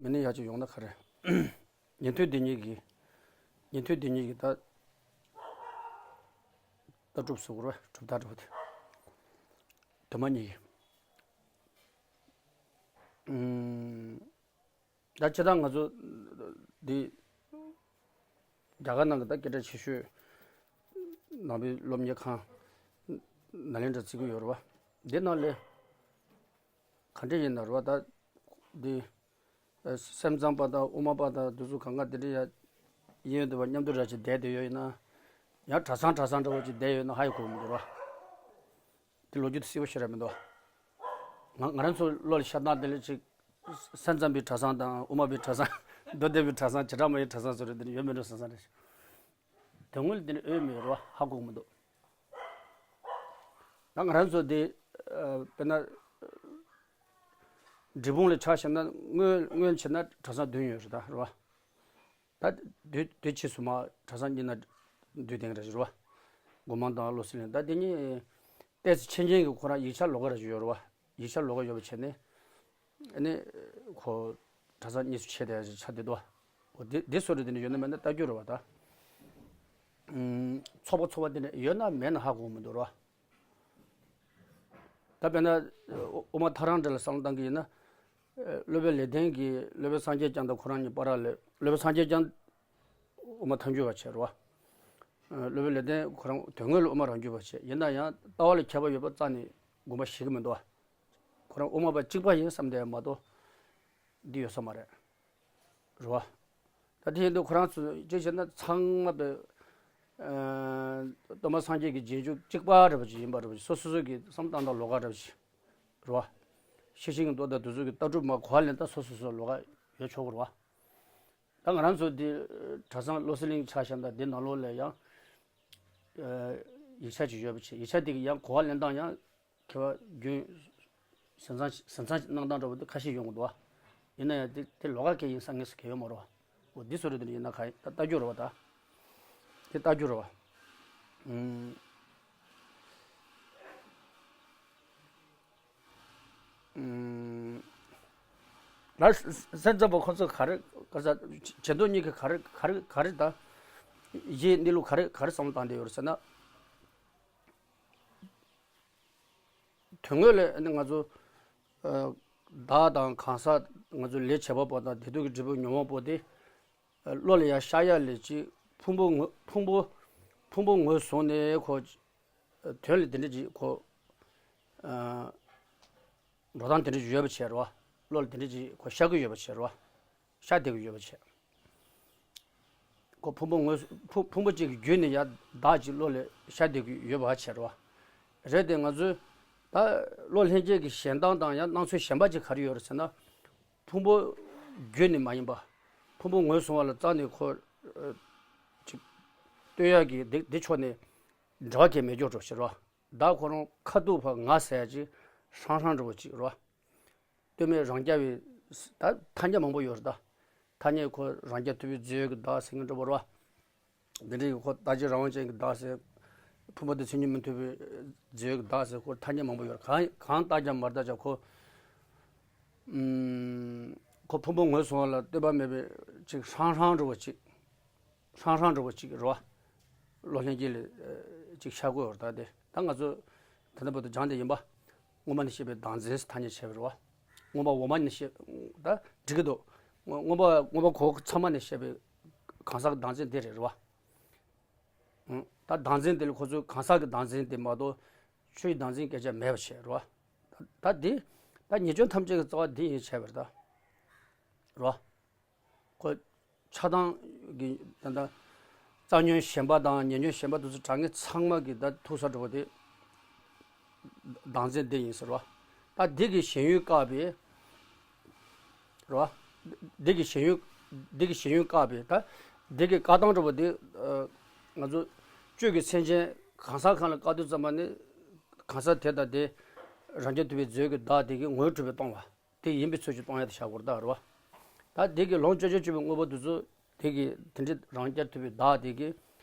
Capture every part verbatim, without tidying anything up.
མི་ནི་ཡག་ཅིག་ཡོང་ན་ག་རེ། ཉན་ཐོས་འདི་ཉིད་ཀྱི། ཉན་ཐོས་འདི་ཉིད་ཀྱི་ད། ལྟ་གྲུབ་སུ་གུ་རུ་གྲུབ་མཐའ་གྲུབ་པ་དེ། དུ་མ་གཉིས་ཀྱི། ཨུམ། ད་སྤྱིར་བཏང་ང་ཚོ་འདི་རྒྱ་གར་ནང་གི་ད་སྐད་གྲགས་ཆེ་ཤོས་ནང་པའི་སློབ་གཉེར་ཁང་ནཱ་ལེནྡྲ་བརྩི་གི་ཡོད་རེད་བ། འདི་ནང་ལས་ག་འདྲ་ཡིན་ན་རེད་བ། ད་འདི་སེམས་ཙམ་པ་དང་དབུ་མ་པ་དང་འདི་ཚོ་གང་ག་འདི་འདྲ་ཡ་ཡིན་ཡོད་འདུག་བ། མཉམ་དུ་ར་ཅིག་བསྡད་བསྡད་ཡོད་ཡིན་ན་ཡང་གྲྭ་ཚང་གྲྭ་ཚང་འདྲ་བོ་ཅིག་བསྡད་ཡོད་ན་ཧ་ཡང་གོ་མི་འདུག་ར། འདི་ལོ་རྒྱུས་དེ་གསལ་པོ་ཤེས་ར་མི་འདུག་ང་ང་རང་ཚོ་བློ་ལ་ཤར་སྟངས་དེ་ལ་ཅིག་སེམས་ཙམ་པའི་གྲྭ་ཚང་དང་དབུ་མ་པའི་གྲྭ་ཚང་། མདོ་སྡེ་པའི་གྲྭ་ཚང་། བྱེ་བྲག་སྨྲ་བའི་གྲྭ་ཚང་ཟེར་རེད། འདི་ནི་ཡོད་མེད་འགྲོ་བསམ་བསམ་རེད། དོན་དངོས་ལ་འདི་ནི་འོས་མེད་རེད་བ། ཧ་གོ་མི་འདུག་ད་ང་རང་ཚོ་འདི་ཨ་དཔེར་ན་འབྲས་སྤུངས་ལ་ཆ་བཞག་ན་སྔོན་སྔོན་བྱས་ན་གྲྭ་ཚང་བདུན་ཡོད་རེད་ད་རེད་བ། ད་དུས་དུས་ཕྱིས་སུ་མ་གྲྭ་ཚང་གཉིས་ན་འདུས་ཏེ་རེད་རེད་བ། སྒོ་མང་དང་བློ་གསལ་གླིང་། ད་དེ་གཉིས་ཏོག་ཙམ་ཕྱིན་ཆད་ཀྱི་ཁོ་རང་ཡིག་ཆ་ལོགས་ཀ་རེ་ཞིག་ཡོད་རེད་བ། ཡིག་ཆ་ལོགས་ཀ་ཡོད་པ་བྱས་ནས་ཨ་ནི་ཁོ་གྲྭ་ཚང་གཉིས་སུ་ཕྱེ་བསྡད་ཡ་ཞིག་ཆགས་བསྡད་འདུག་འོ་དེ་དེ་བཟོ་འདྲ་དེ་འདྲ་ཡོད་ན་མེད་ན་ལྟ་རྒྱུ་རེད་བ་ད། ཨུམ། ཚོགས་པ་ཚོགས་པ་དེ་འདྲ་ཡོད་ན་མེད་ན་ཧ་གོ་མི་འདུག་རེད་བ། ད་དཔེར་ན་དབུ་མ་ཐལ་རང་འདྲ་ལ་བསམ་བློ་བཏང་གི་ཡིན་ན། སློབ་དཔོན་ལེགས་ལྡན་གྱིས་སློབ་དཔོན་སངས་རྒྱས་བསྐྱངས་དང་ཁོ་རང་གཉིས་བར་ལ། སློབ་དཔོན་སངས་རྒྱས་བསྐྱངས་དབུ་མ་ཐལ་འགྱུར་བ་བྱས་རེད་བ། སློབ་དཔོན་ལེགས་ལྡན་ཁོ་རང་དོན་དངོས་ལ་དབུ་མ་རང་རྒྱུད་པ་བྱས། ཡིན་ན་ཡང་ལྟ་བ་ལ་ཁྱད་པར་ཡོད་པ་རྩ་ནས་དགོངས་པ་བཞེས་ཀྱི་མི་འདུག་ཁོ་རང་དབུ་མ་པ་གཅིག་པ་ཡིན་བསམ་བསྡད་མ་གཏོགས་འདི་ཡོད་ས་མ་རེད། རེད་བ། ད་དེ་ཡིན་དུས་ཁོ་རང་ཚོ་གཅིག་བྱས་ན་ཚང་མ་པའི་ཨ་སྟོན་པ་སངས་རྒྱས་ཀྱི་རྗེས་འཇུག་གཅིག་པ་འདྲ་པོ་ཅིག་ཡིན་པ་འདྲ་པོ་ཅིག་སོ་སོ་སོ་གི་བསམ་བློ་བཏང་སྟངས་ལོགས་ཀ་འདྲ་པོ་ཅིག་རེད་བ། ཤེར་ཕྱིན་གྱི་མདོ་དང་འདི་ཚོ་གི་ལྟ་གྲུབ་མར་གོ་བ་ལེན་སྟངས་སོ་སོ་སོ་ལོགས་ཀ་ཡོད་ཆོག་གི་རེད་བ། ད་ང་རང་ཚོ་འདི་གྲྭ་ཚང་བློ་གསལ་གླིང་ཆ་བཞག་ན་འདི་ནང་ལོགས་ལ་ཡང་ཨ་ཡིག་ཆ་ཅིག་ཡོད་པ་བྱས། ཡིག་ཆ་དེ་གི་ཡང་གོ་བ་ལེན་སྟངས་ཡང་མཁས་པ་རྒྱུན་ཟིན་ཚང་ཟིན་ཚང་གནང་སྟངས་འདྲ་པོ་འདི་ཁ་ཤས་ཡོང་གི་འདུག་བ། ཡིན་ན་ཡང་དེ་དེ་ལོགས་ཀ་གལ་ཡིན་བསམ་མཁན་སུ་གལ་ཡོད་མ་རེད་བ། འོ་འདི་བཟོ་འདྲ་དེ་འདྲ་ཡིན་ན་ག་ཡིན་ད་ལྟ་རྒྱུ་རེད་བ་ད། དེ་ལྟ་རྒྱུ་རེད་བ། ཨུམ། ཨུམ། ལ་སེམས་ཙམ་པ་ཁོ་ཚོ་ག་རེ་ག་ས་བྱེ་མདོ་གཉིས་ཀྱི་ག་རེ་ག་རེ་ག་རེ་ད། གཞི་གནས་ལུགས་ག་རེ་ག་རེ་བསམ་བློ་བཏང་བསྡད་ཡོད་རེད་ཟེར་ན། དོན་དངོས་ལ་ཨ་ནི་ང་ཚོ་ཨ་བདག་དང་གང་ཟག་ང་ཚོ་ལས་བྱེད་པ་པོ་དང་བདེ་སྡུག་གི་འབྲས་བུ་མྱོང་བ་པོ་དེ་ཨ་བློ་ལ་ཡར་ཤར་ཡ་ལས་ཅིག་ཕུང་པོ་ངོ་ཕུང་པོ་ཕུང་པོ་ངོས་བཟུང་ནས་ཁོ་ཨ་དོན་ལ་དེ་འདྲ་ཅིག་ཁོ་ཨ་འགྲོ་སྟངས་དེ་འདྲ་ཅིག་ཡོད་པ་བྱས་རེད་བ། བློ་ལ་དེ་འདྲ་ཅིག་ཁོ་ཤར་གི་ཡོད་པ་བྱས་རེད་བ། ཤར་བསྡད་ཀྱི་ཡོད་པ་བྱས། ཁོ་ཕུང་པོ་ངོས་ཕུང་ཕུང་པོ་གཅིག་གི་བརྒྱུད་ནས་ཡར་བདག་ཅིག་བློ་ལ་ཤར་བསྡད་ཀྱི་ཡོད་པ་བྱས་རེད་བ། རེད་དེ་ང་ཚོས་ད་བློ་ལྷན་སྐྱེས་ཀྱི་ཞེན་སྟངས་དང་ཡང་སྣང་ཚུལ་གཞན་པ་ཅིག་ག་རེ་ཡོད་རེད་ཟེར་ན། ཕུང་པོ་བརྒྱུད་ནས་མ་ཡིན་པ། ཕུང་པོ་ངོས་བཟུང་བ་ལ་རྩ་ནས་ཁོ་ཨ་ཅིག་ལྟོས་ཡག་གི་འདི་འདི་ཕྱོགས་ནས་འབྲེལ་བ་གང་མེད་འགྱོ་འགྲོ་ཞེས་རེད་བ། བདག་ཁོ་རང་ཁ་ཐུག་ཕར་ང་ཟེར་ཡག་ཅིག་ཧྲང་ཧྲང་འདྲ་བོ་ཅིག་རེད་བ། ལྟོས་མེད་རང་རྐྱ་བའི་ད་ཐ་སྙད་མང་པོ་ཡོད་རེད་ད། ཐ་སྙད་ཁོ་རང་རྐྱ་ཐུབ་པའི་རྫས་ཡོད་ཀྱི་བདག་ཟེར་མཁན་འདྲ་པོ་རེད་བ། འདི་འདྲའི་ཁོ་རྟག་གཅིག་རང་དབང་ཅན་གྱི་བདག་ཟེར། ཕུང་པོ་དང་མཚན་ཉིད་མི་མཐུན་པའི་རྫས་ཡོད་ཀྱི་བདག་ཟེར་ཁོ་ཐ་སྙད་མང་པོ་ཡོད་རེད། གང་གང་བཏགས་ཀྱང་མ་བཏགས་ཀྱང་ཁོ། ཨུམ། ཁོ་ཕུང་པོ་ངོས་བཟུང་བ་ལ་ལྟོས་པ་མེད་པའི་ཅིག་ཧྲང་ཧྲང་འདྲ་བོ་ཅིག་ཧྲང་ཧྲང་འདྲ་བོ་ཅིག་རེད་བ། བློ་ལྷན་སྐྱེས་ལ་ཨ་ཅིག་ཤར་གྱི་ཡོད་རེད་ད་དེ། ད་ང་ཚོ་ད་ལྟ་བར་དུ་སྦྱངས་བསྡད་ཡིན་པ། མངོན་པ་ནས་བཤད་པའི་བདག་འཛིན་ཐ་སྙད་བྱས་པ་རེད་བ། མངོན་པ་འོག་མ་ནས་བཤད་ད་འགྲིག་གི་འདུག་མངོན་པ་མངོན་པ་གོ་ཚང་མ་ནས་བཤད་པའི་གང་ཟག་གི་བདག་འཛིན་དེ་རེད་རེད་བ། ཨང་། ད་བདག་འཛིན་དེ་ལ་ཁོ་ཚོས་གང་ཟག་གི་བདག་འཛིན་དེ་མ་གཏོགས་ཆོས་ཀྱི་བདག་འཛིན་སྐད་ཆ་མེད་པ་བྱས་རེད་བ། ད་ད་འདི་ད་ཉེས་སྐྱོན་ཐམས་ཅད་ཀྱི་རྩ་བ་འདི་ཡིན་བྱས་པ་རེད་ད། རེད་བ། ཁོ་ཆགས་སྡང་གི་ད་ལྟ་རྩ་ཉོན་ཞེན་པ་དང་ཉེ་ཉོན་ཞེན་པ་དེ་ཚོ་དྲག་ངན་ཚང་མ་གི་ད་ཐུག་ས་འགྲོ་བ་དེ་བདག་འཛིན་འདི་ཡིན་ཟེར་བ། ད་འདི་གི་ཞེན་ཡུལ་བཀག་པའི་རེད་བ། འདི་གི་ཞེན་ཡུལ་འདི་གི་ཞེན་ཡུལ་བཀག་པའི་ད་འདི་གི་བཀག་སྟངས་འགྲོ་བ་དེ་ང་ཚོ་བཅུད་ཀྱི་སེམས་ཅན་གང་ཟག་གང་ལ་བཀག་དུས་ཙམ་པ་ནི་གང་ཟག་དེ་དང་དེ་རང་རྐྱ་ཐུབ་པའི་རྫས་ཀྱི་བདག་དེ་གི་ངོ་བོ་གྲུབ་པའི་སྟོང་བ། དེ་ཡིན་པའི་ཚུལ་གྱིས་སྟོང་ཡ་དེ་བཞག་དགོས་རེད་ད་རེད་བ། ད་དེ་གི་ལོངས་སྤྱོད་བྱར་གྱུར་པའི་དངོས་པོ་དེ་ཚོ་དེ་གི་དེ་འདྲའི་རང་རྐྱ་ཐུབ་པའི་བདག་དེ་གི་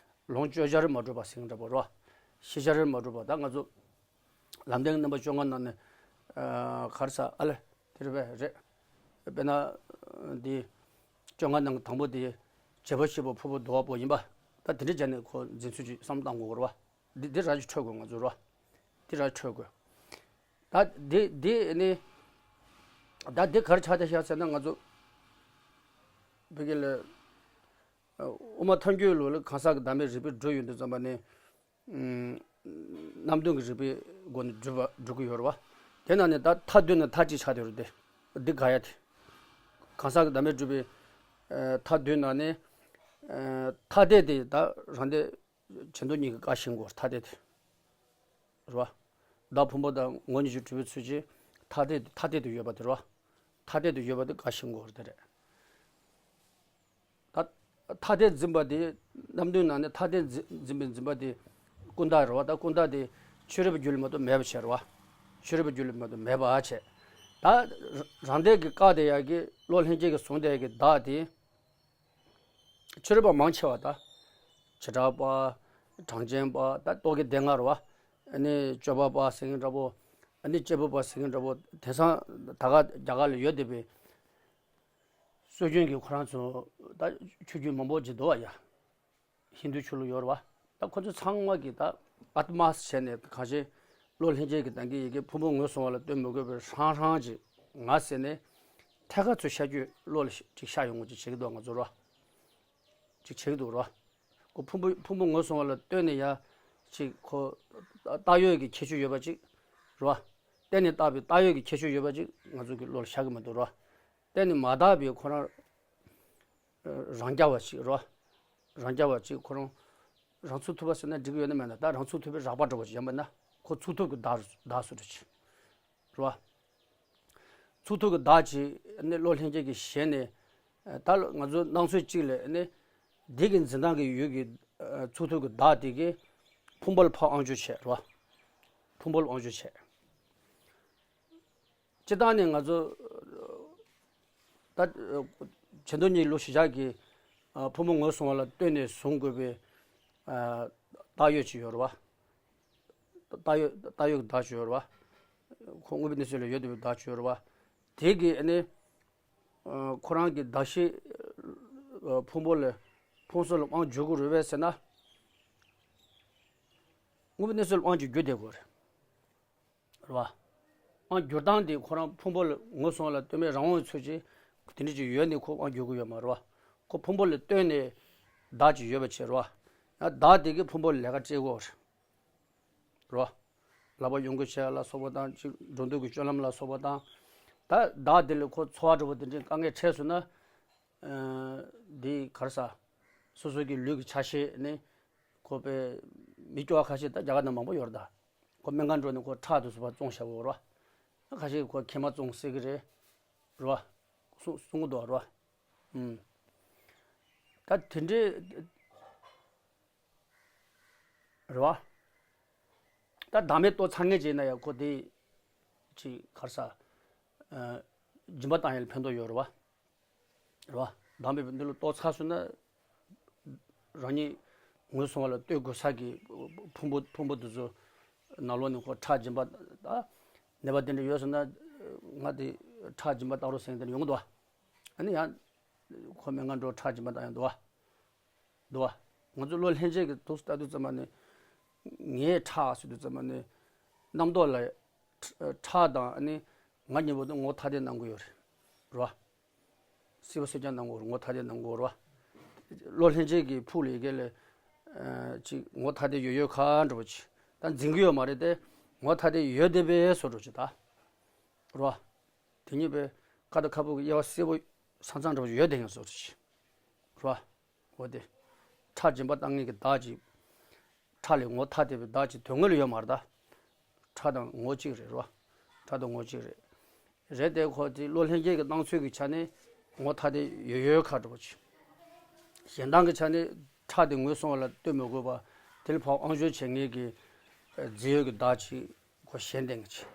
ལོངས་སྤྱོད་བྱར་མ་གྲུབ་པ་ཟེར་མཁན་འདྲ་པོ་རེད་བ། ཤེས་བྱར་མ་གྲུབ་པ། ད་ང་ཚོ་ལམ་བདེན་རྣམ་པ་བཅོ་ལྔ་ནང་ནས་ཨ་ག་རེ་ཟ་ཨ་ལེ་དེ་རེད་པས་རེད། དཔེར་ན་འདི་བཅོ་ལྔ་ནང་གི་དང་པོ་དེ་བྱེད་པ་བྱེད་པོ་ཕུང་པོ་བསྡུ་བ་པོ་ཡིན་པ། ད་དེ་འདྲ་བྱས་ནས་ཁོ་འཛིན་ཚུལ་ཅིག་བསམ་བློ་བཏང་དགོས་རེད་བ། འདི་འདི་ར་ཅིག་འཕྲོད་དགོས་ང་ཚོ་རེད་བ། འདི་ར་འཕྲོད་དགོས། ད་འདི་འདི་ནི་ད་འདི་ག་རེ་ཆགས་བསྡད་ཤག་ཟེར་ན། ང་ཚོ་བོད་སྐད་ལ་དབུ་མ་ཐལ་འགྱུར་ལུགས་ལ་གང་ཟག་གི་བདག་མེད་རིགས་པས་སྒྲུབ་ཡོང་དུས་ཙམ་པ་ནི། རྣམ་བདུན་གྱི་རིགས་པའི་སྒོ་ནས་སྒྲུབ་པ་སྒྲུབ་ཀྱི་ཡོད་རེད་བ། དེ་ནང་ནས་ད་མཐའ་བསྡུས་ན་མཐའ་གཅིག་ཆགས་བསྡད་ཡོད་རེད་དེ། འདི་ག་ཡ་དེ། གང་ཟག་གི་བདག་མེད་སྒྲུབ་པའི་ཨ་མཐའ་བསྡུས་ནང་ནས། ཨ་ཐ་དད་དེ་ད་རང་སྡེ་བྱེ་མདོ་གཉིས་ཀྱི་བཀའ་བཞིན་གོ་ཐ་དད་དེ། རེད་བ། བདག་ཕུང་པོ་དང་ངོ་བོ་ཉིད་ཀྱིས་གྲུབ་པའི་ཚུལ་གྱིས་ཐ་དད་ཐ་དད་དུ་ཡོད་པ་དེ་རེད་བ། ཐ་དད་དུ་ཡོད་པ་དེ་བཀའ་བཞིན་གོ་དེ་རེད། ད་ཐ་དད་འཛིན་པ་དེ། རྣམ་བདུན་ནང་ནས་ཐ་དད་འཛིན་འཛིན་པའི་འཛིན་པ་དེ་ཀུན་བརྟགས་རེད་བ། ད་ཀུན་བརྟགས་དེ་ཕྱི་རོལ་པའི་རྒྱུ་ལས་མ་གཏོགས་མེད་པ་བྱས་རེད་བ། ཕྱི་རོལ་པའི་རྒྱུ་ལས་མ་གཏོགས་མེད་པ་བྱས། ད་རང་སྡེ་གི་བཀག་བསྡད་ཡ་གི་བློ་ལྷན་སྐྱེས་ཀྱིས་བཟུང་བསྡད་ཡ་གི་བདག་དེ། ཕྱི་རོལ་པ་མང་ཆེ་བ་ད། བྱེ་བྲག་པ། གྲངས་ཅན་པ། ད་རྟོག་གེ་སྡེ་ལྔ་རེད་བ། ཨ་ནི་སྤྱོད་པ་པ་ཟེར་མཁན་འདྲ་པོ། ཨ་ནི་སྐྱེས་བུ་པ་ཟེར་མཁན་འདྲ་པོ། དེང་སང་ད་ག་རྒྱ་གར་ལ་ཡོད་བསྡད་པའི་སྲོལ་རྒྱུན་གྱི་ཁོ་རང་ཚོ་ད་ཆོས་བརྒྱུད་མང་པོ་ཅིག་འདུག་བ་ཡ། ཧིན་རྡུ་ཆོས་ལུགས་ཡོད་རེད་བ། ད་ཁོ་ཚོ་ཚང་མ་གིས་ད་ཨཱཏྨ་ཟེར་ནས་གང་ཤེས་བློ་ལྷན་སྐྱེས་ཀྱི་སྟེང་གི་ཡི་གེ་ཕུང་པོ་ངོས་བཟུང་བ་ལ་ལྟོས་མི་དགོས་པའི་ཧྲང་ཧྲང་ཅིག་ང་ཟེར་ནས་ཐད་ཀར་ཚུར་ཤར་བསྐྱོད་བློ་ལ་ཅིག་ཤར་ཡོང་ངོ་ཅིག་བྱེད་ཀྱི་འདུག་ང་ཚོ་རེད་བ། ཅིག་བྱེད་ཀྱི་འདུག་རེད་བ། ཁོ་ཕུང་པོ་ཕུང་པོ་ངོས་བཟུང་བ་ལ་ལྟོས་ནས་ཡ་ཅིག་ཁོ་བཏགས་ཡོད་ཀྱི་ཁྱད་ཆོས་ཡོད་པ་ཅིག་རེད་བ། གཏན་ནས་བཏགས་པའི་བཏགས་ཡོད་ཀྱི་ཁྱད་ཆོས་ཡོད་པ་ཅིག་ང་ཚོ་གི་བློ་ལ་ཤར་གྱི་མི་འདུག་རེད་བ། གཏན་ནས་མ་བཏགས་པའི་ཁོ་རང་རང་རྐྱ་བ་ཅིག་རེད་བ། རང་རྐྱ་བ་ཅིག་ཁོ་རང་རང་ཚུགས་ཐུབ་པ་ཟེར་ན་འགྲིག་གི་ཡོད་ན་མེད་ན། ད་རང་ཚུགས་ཐུབ་པའི་རགས་པ་འདྲ་བོ་ཅིག་ཡིན་པ་ན་ཁོ་ཚུགས་ཐུབ་ཀྱི་བདག་བདག་སུ་འདྲ་ཅིག་རེད་བ། ཚུགས་ཐུབ་ཀྱི་བདག་ཅིག་ནི་བློ་ལྷན་སྐྱེས་ཀྱི་ཞལ་ནས། ད་ང་ཚོ་སྣང་ཚུལ་གཅིག་ལ་ནི་འདི་གི་འཛིན་སྟངས་ཀྱི་ཡུལ་གྱི་ཚུགས་ཐུབ་ཀྱི་བདག་དེ་གི་ཕུང་པོ་ལ་ཕར་དབང་བསྒྱུར་བྱས་རེད་བ། ཕུང་པོ་ལ་དབང་བསྒྱུར་བྱས། སྤྱིར་བཏང་ནས་ང་ཚོ་ད་བྱེ་མདོ་གཉིས་ལུགས་གཞི་བཞག་གི་ཕུང་པོ་ངོས་བཟུང་བ་ལ་ལྟོས་ནས་བཟུང་དགོས་པའི་བཏགས་ཡོད་ཅིག་ཡོད་རེད་བ། བཏགས་ཡོད་བཏགས་ཡོད་ཀྱི་བདག་ཅིག་ཡོད་རེད་བ། ཁོ་དངོས་པོའི་གནས་ཚུལ་ལ་ཡོད་བསྡད་པའི་བདག་ཅིག་ཡོད་རེད་བ། དེ་གི་ཨ་ནི་ཁོ་རང་གི་གདགས་གཞི་ཕུང་པོ་ལ་ཕུང་གསུམ་ལ་དབང་བསྒྱུར་དགོས་རེད་པས་ཟེར་ན། དངོས་པོའི་གནས་ཚུལ་ལ་དབང་ཅིག་བསྒྱུར་བསྡད་དགོས་རེད། རེད་བ། དབང་བསྒྱུར་སྟངས་དེ་ཁོ་རང་ཕུང་པོ་ལ་ངོས་བཟུང་བ་ལ་ལྟོས་མེད་རང་དབང་གི་ཚུལ་གྱིས་དེ་འདྲ་ཅིག་ཡོད་ནས་ཁོ་དབང་བསྒྱུར་གྱི་ཡོད་མ་རེད་བ། ཁོ་ཕུང་པོ་ལ་ལྟོས་ནས་བདག་ཅིག་ཡོད་པ་བྱས་རེད་བ། ཡང་བདག་དེ་གིས་ཕུང་པོ་ལ་ལས་ཀ་སྤྲད་ཀྱི་ཡོད་རེད། རེད་བ། ལག་པ་གཡོན་སྐུ་བྱས་ལ་སོགས་པ་དང་ཅིག་འགྲོ་འདུག་གི་སྤྱོད་ལམ་ལ་སོགས་པ་དང་། ད་བདག་དེ་ལ་ཁོ་འཚོ་བ་འདྲ་པོ་དེ་འདྲའི་དཀའ་ངལ་འཕྲད་སོང་ན། འདི་ག་རེ་ཟ། སོ་སོ་གི་ལུས་ཀྱི་ཆ་ཤས་ནི། ཁོ་པའི་མི་སྐྱོ་བ་ཁ་ཤས་ད་རྒྱ་གར་ནང་མང་པོ་ཡོད་རེད་ད། ཁོ་སྨན་ཁང་འགྲོ་ནས་ཁོ་ཁྲག་དེ་ཚོ་ཕར་བཙོང་བཞག་གི་ཡོད་རེད་བ། ཁ་ཤས་ཁོ་མཁལ་མ་བཙོང་སྲིད་ཀྱི་རེད། རེད་བ། གསུང་གསུང་གི་འདུག་རེད་བ། ཨུམ། ད་དེ་འདྲའི་རེད་བ། ད་བདག་མེད་རྟོགས་ཚར་མཁན་ཅིག་ཡིན་ན་ཡང་ཁོ་དེ་ཅིག་ག་རེ་ཟ། སྦྱིན་པ་བཏང་ཡ་ལ་ཕན་ཐོགས་ཡོད་རེད་བ། རེད་བ། བདག་མེད་པའི་འདི་ལ་རྟོགས་ཚར་སོང་ན། རང་ཉིད་ངོས་བཟུང་བ་ལ་ལྟོས་དགོས་ས་གི་ཕུང་པོ་ཕུང་པོ་འདི་ཚོ་ནང་ལོགས་ནས་ཁོ་ཁྲག་སྦྱིན་པ་ད། ནད་པ་དེ་འདྲ་ཡོད་སོང་ན། ང་དེ་ཁྲག་སྦྱིན་པ་བཏང་རོགས་ཟེར་མཁན་དེ་འདྲ་ཡོང་གི་འདུག་བ། ཨ་ནི་ཡང་ཁོ་སྨན་ཁང་འགྲོ་ཁྲག་སྦྱིན་པ་བཏང་ཡ་འདུག་བ། འདུག་བ། ང་ཚོ་བློ་ལྷན་སྐྱེས་ཀྱི་ཐུགས་སུ་ལྟ་དུས་ཙམ་པ་ནི། ངའི་ཁྲག་ཟེར་དུས་ཙམ་པ་ནི། རྣམ་རྟོག་ལ་ཁྲག་དང་ཨ་ནི་ང་གཉིས་པོ་དེ་ངོ་ཐ་དད་སྣང་གི་ཡོད་རེད། རེད་བ། སྲིད་པ་སེམས་ཅན་སྣང་གི་ཡོད་རེད། ངོ་ཐ་དད་སྣང་གི་ཡོད་རེད་བ། བློ་ལྷན་སྐྱེས་ཀྱི་ཕུགས་ལ་ཡི་གེ་ལ་ཅིག་ངོ་ཐ་དད་ཡོད་ཡོད་ཁ་འདྲ་པོ་ཅིག་ད་འཛིན་གི་ཡོད་མ་རེད་དེ། ངོ་ཐ་དད་ཡོད་བསྡད་པའི་བཟོ་འདྲ་ཅིག་ད། རེད་བ། དེ་གཉིས་པའི་ཁ་དང་ཁ་སྤུ་གི་དབྱེ་བ་གསལ་པོ་ས་མཚམས་འདྲ་པོ་ཡོད་དེ་ཡང་བཟོ་འདྲ་ཅིག་རེད་བ། འོ་དེ། ཁྲག་སྦྱིན་པ་བཏང་མཁན་གྱི་བདག་ཅིག་ཁྲག་ལས་ངོ་ཐ་དད་པའི་བདག་ཅིག་དོན་དངོས་ལ་ཡོད་མ་རེད་ད། ཁྲག་དང་ངོ་གཅིག་རེད་རོ། ཁྲག་དང་ངོ་གཅིག་རེད། རེད་དེ་ཁོ་དེ་བློ་ལྷན་སྐྱེས་ཀྱི་སྣང་ཚུལ་གྱི་ཆ་ནས་ངོ་ཐ་དད་ཡོད་ཡོད་ཁ་འདྲ་པོ་ཅིག་གཞན་དག་གི་ཆ་ནས་ཁྲག་དེ་ངོས་བཟུང་བ་ལ་ལྟོས་མི་དགོས་པ། དེ་ལ་ཕར་དབང་བསྒྱུར་བྱེད་མཁན་གྱི་རྫས་ཡོད་ཀྱི་བདག་ཅིག་ཁོ་ཞེན་ལྡན་གྱི་ཅིག་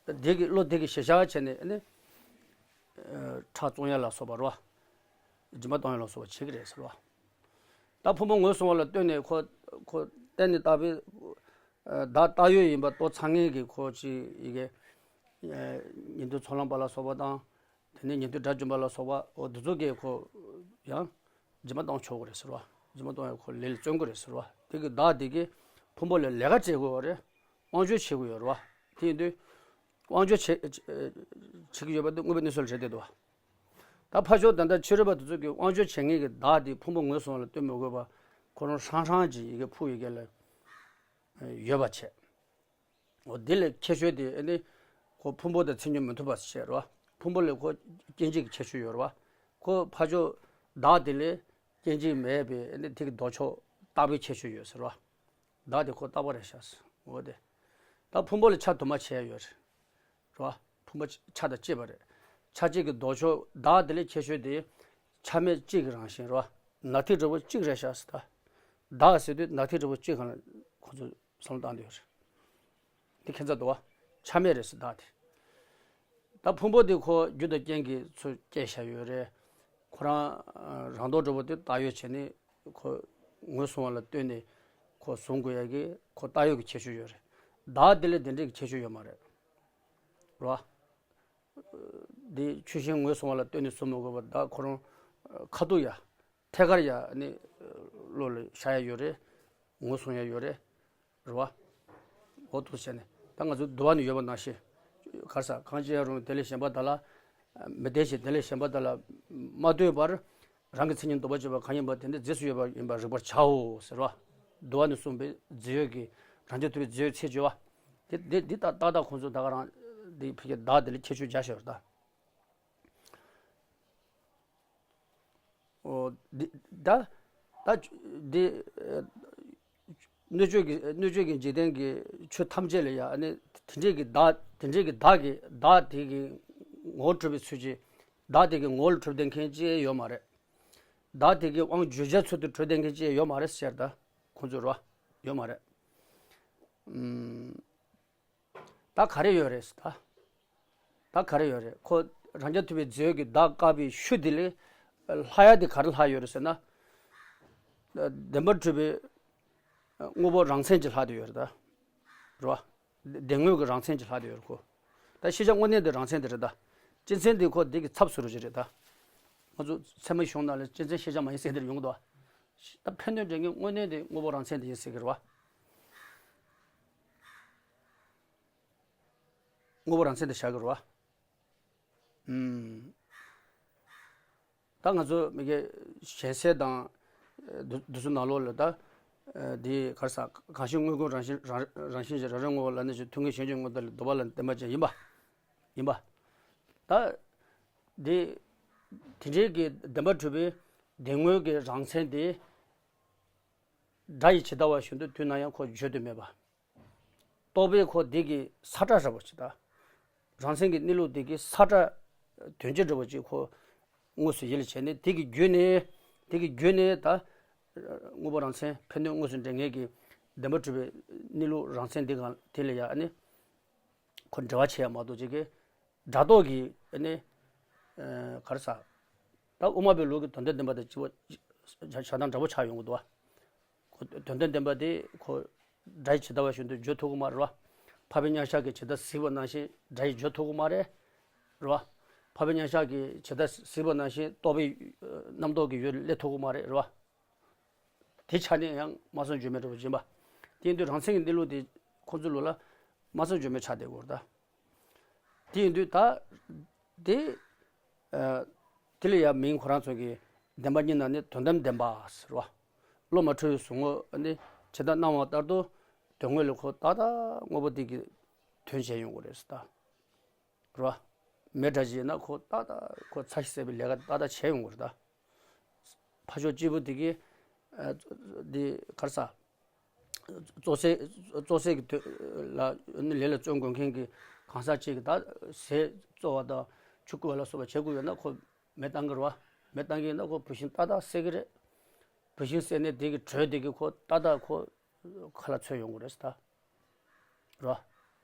ད་དེ་གི་བློ་དེ་གི་གཞིར་བཞག་བྱས་ནས་ཨ་ནི། ཁྲག་བཙོང་ཡ་ལ་སོགས་པ་རོ། སྦྱིན་པ་གཏོང་ཡ་ལ་སོགས་པ་བྱེད་ཀྱི་རེད་ཟེར་བ། ད་ཕུང་པོ་ངོས་བཟུང་བ་ལ་ལྟོས་ནས་ཁོ་ཁོ་གཏན་ནས་བཏགས་པའི་བདག་བཏགས་ཡོད་ཡིན་པ་རྟོགས་ཚར་མཁན་གྱི་ཁོ་ཅིག་ཡི་གེ། ཉིན་ཐོ་ཚོགས་ལམ་པ་ལ་སོགས་པ་དང་། ནི་ཉན་ཐོས་དགྲ་བཅོམ་པ་ལ་སོགས་པ་འོ་འདི་ཚོ་གིས་ཁོ་ཡང་སྦྱིན་པ་གཏོང་ཆོག་གི་རེད་ཟེར་བ། སྦྱིན་པ་གཏོང་ཡང་ཁོ་ལས་ལ་བརྩོན་གི་རེད་ཟེར་བ། དེ་གི་བདག་དེ་གི་ཕུང་པོ་ལ་ལས་ཀ་བྱེད་དགོས་པ་རེད། དབང་སྒྱུར་བྱེད་དགོས་ཡོད་རེད་བ། དེ་ཡིན་དུས་དབང་སྒྱུར་བྱེད་བྱེད་ཀྱི་ཡོད་པ་དེ་དངོས་པོའི་གནས་ཚུལ་རེད་བསྡད་འདུག་བ། ད་ཕར་ཕྱོགས་ད་ལྟ་ཕྱི་རོལ་པ་དེ་ཚོ་གིས་དབང་སྒྱུར་བྱེད་མཁན་གྱི་བདག་དེ་ཕུང་པོ་ངོས་བཟུང་བ་ལ་ལྟོས་མི་དགོས་པ་ཁོ་རང་ཧྲང་ཧྲང་གྱི་ཡི་གེ་ཕུག་ཡི་གེ་ལ་ཡོད་པ་བྱས། འོ་དེ་ལས་ཁྱད་ཆོས་དེ་ཨ་ནི་ཁོ་ཕུང་པོ་དང་ཚིག་ཉིད་མི་མཐུན་པ་ཞིག་རེད་བ། ཕུང་པོ་ལས་ཁོ་སྐྱེ་མཆེད་ཀྱི་ཁྱད་ཆོས་ཡོད་རེད་བ། ཁོ་ཕར་ཕྱོགས་བདག་དེ་ལས་སྐྱེ་མཆེད་མེད་པའི་ཨ་ནི་དེ་གི་ལྡོག་ཕྱོགས་རྟག་པའི་ཁྱད་ཆོས་ཡོད་ཟེར་བ། བདག་དེ་ཁོ་རྟག་པ་རེད་ཤག་འོ་དེ། ད་ཕུང་པོ་ལ་ཆ་དུ་མ་བྱས་ཡོད་རེད། རེད་བ། ཕུང་པོ་ཆ་དང་བཅས་པ་རེད། ཆ་བཅས་ཀྱི་ལྡོག་ཕྱོགས་བདག་དེ་ལས་ཁྱད་ཆོས་དེ་ཆ་མེད་གཅིག་གི་རང་བཞིན་རེད་བ། ནག་ཐིག་འདྲ་བོ་གཅིག་རེད་ཤག་ཟེར་ད། བདག་ཟེར་དུས་ནག་ཐིག་འདྲ་བོ་གཅིག་གང་ལ་ཁོ་ཚོས་བསམ་བློ་བཏང་འདོད་རེད། འདི་ཁྱད་མཚར་འདུག་བ། ཆ་མེད་རེད་ཟེར་བདག་དེ། ད་ཕུང་པོ་དེ་ཁོ་རྒྱུ་དང་རྐྱེན་གྱིས་ཚུར་སྐྱེས་བཞག་ཡོད་རེད། ཁོ་རང་རང་ལྡོག་འདྲ་བོ་དེ་བཏགས་ཡོད་བྱས་ནས་ཁོ་ངོས་བཟུང་བ་ལ་ལྟོས་ནས་ཁོ་བཟུང་དགོས་ཡ་གི་ཁོ་བཏགས་ཡོད་ཀྱི་ཁྱད་ཆོས་ཡོད་རེད། བདག་དེ་ལས་དེ་འདྲའི་གི་ཁྱད་ཆོས་ཡོད་མ་རེད། རེད་བ། འདི་ཆོས་གཞན་ངོས་བཟུང་བ་ལ་ལྟོས་ནས་བཟུང་མི་དགོས་པར་བདག་ཁོ་རང་ཁ་ཐུག་ཡ། ཐད་ཀར་ཡ་ནི་བློ་ལ་ཤར་ཡ་ཡོད་རེད། ངོས་བཟུང་ཡ་ཡོད་རེད། རེད་བ། འོ་འདུག་བྱས་ནས་ད་ང་ཚོ་འདུལ་བ་ནས་ཡོད་པ་ནང་བཞིན། ག་རེ་ཟ། གང་ཅི་ཡང་རུང་དེ་ལས་གཞན་པ་དག་ལ། མི་བདེ་ཞིང་དེ་ལས་གཞན་པ་དག་ལ་མ་ལྟོས་པར། རང་གི་མཚན་ཉིད་ལྡོག་པ་གཅིག་པ་གང་ཡིན་པ་དེ་འདི་རྫས་སུ་ཡོད་པ་ཡིན་པར་རིག་པར་བྱའོ་ཟེར་བ། འདུལ་བ་ནས་གསུངས་པའི་རྫས་ཡོད་ཀྱི་རང་རྐྱ་ཐུབ་པའི་རྫས་ཡོད་ཚེ་བརྗོད་པ། དེ་དེ་འདི་ལྟ་ཏག་ཏག་ཁོང་ཚོ་ད་ག་རང་འདི་ཕ་གི་བདག་དེ་ལ་ཁྱད་ཆོས་རྒྱ་ཆེ་བར་ད། འོ་འདི་ད་ད་འདི་སྣོད་བཅུད་ཀྱི་སྣོད་བཅུད་ཀྱི་འཇིག་རྟེན་གྱི་ཆོས་ཐམས་ཅད་ལ་ཡང་ནི་དེ་འདྲས་ཀྱི་བདག་དེ་འདྲས་ཀྱི་བདག་གི་བདག་དེ་གི་ངོ་བོ་གྲུབ་པའི་ཚུལ་གྱིས་བདག་དེ་གི་ངོ་བོ་ལ་གྲུབ་བསྡད་མཁན་ཅི་ཡང་ཡོད་མ་རེད། བདག་དེ་གི་དབང་བརྗོད་བྱའི་ཚུལ་དུ་གྲུབ་བསྡད་མཁན་ཅི་ཡང་ཡོད་མ་རེད་ཟེར་ད་ཁོང་ཚོས་རོ་ཡོད་མ་རེད། ཨུམ། ད་ག་རེ་ཡོད་རེད་ཟེར་ད། ད་ག་རེ་ཡོད་རེད། ཁོ་རང་རྐྱ་ཐུབ་པའི་རྫས་ཡོད་ཀྱི་བདག་བཀག་པའི་ཤུལ་དེ་ལས་ལྷག་ཡ་དེ་ག་རེ་ལྷག་ཡོད་རེད་ཟེར་ན། བདེན་པར་གྲུབ་པའི་དངོས་པོ་རང་མཚན་གྱིས་ལྷག་བསྡད་ཡོད་རེད་ད། རེད་བ། བདེན་དངོས་ཀྱི་རང་མཚན་གྱིས་ལྷག་བསྡད་ཡོད་རེད་ཁོ། ད་ཤེས་བྱ་དངོས་གནས་དེ་རང་མཚན་དེ་རེད་ད། སྤྱི་མཚན་དེ་ཁོ་དེ་གི་ཚབ་བཟོ་འདྲ་ཅིག་རེད་ད། ང་ཚོ་ཚད་མ་གཞུང་ནང་ལ་སྤྱི་མཚན་ཤེས་བྱ་མ་ཡིན་ཟེར་དེ་ཡོང་གི་འདུག་བ། ད་ཕན་གནོད་འདྲེན་མཁན་དངོས་གནས་དེ་དངོས་པོ་རང་མཚན་དེ་ཡིན་ཟེར་གི་རེད་བ། དངོས་པོ་རང་མཚན་དེ་བཞག་གི་རེད་བ། ཨུམ། ད་ང་ཚོ་མི་དགེ་གཞན་སེལ་དང་། འདི་འདི་ཚོ་ནང་ལོགས་ལ་ད། འདི་ག་རེ་ཟ། གང་ཞིག་དངོས་ཀུན་རང་བཞིན་རང་རང་བཞིན་གྱིས་རང་རིག་ངོ་བོ་ལ་ནི་ཐུན་མོང་གཞན་གྱི་དངོས་དེ་ལ་ལྡོག་པ་ལ་བརྟེན་པ་ཅན་ཡིན་པ། ཡིན་པ། ད། འདི། དེ་འདྲའི་གི་བདེན་པར་གྲུབ་པའི་བདེན་དངོས་ཀྱི་རང་མཚན་དེ། སྒྲ་ཡིས་ཇི་ལྟ་བ་བཞིན་དུ་དུས་ན་ཡང་ཁོ་བརྗོད་དུ་མེད་པ། རྟོག་པས་ཁོ་དེ་གི་ས་བཀྲ་འདྲ་བོ་ཅིག་ད། རང་མཚན་གྱི་གནས་ལུགས་དེ་གི་ས་བཀྲ་དོན་སྤྱི་འདྲ་བོ་ཅིག་ཁོ་དངོས་སུ་ཡིད་ལ་བྱས་ནས་དེ་གི་བརྒྱུད་ནས་དེ་གི་བརྒྱུད་ནས་ད། དངོས་པོ་རང་མཚན་ཕན་གནོད་དངོས་སུ་འདྲེན་མཁན་གྱི་བདེན་པར་གྲུབ་པའི་གནས་ལུགས་རང་མཚན་དེ་གང་དེ་ལ་ཡང་ནི་ཁོ་འབྲེལ་བ་བྱེད་ཡ་མ་གཏོགས་ཅིག་གི་སྒྲ་རྟོག་གི་ནི་ག་རེ་ཟ། ད་དབུ་མ་པའི་ལུགས་ཀྱི་དོན་དམ་བདེན་པ་དང་སྤྱི་བོ་བྱ་བྱ་སྟངས་འདྲ་པོ་ཆགས་ཡོང་གི་འདུག་བ། ཁོ་དོན་དམ་བདེན་པ་དེ་ཁོ་སྒྲ་ཡིས་ཇི་ལྟ་བ་བཞིན་དུ་བརྗོད་ཐུབ་ཀྱི་མ་རེད་བ། འཕགས་པའི་མཉམ་གཞག་གིས་ཇི་ལྟར་གཟིགས་པ་ནང་བཞིན་སྒྲ་ཡིས་བརྗོད་ཐུབ་ཀྱི་མ་རེད། རེད་བ། འཕགས་པའི་མཉམ་གཞག་གིས་ཇི་ལྟར་གཟིགས་པ་ནང་བཞིན་རྟོག་པའི་རྣམ་རྟོག་གི་ཡུལ་སླེབས་ཐུབ་ཀྱི་མ་རེད། རེད་བ། དེ་ཆ་ནས་ཡང་སྨྲ་བསམ་བརྗོད་མེད་འདྲ་བོ་ཡིན་པ། དེ་ཡིན་དུས་རང་མཚན་གྱི་གནས་ལུགས་དེ་ཁོ་ཚོའི་ལུགས་ལ་སྨྲ་བསམ་བརྗོད་མེད་ཆགས་བསྡད་ཡོད་རེད་ད། དེ་ཡིན་དུས་ད། དེ། ཨ། དེ་ལ་ཡང་མིང་ཁོ་རང་ཚོ་གི་བདེན་པ་གཉིས་ནང་ནས་དོན་དམ་བདེན་པ་ཟེར་བ། བློ་མ་འཁྲུལ་བའི་གཟུགས་ངོ་ནི་ཇི་ལྟར་སྣང་བ་ལྟར་དུ་དོན་དངོས་ལ་ཁོ་ཏག་ཏག་དངོས་པོ་དེ་གི་དོན་བྱས་ཡོང་གི་རེད་ཟེར་ད། རེད་བ། མེ་འདྲ་ཅིག་ཡིན་ན་ཁོ་ཏག་ཏག་ཁོ་ཚ་ཤི་སེལ་བའི་ལས་ཀ་ཏག་ཏག་བྱས་ཡོང་གི་རེད་ད། ཕར་ཕྱོགས་གཅིག་པུ་དེ་གིས། ཨ། འདི་ག་རེ་ཟ། བཙོ་བསྲེག་བཙོ་བསྲེག་གི་དོན་ལ་ལས་ལ་བརྩོན་དགོས་མཁན་གྱི་གང་ཟག་ཅིག་གིས་ད་ཟས་བཙོ་བ་དང་ཆུ་བསྐོལ་བ་ལ་སོགས་པ་བྱེད་དགོས་ཡོད་ན་ཁོ་མེ་བཏང་གི་རེད་བ། མེ་བཏང་གི་ཡོད་ན་ཁོ་བུད་ཤིང་ཏག་ཏག་བསད་ཀྱི་རེད། བུད་ཤིང་བསད་ནས་དེ་གི་དྲོད་དེ་གིས་ཁོ་ཏག་ཏག་ཁོ་ཁ་ལ་ཚོས་ཡོང་གི་རེད་ཟེར་ད། རེད་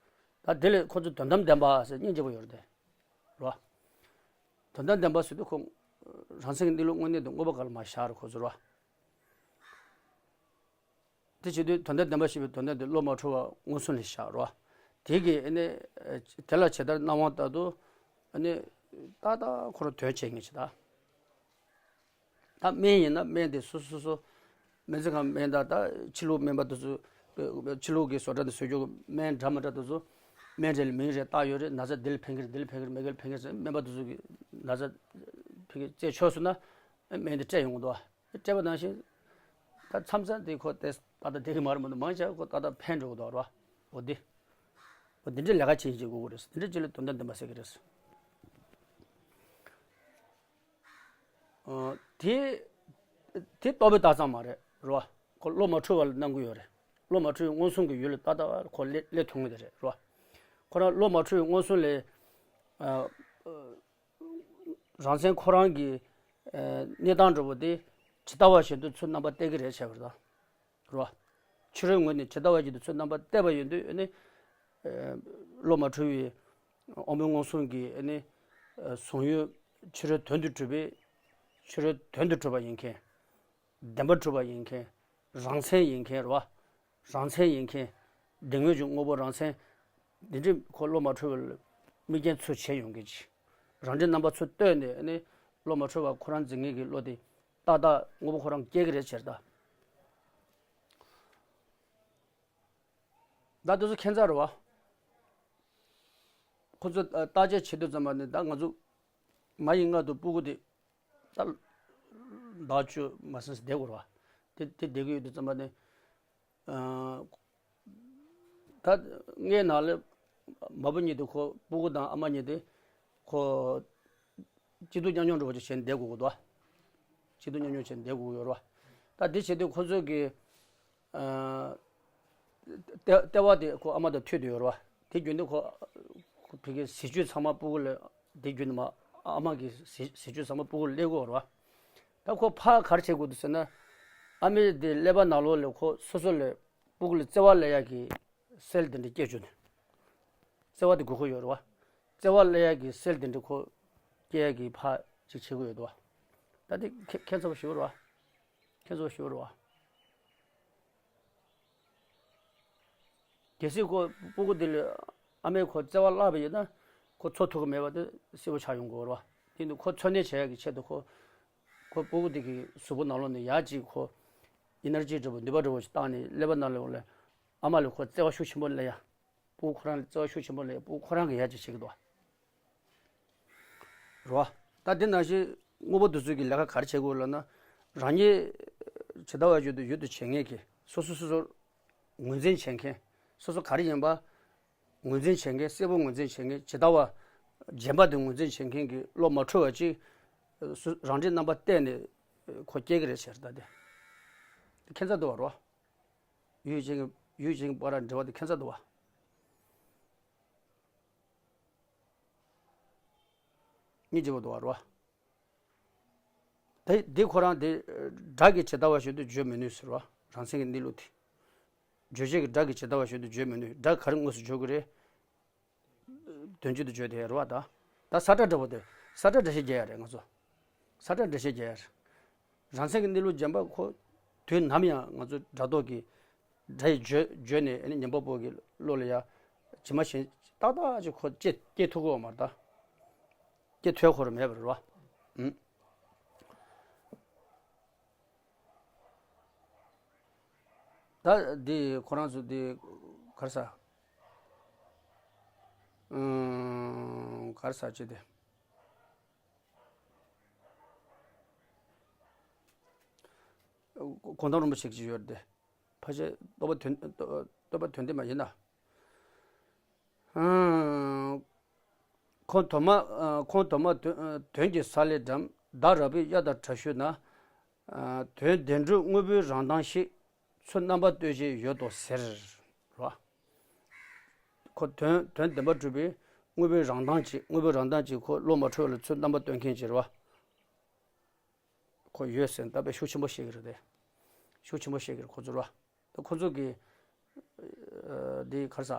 བ། ད་དེ་ལས་ཁོ་ཚོ་དོན་དམ་བདེན་པ་ཟེར་སྙིང་རྗེ་པོ་ཡོད་རེད་དེ། རེད་བ། དོན་དམ་བདེན་པ་ཟེར་དུས་ཁོ་རང་མཚན་གྱི་གནས་ལུགས་དངོས་གནས་དེ་མངོན་པ་ག་ལ་མ་ཤར་རེད་ཁོ་ཚོ་རེད་བ། དེ་བྱེད་དུས་དོན་དམ་བདེན་པ་ཞེས་པའི་དོན་དམ་དེ་བློ་མ་འཁྲུལ་བ་མངོན་སུམ་ལ་ཤར་རེད་བ། དེ་གིས་ཨ་ནི། དེ་ལ་ཇི་ལྟར་སྣང་བ་ལྟར་དུ། ཨ་ནི། ཏག་ཏག་ཁོ་རང་དོན་བྱེད་མཁན་ཞིག་ད། ད་སྨན་ཡིན་ན་སྨན་དེ་སོ་སོ་སོ་སྨན་རྩིས་ཁང་སྨན་དང་ད་ཕྱི་ལུགས་སྨན་པ་དེ་ཚོ་ཕྱི་ལུགས་ཀྱི་བཟོ་གྲྭ་དེ་བཟོ་རྒྱུ་སྨན་འདྲ་མི་འདྲ་དེ་ཚོ་སྨན་རེ་ལ་མིང་རེ་བཏགས་ཡོད་རེད། ན་ཚ་འདི་ལ་ཕན་གི་རེད། འདི་ལ་ཕན་གི་རེད། མི་གི་ལ་ཕན་གི་རེད་ཟེར་སྨན་པ་དེ་ཚོ་གི་ན་ཚ་ཕན་གི་རྩད་ཆོད་སོང་ན་སྨན་དེ་སྤྲད་ཡོང་གི་འདུག་བ། སྤྲད་པ་ནང་བཞིན་ད་མཚམས་མཚམས་དེ་ཁོ་དེ་ད་ལྟ་དེ་གི་མ་རེད་མི་འདུག་མང་ཆེ་ཁོ་ད་ལྟ་ཕན་འགྲོ་གི་འདུག་ར། འོ་དེ་འོ་དེ་འདྲའི་ལས་ཀ་བྱེད་བྱེད་དགོས་གི་རེད། དེ་འདྲ་ཅིག་ལ་དོན་དམ་བདེན་པ་ཟེར་གི་རེད། ཨ། དེ་དེ་རྟོགས་པའི་རྟགས་མཚན་མ་རེད་རོ། ཁོ་བློ་མ་འཁྲུལ་བ་ལ་གནང་གི་ཡོད་རེད། བློ་མ་འཁྲུལ་བའི་མངོན་སུམ་གྱི་ཡུལ་ལ་ཏག་ཏག་ཁོ་སླེབས་སླེབས་ཐུབ་ངེས་དེ་རེད་རོ། ཁོ་རང་བློ་མ་འཁྲུལ་བའི་མངོན་སུམ་ལས། ཨ། རང་མཚན་ཁོ་རང་གི་ཨ་གནས་སྟངས་འདྲ་པོ་དེ་ཇི་ལྟ་བ་བཞིན་དུ་ཚུར་རྣམ་པ་གཏད་ཀྱི་རེད་བྱས་པ་རེད་ད། རོ། ཕྱི་རོལ་ངོས་ནས་ཇི་ལྟ་བ་བཞིན་དུ་ཚུར་རྣམ་པ་གཏད་པ་ཡིན་དུས་ཨ་ནི། ཨ་བློ་མ་འཁྲུལ་བའི་དབང་པོའི་མངོན་སུམ་གྱི་ཨ་ནི་ཨ་གཟུང་ཡུལ་ཕྱི་རོལ་དོན་དུ་གྲུབ་པའི་ཕྱི་རོལ་དོན་དུ་གྲུབ་པ་ཡིན་མཁན། བདེན་པར་གྲུབ་པ་ཡིན་མཁན། རང་མཚན་ཡིན་མཁན་རེད་བ། རང་མཚན་ཡིན་མཁན། སྡེ་དངོས་ཀྱི་དངོས་པོ་རང་མཚན། འདི་འདྲའི་ཁོ་བློ་མ་འཁྲུལ་བའི་དམིགས་རྐྱེན་ཚུལ་བྱེད་ཡོང་མཁན་ཅིག་རང་འདྲའི་རྣམ་པ་ཚུར་བཏོད་ནས་ནི་བློ་མ་འཁྲུལ་བ་ཁོ་རང་འཛིན་མཁན་གྱི་བློ་དེ་ཏག་ཏག་དངོས་པོ་ཁོ་རང་སྐྱེ་གི་རེད་ཟེར་ད། ད་དེ་ཚོ་ཁྱད་མཚར་རེད་བ། ཁོ་ཚོ་ཨ་བརྟག་དཔྱད་བྱེད་དུས་ཙམ་པ་ནི་ད་ང་ཚོ་མ་ཡི་མངལ་དུ་སྤུ་གུ་དེ་ད་ཟླ་བཅུ་མ་ཟིན་ཙམ་བསྡད་དགོས་རེད་བ། དེ་དེ་བསྡད་ཀྱི་ཡོད་དུས་ཙམ་པ་ནི་ཨ། ད་མངལ་ནང་ལ་མ་བུ་གཉིས་དེ་ཁོ་སྤུ་གུ་དང་ཨ་མ་གཉིས་དེ་ཁོ་སྐྱིད་སྡུག་མཉམ་མྱོང་འདྲ་པོ་ཅིག་བྱས་ནས་བསྡད་དགོས་ཀྱི་འདུག་སྐྱིད་སྡུག་མཉམ་མྱོང་བྱས་ནས་བསྡད་དགོས་ཀྱི་ཡོད་རེད་བ། ད་དེ་བྱེད་དུས་ཁོ་ཚོ་གི་ཨ་ལྟེ་ལྟེ་བ་དེ་ཁོ་ཨ་མ་དང་མཐུད་དེ་ཡོད་རེད་བ། དེ་བརྒྱུད་ནས་ཁོ་ཁོ་ཕ་གི་ཟས་བཅུད་ཚང་མ་སྤུ་གུ་ལ་དེ་བརྒྱུད་ནས་མ་ཨ་མ་གི་ཟས་ཟས་བཅུད་ཚང་མ་སྤུ་གུ་ལ་སླེབས་ཀྱི་ཡོད་རེད་བ། ད་ཁོ་ཕར་ག་རེ་བྱེད་དགོས་འདུག་ཟེར་ན། ཨ་མའི་དེ་ཀླད་པ་ནང་ལོགས་ལ་ཁོ་སོ་སོ་ལ་སྤུ་གུ་ལ་བརྩེ་བ་སླེབས་ཡག་གི་སེལ་དེ་འདྲ་སྐྱེ་བཅུག་ནས། བརྩེ་བ་དེ་དགོས་མཁོ་ཡོད་རེད་བ། བརྩེ་བ་སླེབས་ཡག་གི་སེལ་དེ་འདྲ་ཁོ་སྐྱེ་ཡག་གི་ཕར་ཅིག་བྱེད་དགོས་ཡོད་དོ། ད་དེ་ཁྱད་ཁྱད་མཚར་པོ་ཞིག་རེད་བ། ཁྱད་མཚར་པོ་ཞིག་རེད་བ། གལ་སྲིད་ཁོ་སྤུ་གུ་དེ་ལ་ཨ་མས་ཁོ་བརྩེ་བ་བརླག་པ་ཡིན་ན་ཁོ་འཚོ་ཐུབ་ཀྱི་མེད་པ་དེ་གསལ་པོ་ཆགས་ཡོང་གི་ཡོད་རེད་བ། དེ་ནི་ཁོ་འཚོ་གནས་བྱེད་ཡག་གི་ཆེད་དུ་ཁོ་ཁོ་སྤུ་གུ་དེ་གི་གཟུགས་པོ་ནང་ལོགས་ནས་ཡག་ཅིག་ཁོ་ཨེ་ནར་ཇི་འདྲ་པོ་ནུས་པ་འདྲ་པོ་ཞིག་བཏང་ནས་ཀླད་པ་ནང་ལོགས་ལ་ཨ་མ་ལ་ཁོ་བརྩེ་བ་ཤུགས་ཆེན་པོ་སླེབས་ཡ། སྤུ་གུ་ཁོ་རང་ལ་བརྩེ་བ་ཤུགས་ཆེན་པོ་སླེབས་ཡ། སྤུ་གུ་ཁོ་རང་གིས་ཡག་ཅིག་བྱེད་ཀྱི་འདུག་བ། རེད་བ། ད་དེ་ནང་བཞིན་དངོས་པོ་དེ་ཚོ་གི་ལས་ཀ་ག་རེ་བྱེད་དགོས་ལབ་ན། རང་ཉིད་ཇི་ལྟ་བ་བཞིན་དུ་ཡུལ་དུ་བྱེད་མཁན་གྱི་སོ་སོ་སོ་སོར་ངོས་འཛིན་བྱེད་མཁན། སོ་སོ་ག་རེ་ཡིན་པ་ངོས་འཛིན་བྱེད་མཁན། གསལ་པོ་ངོས་འཛིན་བྱེད་མཁན། ཇི་ལྟ་བ་བརྗེན་པ་དེ་ངོས་འཛིན་བྱེད་མཁན་གྱི་བློ་མ་འཁྲུལ་བ་ཅིག་སུ་རང་འདྲའི་རྣམ་པ་བལྟས་ནས་ཁོ་སྐྱེ་གི་རེད་ཟེར། ད་དེ་དེ་ཁྱད་མཚར་འདུག་བ། རེད་བ། ཡུལ་ཅན་གྱི་ཡུལ་ཅན་གྱི་བར་འབྲེལ་བ་དེ་ཁྱད་མཚར་འདུག་བ། སྙིང་རྗེ་པོ་འདུག་བ། རེད་བ། དེ་འདི་ཁོ་རང་དེ་སྒྲ་གིས་ཇི་ལྟ་བ་བཞིན་དུ་བརྗོད་མི་ནུས་ཟེར་བ། རང་མཚན་གྱི་གནས་ལུགས་དེ། རྗོད་བྱེད་ཀྱི་སྒྲ་གིས་ཇི་ལྟ་བ་བཞིན་དུ་བརྗོད་མི་ནུས། སྒྲ་ག་རེ་དངོས་སུ་བརྗོད་ཀྱི་རེད། དོན་བརྗོད་དུ་བརྗོད་དེ་རེད་བ། ད་ད་ས་ཁྲ་འདྲ་པོ་དེ། ས་ཁྲ་འགྲེལ་བཤད་རྒྱག་ཡ་རེད་ང་ཚོ། ས་ཁྲ་འགྲེལ་བཤད་རྒྱག་ཡ་རེད། རང་མཚན་གྱི་གནས་ལུགས་བརྗེན་པ་ཁོ་དུས་ནམ་ཡང་ང་ཚོ་སྒྲ་རྟོག་གི་སྒྲ་ཡི་བརྗོད་བརྗོད་ནས་ཨ་ནི་ཉན་པ་པོ་གི་བློ་ལ་ཡ་ཇི་མ་ཞིག་ཏག་ཏག་ཅིག་ཁོ་སྐྱེ་སྐྱེ་ཐུབ་ཀྱི་ཡོད་མ་རེད་ད། སྐྱེ་ཐུབ་ཁོ་རང་མེད་པ་རེད་བ། ཨུམ། ད་འདི་ཁོ་རང་ཚོ་འདི་ག་རེ་ཟ། ཨུམ། ག་རེ་ཟ་ཅི་དེ། གུང་ཐང་རིན་པོ་ཆེ་ཅིག་ཡོད་དེ། ཕལ་ཆེར་རྟོགས་པ་དོན་རྟོགས་པ་དོན་ལྡན་མ་ཡིན་ན། ཁོང་དོན་མ་ཁོང་དོན་མ་དོན་དོན་གྱི་ས་ལེ་འགྲམ། བདག་རབ་པའི་གཡའ་དང་བྲག་ཤུལ་ན། དོན་བདེན་གྲུབ་དངོས་པོའི་རང་མདངས་ཤིག་ཚུར་རྣམ་པ་གཏོད་བྱེད་ཡོད་དོ་ཟེར། རོ། ཁོ་དོན་དོན་བདེན་པར་གྲུབ་པའི་དངོས་པོའི་རང་མདངས་ཅིག་དངོས་པོའི་རང་མདངས་ཅིག་ཁོ་བློ་མ་འཁྲུལ་བ་ལ་ཚུར་རྣམ་པ་གཏོད་མཁན་ཅིག་རེད་བ། ཁོ་ཡོད་ཟེར་ད་དཔེ་ཤུགས་ཆེན་པོ་བཤད་ཀྱི་རེད་དེ། ཤུགས་ཆེན་པོ་བཤད་ཀྱི་རེད་ཁོ་ཚོར་བ། ད་ཁོ་ཚོ་གི་ཨ་འདི་ག་རེ་ཟ།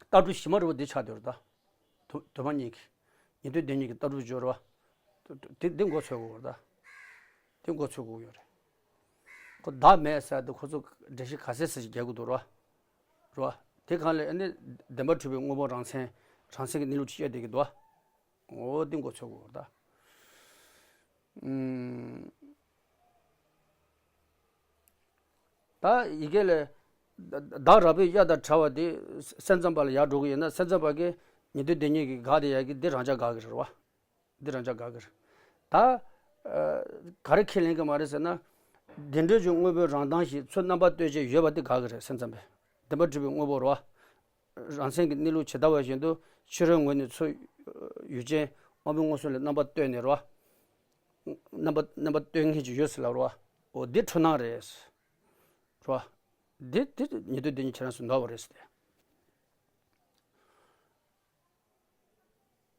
ལྟ་གྲུབ་གཞི་མ་རུ་བ་འདི་ཆགས་བསྡད་ཡོད་རེད་ད། དུ་དུ་མ་གཉིས་ཀྱི། ཉན་ཐོས་སྡེ་གཉིས་ཀྱི་ལྟ་གྲུབ་སྦྱོར་བ། དེ་འདི་མགོ་ཚོས་དགོས་རེད་ད། དེ་མགོ་ཚོས་དགོས་ཡོད་རེད། ཁོ་བདག་མེད་ཟེར་དེ་ཁོ་ཚོ་འགྲེལ་བཤད་ག་ཚད་ཟེར་ཞིག་རྒྱག་གི་འདུག་རེད་བ། རེད་བ། དེ་གང་ལས་ཨ་ནི་བདེན་པར་གྲུབ་པའི་དངོས་པོ་རང་མཚན་རང་མཚན་གྱི་གནས་ལུགས་ཅིག་བཤད་བསྡད་ཀྱི་འདུག་བ། འོ་འདི་མགོ་ཚོད་དགོས་ད། ཨུམ། ད་ཡི་གེ་ལས། བདག་ར་བས་གཡའ་དང་བྲལ་བ་དེ་སེམས་ཙམ་པ་ལ་ཡར་འགྲོ་གི་ཡོད་ན། སེམས་ཙམ་པ་གིས་ཉན་ཐོས་སྡེ་གཉིས་ཀྱི་དགག་དེ་ཡར་གྱི་འདི་རང་འཇགས་དགག་གི་རེད་བ། འདི་རང་འཇགས་དགག་གི་རེད། ད་ག་རེ་ཁས་ལེན་གི་མ་རེད་ཟེར་ན། བདེན་གྲུབ་ཀྱི་དངོས་པོའི་རང་གདངས་ཤིག་ཚུར་རྣམ་པར་གཏོད་བྱེད་ཡོད་པ་དེ་དགག་གི་རེད། སེམས་ཙམ་པས། བདེན་པར་གྲུབ་པའི་དངོས་པོ་རེད་བ། རང་མཚན་གྱི་གནས་ལུགས་ཇི་ལྟ་བ་བཞིན་དུ་ཕྱི་རོལ་ངོས་ནས་ཚུར་ཡུལ་ཅན་དབང་པོའི་མངོན་སུམ་ལ་རྣམ་པར་གཏོད་ནས་རེད་བ། རྣམ་པར་རྣམ་པར་གཏོད་མཁན་ཅིག་ཡོད་ཟེར་ལབ་རེད་བ། འོ་འདི་འཁྲུལ་སྣང་རེད། རེད་བ། འདི་འདི་ཉན་ཐོས་སྡེ་གཉིས་ཁྱེད་རང་ཚོ་ནོར་བ་རེད་ཟེར་ཏེ།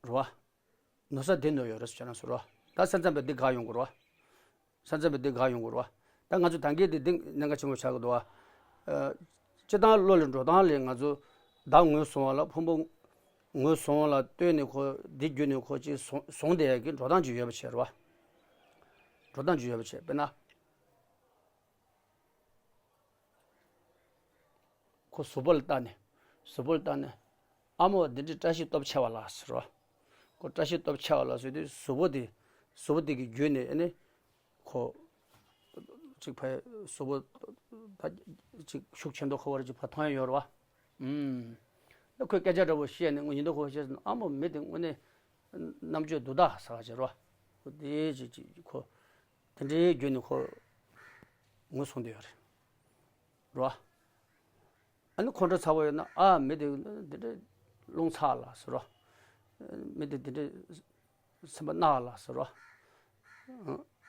རེད་བ། ནོར་ས་འདི་ནོར་ཡོད་རེད་ཟེར་ཁྱེད་རང་ཚོ་རེད་བ། ད་སེམས་ཙམ་པས་འདི་དགག་ཡོང་གི་རེད་བ། སེམས་ཙམ་པས་འདི་དགག་ཡོང་གི་རེད་བ། ད་ང་ཚོ་ད་གིན་འདི་འདི་གནད་འགག་ཆེན་པོ་ཆགས་ཀྱི་འདུག་བ། ཨ། སྤྱིར་བཏང་བློ་ལ་འགྲོ་སྟངས་ལས་ང་ཚོ་བདག་ངོས་བཟུང་བ་ལ་ཕུང་པོ་ངོས་བཟུང་བ་ལ་ལྟོས་ནས་ཁོ་འདི་བརྒྱུད་ནས་ཁོ་ཅིག་བཟུང་བཟུང་བསྡད་ཡ་གི་འགྲོ་སྟངས་ཅིག་ཡོད་པ་བྱས་རེད་བ། འགྲོ་སྟངས་ཅིག་ཡོད་པ་བྱས། དཔེར་ན། ཁོ་གཟུགས་པོ་ལ་བལྟས་ནས། གཟུགས་པོ་ལ་བལྟས་ནས། ཨ་མོ་འདི་འདྲའི་བཀྲ་ཤིས་སྟོབས་ཆེ་བ་ལ་ཟེར་རོ། ཁོ་བཀྲ་ཤིས་སྟོབས་ཆེ་བ་ལ་ཟེར་དུས་གཟུགས་པོ་དེ། གཟུགས་པོ་དེ་གི་བརྒྱུད་ནས་ཨ་ནི། ཁོ། ཅིག་ཕ། གཟུགས་པོ། ད། ཅིག་ཤུགས་ཆེ་མདོག་ཁ་པོ་རེ་ཅིག་ཕར་མཐོང་ཡ་ཡོད་རེད་བ། ཨུམ། ད་ཁོས་སྐད་ཆ་འདྲ་པོ་བཤད་ནས་ངོ་ཉིན་ཐོ་ཁོ་བཤད་སོང་ན། ཨ་མོ་མི་དེ་དངོས་གནས་རྣམ་དཔྱོད་འདུག་ད་ཟེར་བ་བྱེད་རོ། ཁོ་དེ་ཅིག་ཅིག་ཁོ། དེ་འདྲའི་བརྒྱུད་ནས་ཁོ། ངོས་བཟུང་བསྡད་ཡོད་རེད། རོ། ཨ་ནི་ཁོང་ཁྲོ་ཚ་པོ་ཡོད་ན། ཨ། མི་དེ་འདི་འདྲའི་རླུང་ཚ་ལ་ཟེར་རོ། མི་དེ་འདི་འདྲའི་སེམས་པ་ན་ལ་ཟེར་རོ།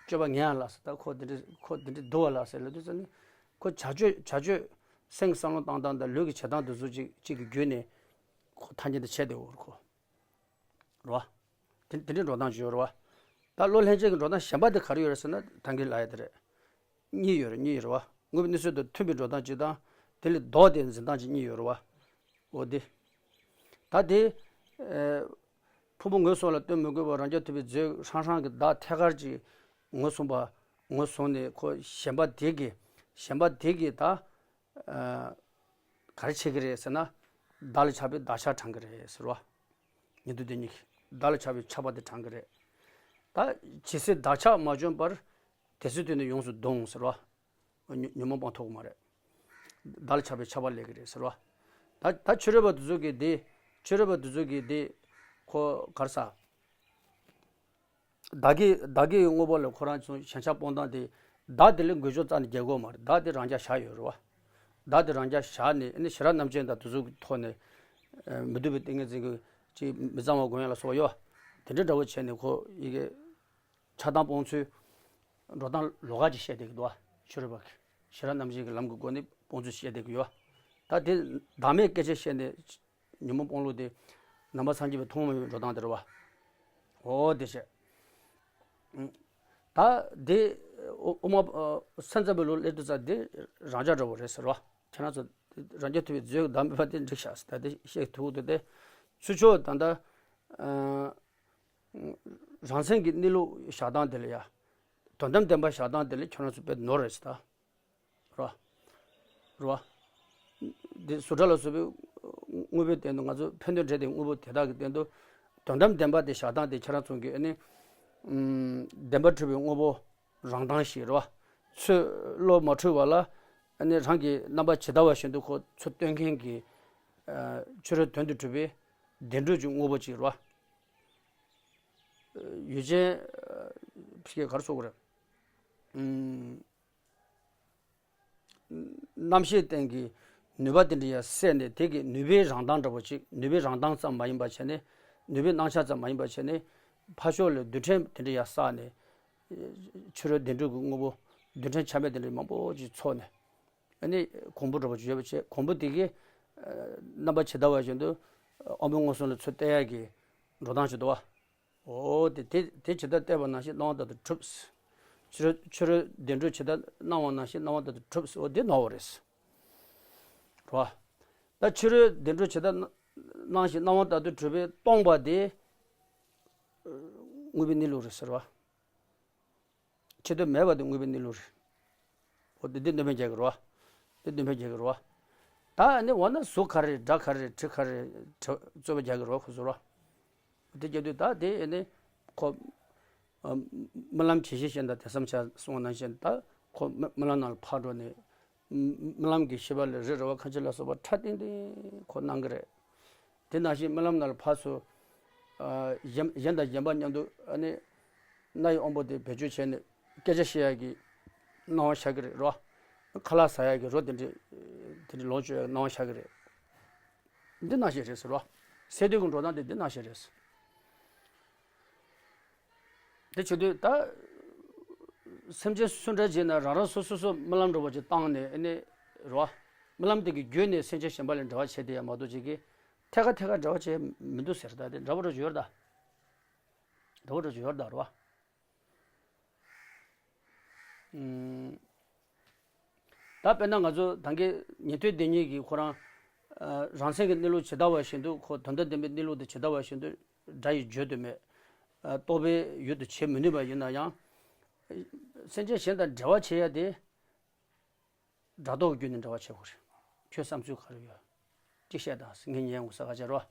སྤྱོད་པ་ངན་ལ་ཟེར། ད་ཁོ་འདི་འདྲའི་ཁོ་འདི་འདྲའི་འདུག་བ་ལ་ཟེར་ལབ་དུས་ཙམ་ནས། ཁོ་བྱ་སྤྱོད་བྱ་སྤྱོད་སེམས་བསམ་བློ་བཏང་སྟངས་དང་ལུས་ཀྱི་བྱེད་སྟངས་དེ་ཚོ་གཅིག་གཅིག་གི་བརྒྱུད་ནས་ཁོ་ཐ་སྙད་དེ་བྱས་བསྡད་ཡོད་རེད་ཁོ། རེད་བ། དེ་དེ་འདྲའི་འགྲོ་སྟངས་ཅིག་ཡོད་རེད་བ། ད་བློ་ལྷན་སྐྱེས་ཀྱི་འགྲོ་སྟངས་གཞན་པ་དེ་ག་རེ་ཡོད་རེད་ཟེར་ན། ད་གིན་ལབ་ཡ་དེ་རེད། གཉིས་ཡོད་རེད། གཉིས་ཡོད་རེད་བ། དངོས་པོའི་གནས་ཚུལ་དང་མཐུན་པའི་འགྲོ་སྟངས་གཅིག་དང་། དེ་ལས་ལྡོག་སྟེ་འཛིན་སྟངས་གཅིག་གཉིས་ཡོད་རེད་བ། འོ་དེ། ད་དེ། ཨེ། ཕུང་པོ་ངོས་བཟུང་བ་ལ་ལྟོས་མི་དགོས་པར་རང་རྐྱ་ཐུབ་པའི་མཛོད་ཧྲང་ཧྲང་གི་བདག་ཐད་ཀར་གྱི་ངོས་བཟུང་བ། ངོས་བཟུང་ནས་ཁོ་གཞན་པ་དེ་གིས། གཞན་པ་དེ་གིས་ད། ཨ། ག་རེ་བྱེད་ཀྱི་རེད་ཟེར་ན། བདག་ལ་ཆགས་པའི་བདག་ཆགས་དྲངས་ཀྱི་རེད་ཟེར་བ། ཉན་ཐོས་དེ་གཉིས་ཀྱིས་བདག་ལ་ཆགས་པའི་ཆགས་པ་དེ་དྲངས་ཀྱི་རེད། ད་ཇི་སྲིད་བདག་ཆགས་མ་བྱུང་བར། དེ་སྲིད་དུ་ནི་ཡོངས་སུ་གདུང་ཟེར་བ། ཉོན་ཉོན་མོངས་སྤོང་ཐུབ་ཀྱི་མ་རེད། བདག་ལ་ཆགས་པའི་ཆགས་པ་ལས་ཀྱི་རེད་ཟེར་བ། ད་ད་ཕྱི་རོལ་པ་དེ་ཚོ་གིས་དེ། ཕྱི་རོལ་པ་དེ་ཚོ་གིས་དེ། ཁོ་ག་རེ་ཟ། བདག་གི་བདག་གི་དངོས་པོ་ལ་ཁོ་རང་ཚོ་ཞེན་ཆགས་སྤོང་སྟངས་དེ། བདག་དེ་ལ་འགུལ་སྐྱོད་རྩ་ནས་རྒྱག་གི་ཡོད་མ་རེད། བདག་དེ་རང་འཇགས་བཞག་ཡོད་རེད་བ། བདག་དེ་རང་འཇགས་བཞག་ནས། ཨ་ནི་ཤེས་རབ་རྣམ་འབྱེད་དང་དེ་ཚོ་གི་ཐོག་ནས། ཨ། མི་སྡུག་པའི་ཏིང་ངེ་འཛིན་གྱི་ཅིག་མི་གཙང་བ་སྒོམ་ཡ་ལ་སོགས་པ་ཡོད་བ། དེ་འདྲ་འདྲ་བོ་བྱས་ནས་ཁོ་ཡི་གེ་ཆགས་སྡང་སྤོང་ཚུལ། འགྲོ་སྟངས་ལོགས་ཀ་ཅིག་བཤད་བསྡད་ཀྱི་འདུག་བ། ཕྱི་རོལ་པ་གིས་ཤེས་རབ་རྣམ་འབྱེད་ཀྱི་ལམ་གྱི་སྒོ་ནས་སྤོང་ཚུལ་བཤད་བསྡད་ཀྱི་ཡོད་བ། ད་དེ་བདག་མེད་སྐད་ཆ་བཤད་ནས། ཉོན་མོངས་སྤོང་ལུགས་དེ་ནང་པ་སངས་རྒྱས་པའི་ཐུན་མོང་མ་ཡིན་པའི་འགྲོ་སྟངས་དེ་རེད་བ། འོ་དེ་བྱས། ད་དེ་ཨོ་ཨོ་མ། ཨ། སེམས་ཙམ་པའི་ལུགས་སླེབས་དུས་ཙམ་དེ་རང་འཇགས་འདྲ་བོ་རེད་ཟེར་བ། ཁྱེད་རང་ཚོ་རང་རྐྱ་ཐུབ་པའི་མཛོད་བདག་མེད་པ་དེ་འགྲིག་ཤག་ཟེར། ད་དེ་བཤད་ཐུབ་འདུག་སྟེ། ཚུར་ཕྱོགས་ད་ལྟ། ཨ། རང་མཚན་གྱི་གནས་ལུགས་བཞག་སྟངས་དེ་ལ་ཡ། དོན་དམ་བདེན་པ་བཞག་སྟངས་དེ་ལ་ཁྱོད་རང་ཚོ་དཔེ་ནོར་རེད་ཟེར་ད། རོ། རོ། འདི་སུ་ཊ་ལ་སོགས་པའི་དངོས་པོའི་སྟེང་དུ། ང་ཚོ་ཕན་འདོགས་འབྲེལ་ཏེ་དངོས་པོ་དེ་དག་གི་སྟེང་དུ། དོན་དམ་བདེན་པ་དེ་བཞག་སྟངས་དེ་ཁྱེད་རང་ཚོ་གིས་ཨ་ནི། ཨམ། བདེན་པར་གྲུབ་པའི་དངོས་པོ་རང་གདངས་ཤིག་རོ། ཚུར་བློ་མ་འཁྲུལ་བ་ལ། ཨ་ནི་རང་གི་རྣམ་པ་ཇི་ལྟ་བ་བཞིན་དུ་ཁོ་ཚུར་སྟོན་མཁན་གྱི། ཨ། ཕྱི་རོལ་དོན་དུ་གྲུབ་པའི་བདེན་གྲུབ་ཀྱི་དངོས་པོ་ཅིག་རོ། ཡུལ་ཅན། ཨ། ཕྱི་ག་རེ་ཟེར་དགོས་རེད། ཨམ། རྣམ་ཤེས་སྟེང་གི་ནུས་པ་དེ་འདྲ་ཡར་བསལ་ནས། དེ་གི་ནུས་པའི་རང་གདངས་འདྲ་པོ་ཅིག་ནུས་པའི་རང་གདངས་ཙམ་མ་ཡིན་པ་བྱས་ནས། ནུས་པའི་སྣང་ཆ་ཙམ་མ་ཡིན་པ་བྱས་ནས། ཕར་ཕྱོགས་ལ་རྡུལ་ཕྲན་དེ་འདྲ་ཡར་བསགས་ནས། ཕྱི་རོལ་བདེན་གྲུབ་ཀྱི་དངོས་པོ་རྡུལ་ཕྲན་ཆ་མེད་དེ་འདྲ་མང་པོ་ཅིག་ཚོགས་ནས། ཨ་ནི་གོང་བུ་འདྲ་པོ་ཅིག་ཡོད་པ་བྱས། གོང་བུ་དེ་གིས། ཨ། རྣམ་པ་ཇི་ལྟ་བ་བཞིན་དུ་དབང་པོའི་མངོན་སུམ་ལ་ཚུར་བསྟན་ཡག་གི་འགྲོ་སྟངས་ཅིག་འདུག་བ། འོ་དེ་དེ་དེ་ཇི་ལྟར་བལྟས་པ་ནང་བཞིན་སྣང་བ་ལྟར་དུ་གྲུབ། ཕྱི་རོལ་ཕྱི་རོལ་བདེན་གྲུབ་ཇི་ལྟར་སྣང་བ་ནང་བཞིན་སྣང་བ་ལྟར་དུ་གྲུབ། འོ་དེ་ནོར་བ་རེད། རོ། ད་ཕྱི་རོལ་བདེན་གྲུབ་ཇི་ལྟར་སྣང་བཞིན་སྣང་བ་ལྟར་དུ་གྲུབ་པས་སྟོང་པ་དེ་དངོས་པོའི་གནས་ལུགས་རེད་ཟེར་བ། ཕྱི་དོན་མེད་པ་དེ་དངོས་པོའི་གནས་ལུགས་རེད། འོ་དེ་འདི་སྣོན་པ་རྒྱག་གི་རེད་བ། འདི་སྣོན་པ་རྒྱག་གི་རེད་བ། ད་ཨ་ནི་འོ་ན་གཟུགས་ག་རེ། སྒྲ་ག་རེ། དྲི་ག་རེ། དྲི། རྩོད་པ་རྒྱག་གི་རེད་བ་ཁོ་ཚོ་རེད་བ། དེ་བྱེད་དུས་ད་དེ་ཨེ་ནི་ཁོ་ཨ་རྨི་ལམ་ཇི་ཞིག་ཤེས་ད་དེ་བསམ་བྱ་གསུངས་པ་ནང་བཞིན་ད་ཁོ་རྨི་རྨི་ལམ་ནང་ལ་ཕར་འགྲོ་ནས་རྨི་རྨི་ལམ་གྱི་ཤེས་པ་ལས་རི་རེ་བ་ཁ་ཆེ་ལ་སོགས་པ་ཕྲ་ཏིང་ཏིང་ཁོ་སྣང་གི་རེད། དེ་ནང་བཞིན་རྨི་ལམ་ནང་ལ་ཕར་ཚུར་ཨ་གཞན་གཞན་དང་གཞན་པ་མཉམ་དུ་ཨ་ནི་རྣ་ཡི་དབང་པོ་དེ་བེད་སྤྱོད་བྱས་ནས་སྐད་ཆ་བཤད་ཡག་གི་སྣང་བ་ཤར་གི་རེད་རོ། ཁ་ལག་ཟ་ཡག་གི་རོ་དེ་འདྲ་དེ་འདྲ་ལོངས་སྤྱོད་ཡག་གི་སྣང་བ་ཤར་གི་རེད། འདི་ནང་བཞིན་རེད་ཟེར་རོ། སད་དུས་ཀྱི་འགྲོ་སྟངས་དེ་འདི་ནང་བཞིན་རེད་ཟེར། དེ་བྱེད་དུས་ད་སེམས་ཅན་སུ་འདྲ་བྱས་ན་རང་རང་སོ་སོ་སོ་རྨི་ལམ་འདྲ་བོ་ཅིག་བཏང་ནས་ཨ་ནི་རོ། རྨི་ལམ་དེ་གི་བརྒྱུད་ནས་སེམས་ཅན་གཞན་པ་ལ་འབྲེལ་བ་བྱས་དེ་ཡང་མ་གཏོགས་ཅིག་གིས་ཐད་ཀ་ཐད་ཀ་འབྲེལ་བ་བྱས་མི་འདུག་ཟེར། ད་དེ་འདྲ་བོ་འདྲ་བོ་ཅིག་ཡོད་རེད་ད། འདྲ་བོ་འདྲ་བོ་ཅིག་ཡོད་རེད་ད་རོ། ཨུམ། ད་དཔེར་ན་ང་ཚོ་ད་གིན་ཉན་ཐོས་སྡེ་གཉིས་ཀྱིས་ཁོ་རང་ཨ་རང་མཚན་གྱི་གནས་ལུགས་ཇི་ལྟ་བ་བཞིན་དུ་ཁོ་དོན་དམ་བདེན་པའི་གནས་ལུགས་དེ་ཇི་ལྟ་བ་བཞིན་དུ་སྒྲ་ཡིས་བརྗོད་དུ་མེད། ཨ་རྟོག་པའི་ཡུལ་དུ་བྱེད་མི་ནུས་པ་ཡིན་ན་ཡང་། སེམས་ཅན་གཞན་དང་འབྲེལ་བ་བྱེད་ཡ་དེ་སྒྲ་རྟོག་བརྒྱུད་ནས་འབྲེལ་བ་བྱེད་དགོས་རེད། ཁྱོད་བསམ་ཚུལ་ག་རེ་ཡོད། ཅིག་བཤད་དང་ངས་ཉན་འོང་ས་ག་བྱེད་རོགས།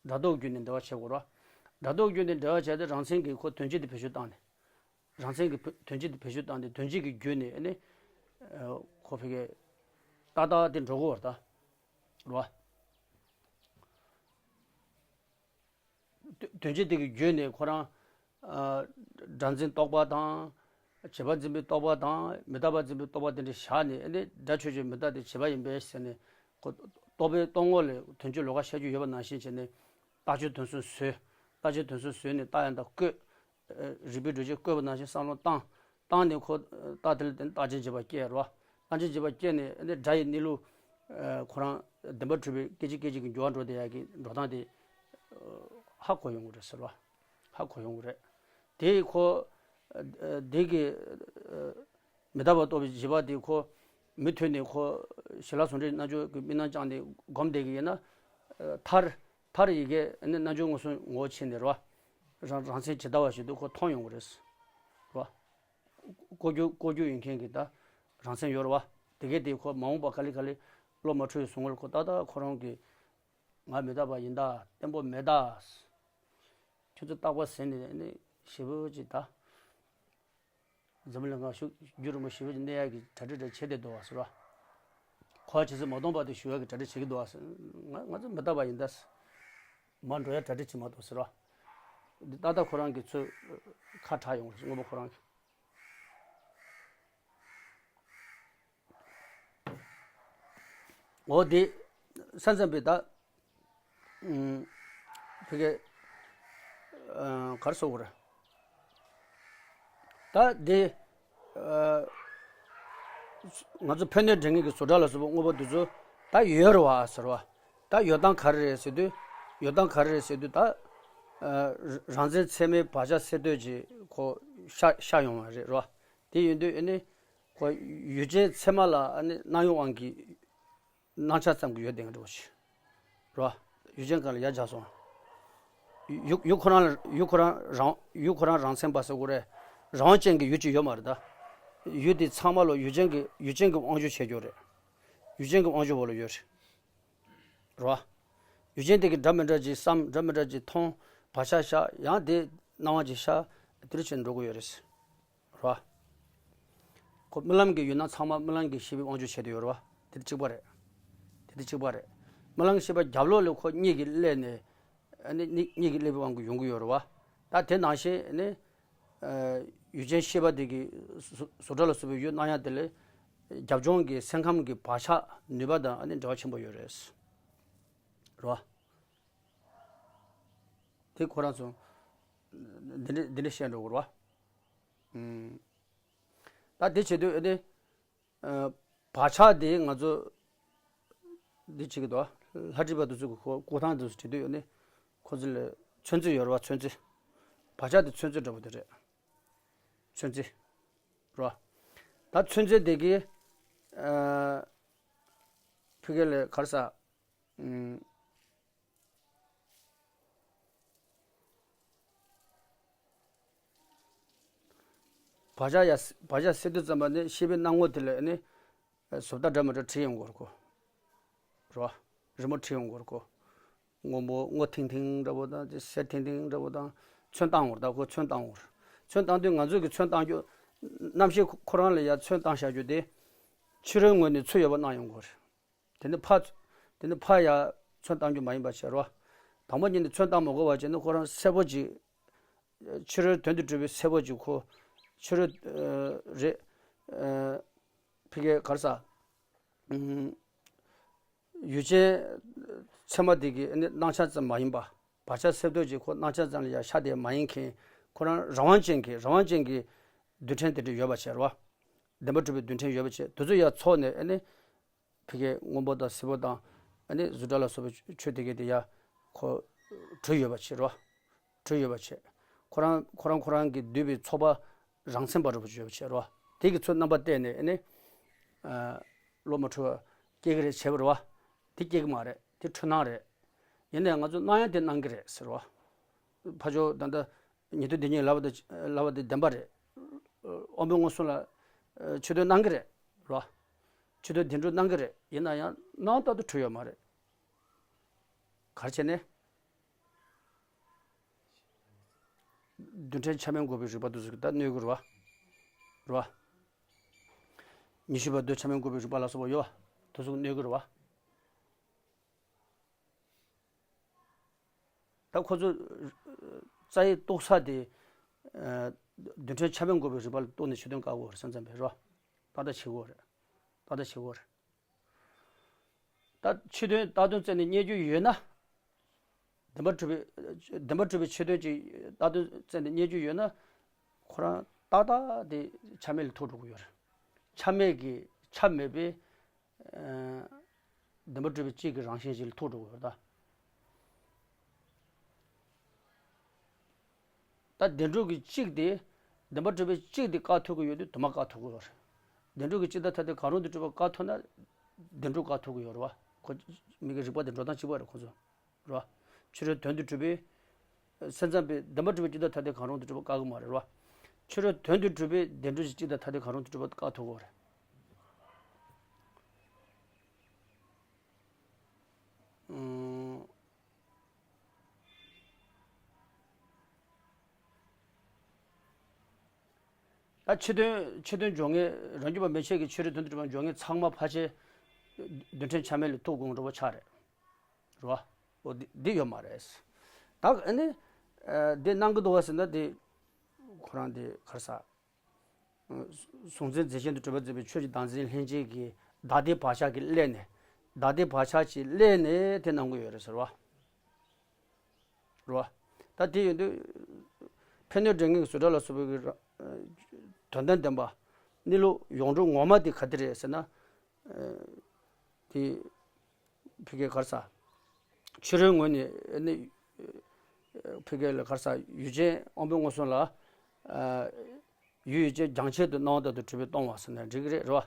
སྒྲ་རྟོག་བརྒྱུད་ནས་འབྲེལ་བ་བྱེད་དགོས་རོགས། སྒྲ་རྟོག་བརྒྱུད་ནས་འབྲེལ་བ་བྱས་ཏེ་རང་མཚན་གྱི་ཁོ་དོན་སྤྱི་དེ་བེད་སྤྱོད་བཏང་ནས། རང་མཚན་གྱི་བོད་དོན་སྤྱི་དེ་བེད་སྤྱོད་བཏང་སྟེ་དོན་སྤྱི་གི་བརྒྱུད་ནས་ཨ་ནི། ཨ་ཁོ་ཕ་གི་ཏག་ཏག་དེ་འགྲོ་གི་ཡོད་རེད་ད། རེད་བ། དོན་དོན་སྤྱི་དེ་གི་བརྒྱུད་ནས་ཁོ་རང་ཨ་སྒྲ་འཛིན་རྟོག་པ་དང་། བྱས་པ་འཛིན་པའི་རྟོག་པ་དང་མི་རྟག་པ་འཛིན་པའི་རྟོག་པ་དེ་འདྲ་བཞག་ནས་ཨ་ནི་སྒྲ་ཆོས་ཅན་མི་རྟག་སྟེ་བྱས་པ་ཡིན་པས་ཟེར་ནས་ཁོ་རྟོག་པའི་རྟོག་ངོ་ལས་དོན་སྤྱི་ལོགས་ཀ་ཤར་རྒྱུ་ཡོད་པ་ནང་བཞིན་བྱས་ནས་རྟགས་ཆོས་དོན་གསུམ་བཟོས། རྟགས་ཆོས་དོན་གསུམ་བཟོས་ནས་རྟགས་ཡང་དག་བཀོད། རིགས་པའི་སྒྲོ་སྐྱེས་བཀོད་པ་ནང་བཞིན་བསམ་བློ་བཏང་། བཏང་ནས་ཁོ་རྟགས་དེ་ལ་བརྟེན་རྟགས་ཅན་འབྱེད་པ་སྐྱེ་རོ། རྟགས་ཅན་འབྱེད་པ་སྐྱེ་ནས་ཨ་ནི་སྒྲ་ཡི་གནས་ལུགས་ཁོ་རང་བདེན་པར་གྲུབ་པའི་སྐད་ཅིག་སྐད་ཅིག་གི་འགྱུར་བ་འགྲོ་བསྡད་ཡག་གི་འགྲོ་སྟངས་དེ་ཧ་གོ་ཡོང་གི་རེད་ཟེར་བ། ཧ་གོ་ཡོང་གི་རེད། དེ་ཁོ་དེ་གི་མི་རྟག་པ་རྟོགས་པའི་བྱེད་པ་དེ་ཁོ་མུ་མཐུད་ནས་ཁོ་ཞི་ལྷག་ཟུང་འབྲེལ་རྣལ་འབྱོར་གྱི་དམིགས་རྣམ་བཅངས་ནས་སྒོམ་བསྡད་ཀྱི་ཡིན་ན། མཐར་མཐར་ཡི་གེ་ནི་རྣལ་འབྱོར་མངོན་སུམ་ངོ་བོ་ཕྱེ་ནས་རོ། རང་རང་མཚན་ཇི་ལྟ་བ་བཞིན་དུ་ཁོ་མཐོང་ཡོང་གི་རེད། རོ། ལྐོག་གྱུར་ལྐོག་གྱུར་ཡིན་མཁན་གྱི་ད་རང་མཚན་ཡོད་རེད་བ། དེ་གས་དེ་ཁོ་མ་འོངས་པ་ག་ལེ་ག་ལེ་བློ་མ་འཁྲུལ་བའི་གཟུངས་སྔོན་ལ་ཁོ་ཏག་ཏག་ཁོ་རང་གིས་ང་མི་རྟག་པ་ཡིན་ད། བརྟན་པོ་མེད་ད། ཁྱོད་ཚོ་རྟག་པར་ཟེར་ནས་ནི་ཞེ་པོ་ཅིག་ད། འཛམ་བུ་གླིང་ཁ་ཤུགས་རྒྱུ་རིང་པོ་ཞེ་པོ་ཅིག་གནས་ཡག་གི་གྲ་སྒྲིག་འདྲ་བྱེད་བསྡད་འདུག་བ་ཟེར་བ། གོ་བ་ཇི་སྲིད་མ་སྟོང་བར་དུ་བཞུགས་ཡག་གི་གྲ་སྒྲིག་བྱེད་ཀྱི་འདུག་བ་ཟེར། ང་ང་ཚོ་མི་རྟག་པ་ཡིན་ད་ཟེར། མར་འགྲོ་ཡག་གྲ་སྒྲིག་བྱེད་མ་གཏོགས་ཟེར་བ། འདི་ཏག་ཏག་ཁོ་རང་གི་ཚོད་ཁ་གྲག་ཡོང་བ་རེད་དངོས་པོ་ཁོ་རང་གི། འོ་དེ་ས་མཚམས་པའི་ད་ཨུམ་ཕ་གི་ཨ་ག་རེ་ཟེར་དགོས་རེད། ད་དེ་ཨ་ང་ཚོ་ཕན་གནོད་འདྲེན་མཁན་གྱི་བཟོ་གྲྭ་ལ་སོགས་པ་དངོས་པོ་འདི་ཚོ་ད་ཡོད་རེད་བ་ཟེར་བ། ད་ཡོད་སྟངས་ག་རེ་རེད་ཟེར་དུས་ཡོད་སྟངས་ག་རེ་རེད་ཟེར་དུས་ད་ཨ་རང་མཚན་ཚད་མའི་བག་ཆགས་སད་དོད་ཀྱི་ཁོ་ཤར་ཤར་ཡོང་བ་རེད་རོ། དེ་ཡིན་དུས་ཨ་ནི། ཁོ་ཡུལ་ཅན་ཚད་མ་ལ་ཨ་ནི་སྣང་ཡུལ་དབང་གིས་སྣང་ཆ་ཙམ་གྱི་ཡོད་དེ་འདྲ་བོ་ཞིག་རོ། ཡུལ་ཅན་གང་ལ་ཡར་སྦྱར་སོང་། ཡུལ་ཡུལ་ཁོ་རང་ལ་ཡུལ་ཁོ་རང་རང་ཡུལ་ཁོ་རང་རང་མཚན་པ་ཟེར་དགོས་རེད། རང་དབང་ཅན་གྱི་ཡུལ་ཅིག་ཡོད་མ་རེད་ད། ཡུལ་དེ་ཚང་མ་ལོ་ཡུལ་ཅན་གྱི་ཡུལ་ཅན་གྱི་དབང་ཆ་བྱེད་རྒྱུ་རེད། ཡུལ་ཅན་གྱི་དབང་ཆ་བོ་ལ་ཡོད་རེད། རོ། ཡུལ་ཅན་དེ་གི་འདྲ་མི་འདྲ་ཅིག་བསམ་འདྲ་མི་འདྲ་ཅིག་མཐོང་བག་ཆགས་ཤར་ཡང་དེ་སྣང་བ་ཅིག་ཤར་དེ་འདྲ་བྱས་འགྲོ་གི་ཡོད་རེད། རོ། ཁོ་རྨི་ལམ་གྱི་ཡུལ་སྣང་ཚང་མ་རྨི་ལམ་གྱི་ཤེས་པའི་དབང་ཆ་བྱས་ཏེ་ཡོད་རེད་བ། དེ་དེ་གཅིག་པ་རེད། དེ་དེ་གཅིག་པ་རེད། རྨི་ལམ་གྱི་ཤེས་པ་རྒྱབ་ལོགས་ལ་ཁོ་གཉིད་ཀྱིས་སླེབས་ནས་ཨ་ནི་གཉིད་གཉིད་ཀྱིས་སླེབས་པའི་དབང་གིས་ཡོང་གི་ཡོད་རེད་བ། ད་དེ་ནང་བཞིན་ཨ་ནི་ཨ་ཡུལ་ཅན་ཤེས་པ་དེ་གི་བཟོ་བཟོ་གྲྭ་ལ་སོགས་པའི་ཡུལ་སྣང་ཡ་དེ་ལས་རྒྱབ་ལྗོངས་ཀྱི་སེམས་ཁམས་ཀྱི་བག་ཆགས་ནུས་པ་དང་ཨ་ནི་འབྲེལ་བ་ཆེན་པོ་ཡོད་རེད། རེད་བ། དེ་ཁོ་རང་ཚོ་འདི་འདྲ་འདི་འདྲ་བཤད་འགྲོ་གི་རེད་བ། ཨུམ། ད་དེ་བྱེད་དུས་ཨ་ནི། ཨ་བག་ཆགས་དེ་ང་ཚོ་འདི་བྱེད་ཀྱི་འདུག་ལྷ་བྲིས་པ་དེ་ཚོ་གི་ཁོ་ལྐོག་ཐང་དེ་ཚོ་བྲིས་དུས་ཨ་ནི་ཁོ་ཚོ་ལ་ཚོད་འཛིན་ཡོད་རེད་བ། ཚོད་འཛིན། བག་ཆགས་དེ་ཚོད་འཛིན་འདྲ་པོ་དེ་རེད། ཚོད་འཛིན། རེད་བ། ད་ཚོད་འཛིན་དེ་གི་ཨ་ཕ་གི་ལ་ག་རེ་ཟ། ཨུམ། བག་ཆགས་ཡ་བག་ཆགས་སད་དུས་ཙམ་པ་ནི་ཤེས་པའི་སྣང་ངོ་དེ་ལ་ནི་བཟོ་ལྟ་འདྲ་མི་འདྲ་བྲིས་ཡོང་གི་རེད་ཁོ། རེད་བ། རི་མོ་བྲིས་ཡོང་གི་རེད་ཁོ། སྔོན་པོ་སྔོ་ཐིང་ཐིང་འདྲ་པོ་དང་དེ་སེར་ཐིང་ཐིང་འདྲ་པོ་དང་ཚོན་བཏང་བར་ད་ཁོ་ཚོན་བཏང་བར་ཚོན་བཏང་དུས་ང་ཚོ་གི་ཚོན་བཏང་རྒྱུ་རྣམ་ཤེས་ཁོ་རང་ལ་ཡ་ཚོན་བཏང་བཞག་རྒྱུ་དེ་ཕྱི་རོལ་ངོས་ནས་ཚོན་ཡོད་པ་གནང་ཡོང་དགོས་རེད། དེ་ནི་ཕ་དེ་ནི་ཕ་ཡ་ཚོན་བཏང་རྒྱུ་མ་ཡིན་པ་བྱས་རོ། དང་པོ་ཉིད་ནས་ཚོན་བཏང་མ་དགོས་པ་བྱས་ནས་ཁོ་རང་སེར་པོ་ཅིག་ཕྱི་རོལ་དོན་དུ་གྲུབ་པའི་སེར་པོ་ཅིག་ཁོ་ཕྱི་རོལ་རེད། ཕི་གའི་གར་ས། ཡུལ་ཅན་ཚད་མ་དེ་གི་ནི་སྣང་ཆ་ཙམ་མ་ཡིན་པ། བག་ཆགས་སེལ་འདོད་ཀྱི་ཁོ་སྣང་ཆ་ཙམ་ལ་ཡང་ཤ་དེ་མ་ཡིན་མཁན་ཁོ་རང་རང་དབང་ཅན་གྱི་རང་དབང་ཅན་གྱི་རྡུལ་ཕྲན་དེ་འདྲ་ཡོད་པ་བྱས་རོ། བདེན་པ་གྲུབ་པའི་རྡུལ་ཕྲན་ཡོད་པ་བྱས་དེ་ཚོ་ཡང་ཚོགས་ནས་ཨ་ནི་ཕི་གའི་སྔོན་པོ་དང་སེར་པོ་དང་ཨ་ནི་གཟུགས་སྒྲ་ལ་སོགས་པའི་ཆོས་དེ་གའི་དེ་ཡང་ཁོ་གྲུབ་ཡོད་པ་བྱས་རོ། གྲུབ་ཡོད་པ་བྱས། ཁོ་རང་ཁོ་རང་ཁོ་རང་གི་འདུས་པའི་ཚོགས་པ་རང་མཚན་པ་རུ་ཡོད་པ་བྱས་རོ། དེ་གི་ཚོད་རྣམ་པ་བལྟས་ནས་ཨ་ནི། བློ་མ་འཁྲུལ་བ་སྐྱེ་གི་རེད་བྱས་པ་རེད་བ། དེ་སྐྱེ་གི་མ་རེད་དེ་འཁྲུལ་སྣང་རེད། ཡིན་ནའང་ང་ཚོ་སྣང་ཡང་དེ་སྣང་གི་རེད་ཟེར་བ། ཕ་ཆོས་ད་ལྟ་ཉན་ཐོས་སྡེ་གཉིས་ལབ་པ་དེ་ལབ་པ་དེ་བདེན་པ་རེད། དབང་པོའི་མངོན་སུམ་ལ་ཆོས་དོན་སྣང་གི་རེད་རོ། ཆོས་དོན་བདེན་གྲུབ་སྣང་གི་རེད་ཡིན་ན་ཡང་སྣང་ལྟར་དུ་གྲུབ་ཡོད་མ་རེད། ག་རེ་བྱས་ནས། རྡུལ་ཕྲན་ཆ་མེད་འགོག་པའི་རིགས་པ་དེ་ཚོ་གི་ད་གནོད་གི་རེད་བ། རེད་བ། ཉི་ཤུ་པ་རྡུལ་ཆ་མེད་འགོག་པའི་རིགས་པ་ལ་སོགས་པ་ཡོད་བ། དེ་ཚོ་གི་གནོད་གི་རེད་བ། ད་ཁོ་ཚོ་རྩ་ཡི་རྟོག་ས་དེ། རྡུལ་ཕྲན་ཆ་མེད་འགོག་པའི་རིགས་པ་ལ་གཏུགས་ནས་ཆོས་དོན་བཀག་དགོས་རེད་བསམ་བསམ་པས་རོ། ཏག་ཏག་བྱེད་དགོས་རེད། ཏག་ཏག་བྱེད་དགོས་རེད། ད་ཆོས་དོན་བཏགས་དོན་བཙལ་ནས་རྙེད་རྒྱུ་ཡོད་ན། བདེན་པ་གྲུབ་པའི་བདེན་པ་གྲུབ་པའི་ཆོས་དོན་གྱི་བཏགས་དོན་བཙལ་ནས་རྙེད་རྒྱུ་ཡོད་ན། ཁོ་རང་ཏག་ཏག་དེ་ཆ་མེད་ལ་ཐུག་འགྲོ་གི་ཡོད་རེད། ཆ་མེད་ཀྱི་ཆ་མེད་པའི། བདེན་པ་གྲུབ་པའི་གཅིག་གི་རང་བཞིན་ཞིག་ལ་ཐུག་འགྲོ་གི་ཡོད་རེད་ད། ད་བདེན་གྲུབ་ཀྱི་གཅིག་དེ། བདེན་པ་གྲུབ་པའི་གཅིག་དེ་བཀག་ཐུབ་ཀྱི་ཡོད་དུས་དུ་མ་བཀག་ཐུབ་ཀྱི་ཡོད་རེད། བདེན་གྲུབ་ཀྱི་གཅིག་དང་ཐ་དད་གང་རུང་དུ་གྲུབ་པ་བཀག་ཐུབ་ན། བདེན་གྲུབ་བཀག་ཐུབ་ཀྱི་ཡོད་རེད་བ། ཁོ། མི་གི་རིགས་པ་དེ་འགྲོ་སྟངས་གཅིག་པ་རེད་ཁོ་ཚོ། རེད་བ། ཕྱི་རོལ་དོན་དུ་གྲུབ་པའི། སེམས་ཙམ་པའི་བདེན་པ་གྲུབ་པའི་གཅིག་དང་ཐ་དད་གང་རུང་དུ་གྲུབ་པ་བཀག་གི་མ་རེད་བ། ཕྱི་རོལ་དོན་དུ་གྲུབ་པའི་བདེན་གྲུབ་ཀྱི་གཅིག་དང་ཐ་དད་གང་རུང་དུ་གྲུབ་པ་བཀག་ཐུབ་ཀྱི་ཡོད་རེད། ཨང་། ད་ཕྱི་དོན་ཕྱི་དོན་སྦྱོར་ངེས་རང་རྒྱུད་པ་མན་ཆད་ཀྱི་ཕྱི་རོལ་དོན་དུ་གྲུབ་པ་སྦྱོར་ངེས་ཚང་མ་ཕལ་ཆེར་རྡུལ་ཕྲན་ཆ་མེད་ལ་ཐུག་དགོས་འགྲོ་བ་ཆགས་རེད། རེད་བ། འོ་འདི་འདི་ཡོད་མ་རེད། ད་ཨ་ནི། འདི་གནང་གི་འདུག་བ་ཟེར་ན་འདི། ཁོ་རང་འདི་གར་ས། གཟུང་འཛིན་རྫས་གཞན་དུ་གྲུབ་པར་འཛིན་པའི་ཆོས་ཀྱི་བདག་འཛིན་ལྷན་སྐྱེས་ཀྱི་བདག་ལྟའི་བག་ཆགས་ཀྱིས་བསླད་ནས། བདག་ལྟའི་བག་ཆགས་ཀྱིས་བསླད་ནས་དེ་གནང་གི་ཡོད་རེད་ཟེར་བ། རེད་བ། ད་དེ་ཡོད་དུས། ཕན་གནོད་འབྲེལ་ངེས་ཀྱི་བཟོ་གྲྭ་ལ་སོགས་པའི་གི་དོན་དམ་བདེན་པ། གནས་ལུགས་ཡོངས་གྲུབ་ངོ་མ་དེ་ག་དེ་རེད་ཟེར་ན། དེ། ཕི་གའི་གར་ས། ཕྱི་རོལ་ངོས་ནས་ནི། ཕི་གའི་ལ་གར་ས་ཡུལ་ཅན་དབང་པོའི་མངོན་སུམ་ལ། ཡུལ་ཡུལ་ཅན་རྒྱང་ཆད་དུ་སྣང་བ་ལྟར་དུ་གྲུབ་པས་སྟོང་བ་ཟེར་ན་འགྲིག་གི་རེད་རེད་བ།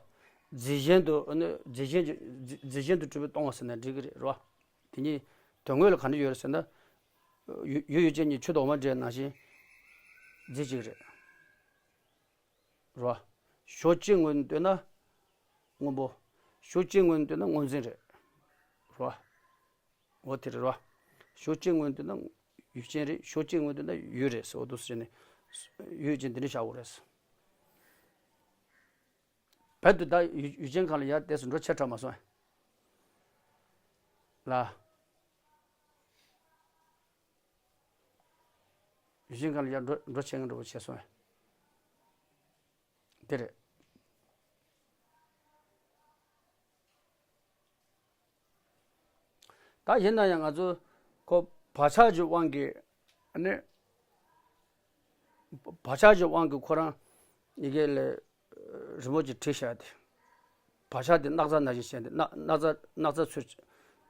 རྫས་གཞན་དུ་ནི་རྫས་གཞན་གྱི་རྫས་གཞན་དུ་གྲུབ་པས་སྟོང་བ་ཟེར་ན་འགྲིག་གི་རེད་རེད་བ། དེ་གཉིས་དོན་དངོས་ལ་ག་འདྲ་ཡོད་རེད་ཟེར་ན། ཡུལ་ཡུལ་ཡུལ་ཅན་གཉིས་ཆུ་དང་འོ་མ་འདྲེས་ནང་བཞིན། རྫས་གཅིག་རེད། རོ། ཕྱོགས་གཅིག་ངོས་ནས་བལྟས་ན། སྔོན་པོ། ཕྱོགས་གཅིག་ངོས་ནས་བལྟས་ན་སྔོ་འཛིན་རེད། རོ། འོ་དེ་རེད་རོ། ཕྱོགས་གཅིག་ངོས་ནས་བལྟས་ན་ཡུལ་ཅན་རེད། ཕྱོགས་གཅིག་ངོས་ནས་བལྟས་ན་ཡུལ་རེད་ཟེར་བ་འདུག་ཟེར་ནས། ཡུལ་ཅན་འདི་འདྲ་བཞག་དགོས་རེད། བོད་དུ་ད་ཡུལ་ཡུལ་ཅན་གང་ལ་ཡར་བལྟས་སུ་འགྲོ་ཆེ་དྲགས་མ་སོང་། ལ། ཡུལ་ཅན་གང་ལ་ཡར་འགྲོ་འགྲོ་ཆེ་ངན་འགྲོ་བ་བྱས་སོང་། དེ་རེད། ད་ཡིན་ན་ཡང་ང་ཚོ་ཁོ་བག་ཆགས་ཀྱི་དབང་གིས་ཨ་ནི། བག་ཆགས་ཀྱི་དབང་གིས་ཁོ་རང་ཡི་གེ་ལ་རི་མོ་ཅིག་བྲིས་བཞག་སྟེ། བག་ཆགས་དེ་སྣག་ཚ་ནང་བཞིན་བྱས་ནས་སྣག་སྣག་ཚ་སྣག་ཚ་ཚུལ་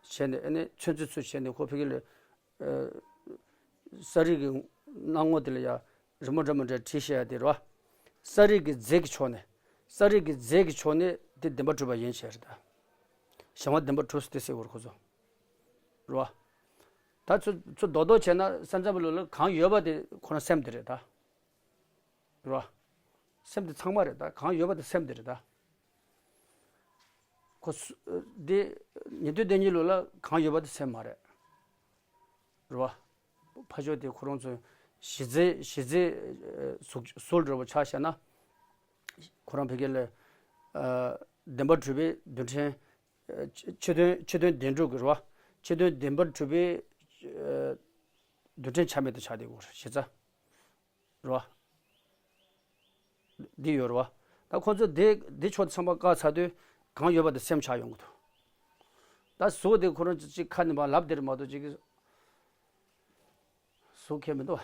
བྱས་ནས་ཨ་ནི་ཚོན་རྩི་ཚུལ་བྱས་ནས་ཁོ་ཕ་གི་ལ། ཨ། ས་རིག་གི་སྣང་ངོ་དེ་ལ་ཡང་རི་མོ་འདྲ་མི་འདྲ་བྲིས་བཞག་ཡ་དེ་རེད་བ། ས་རིག་གི་རྫས་ཀྱི་ཕྱོགས་ནས། ས་རིག་གི་རྫས་ཀྱི་ཕྱོགས་ནས་དེ་བདེན་པར་གྲུབ་པ་ཡིན་བྱས་རེད་ད། གཞན་དབང་བདེན་པར་གྲུབ་ཟེར་དེ་ཟེར་བར་ཁོ་ཚོ། རེད་བ། ད་ཚུར་ཚུར་རྡོག་རྡོག་བྱས་ན་སེམས་ཙམ་པ་ལོ་ལ་གང་ཡོད་པ་དེ་ཁོ་རང་སེམས་དེ་རེད་ད། རེད་བ། སེམས་དེ་ཚང་མ་རེད་ད། གང་ཡོད་པ་དེ་སེམས་དེ་རེད་ད། ཁོ་སུ་དེ་ཉན་ཐོས་སྡེ་གཉིས་ལོ་ལ་གང་ཡོད་པ་དེ་སེམས་མ་རེད། རེད་བ། ཕ་ཆོས་དེ་ཁོ་རང་ཚོའི་གཞི་རྩའི་གཞི་རྩའི་ཨ་གཟུགས་གཟུགས་འདྲ་བོ་ཆ་བཞག་ན། ཁོ་རང་ཕ་གི་ལ་ཨ་བདེན་པར་གྲུབ་པའི་རྡུལ་ཕྲན། ཨ་ཕྱི་དོན་ཕྱི་དོན་བདེན་གྲུབ་ཀྱི་རེད་བ། ཕྱི་དོན་བདེན་པར་གྲུབ་པའི་ཨ་རྡུལ་ཕྲན་ཆ་མེད་དུ་ཆགས་བསྡད་ཡོད་རེད། གཞི་རྩ། རེད་བ། འདི་ཡོད་རེད་བ། ད་ཁོ་ཚོ་འདི་འདི་ཕྱོགས་ཚང་མ་བཀག་ཚར་དུས་གང་ཡོད་པ་དེ་སེམས་ཆགས་ཡོང་གི་འདུག་ད་གཟུགས་དེ་ཁོ་རང་ཅིག་ཁ་ནས་མར་ལབ་བསྡད་རེད་མ་གཏོགས་ཅིག་གཟུགས་ཁྱད་མི་འདུག་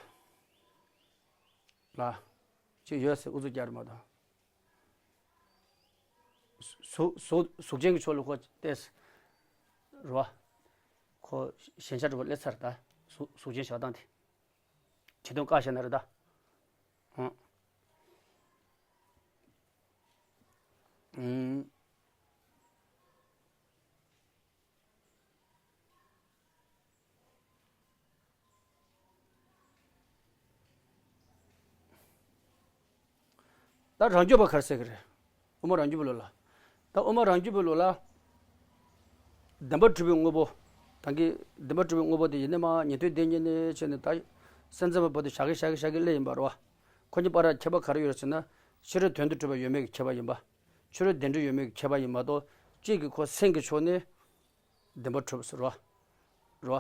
བ། ལ། ཅིག་ཡོད་ཟེར་ཨུ་ཚུགས་རྒྱག་རེད་མ་གཏོགས། གཟུགས་གཟུགས་གཟུགས་ཅན་གྱི་ཕྱོགས་ལ་ཁོ་བལྟས། རེད་བ། ཁོ་ཞེན་ཆགས་འདྲ་བོ་སླེབས་ཚར། ད་གཟུགས་གཟུགས་ཅན་བཞག་སྟངས་དེ། ཁྱི་སྟོན་བཀག་བཞག་ན་རེད་ད། ཧང་། ཨུམ། ད་རང་རྒྱུད་པ་ག་རེ་ཟེར་གི་རེད། དབུ་མ་རང་རྒྱུད་པའི་ལུགས་ལ། ད་དབུ་མ་རང་རྒྱུད་པའི་ལུགས་ལ། བདེན་པར་གྲུབ་པའི་དངོས་པོ། ད་གིན་བདེན་པར་གྲུབ་པའི་དངོས་པོ་དེ་ཡེ་ནས་མར་ཉན་ཐོས་སྡེ་གཉིས་ནས་བྱས་ནས་ད་སེམས་ཙམ་པ་བར་དུ་བཞག་གི་བཞག་གི་བཞག་གི་སླེབས་ཡིན་པ་རེད་བ། ཁོ་གཉིས་བར་ལ་ཁྱད་པར་ག་རེ་ཡོད་ཟེར་ན། ཕྱི་རོལ་དོན་དུ་གྲུབ་པ་ཡོད་མེད་ཀྱི་ཁྱད་པར་ཡིན་པ། ཕྱི་རོལ་བདེན་གྲུབ་ཡོད་མེད་ཀྱི་ཁྱད་པར་ཡིན་མ་གཏོགས། གཅིག་གིས་ཁོ་སེམས་ཀྱི་ཕྱོགས་ནས་བདེན་པར་གྲུབ་ཟེར་བ། རེད་བ།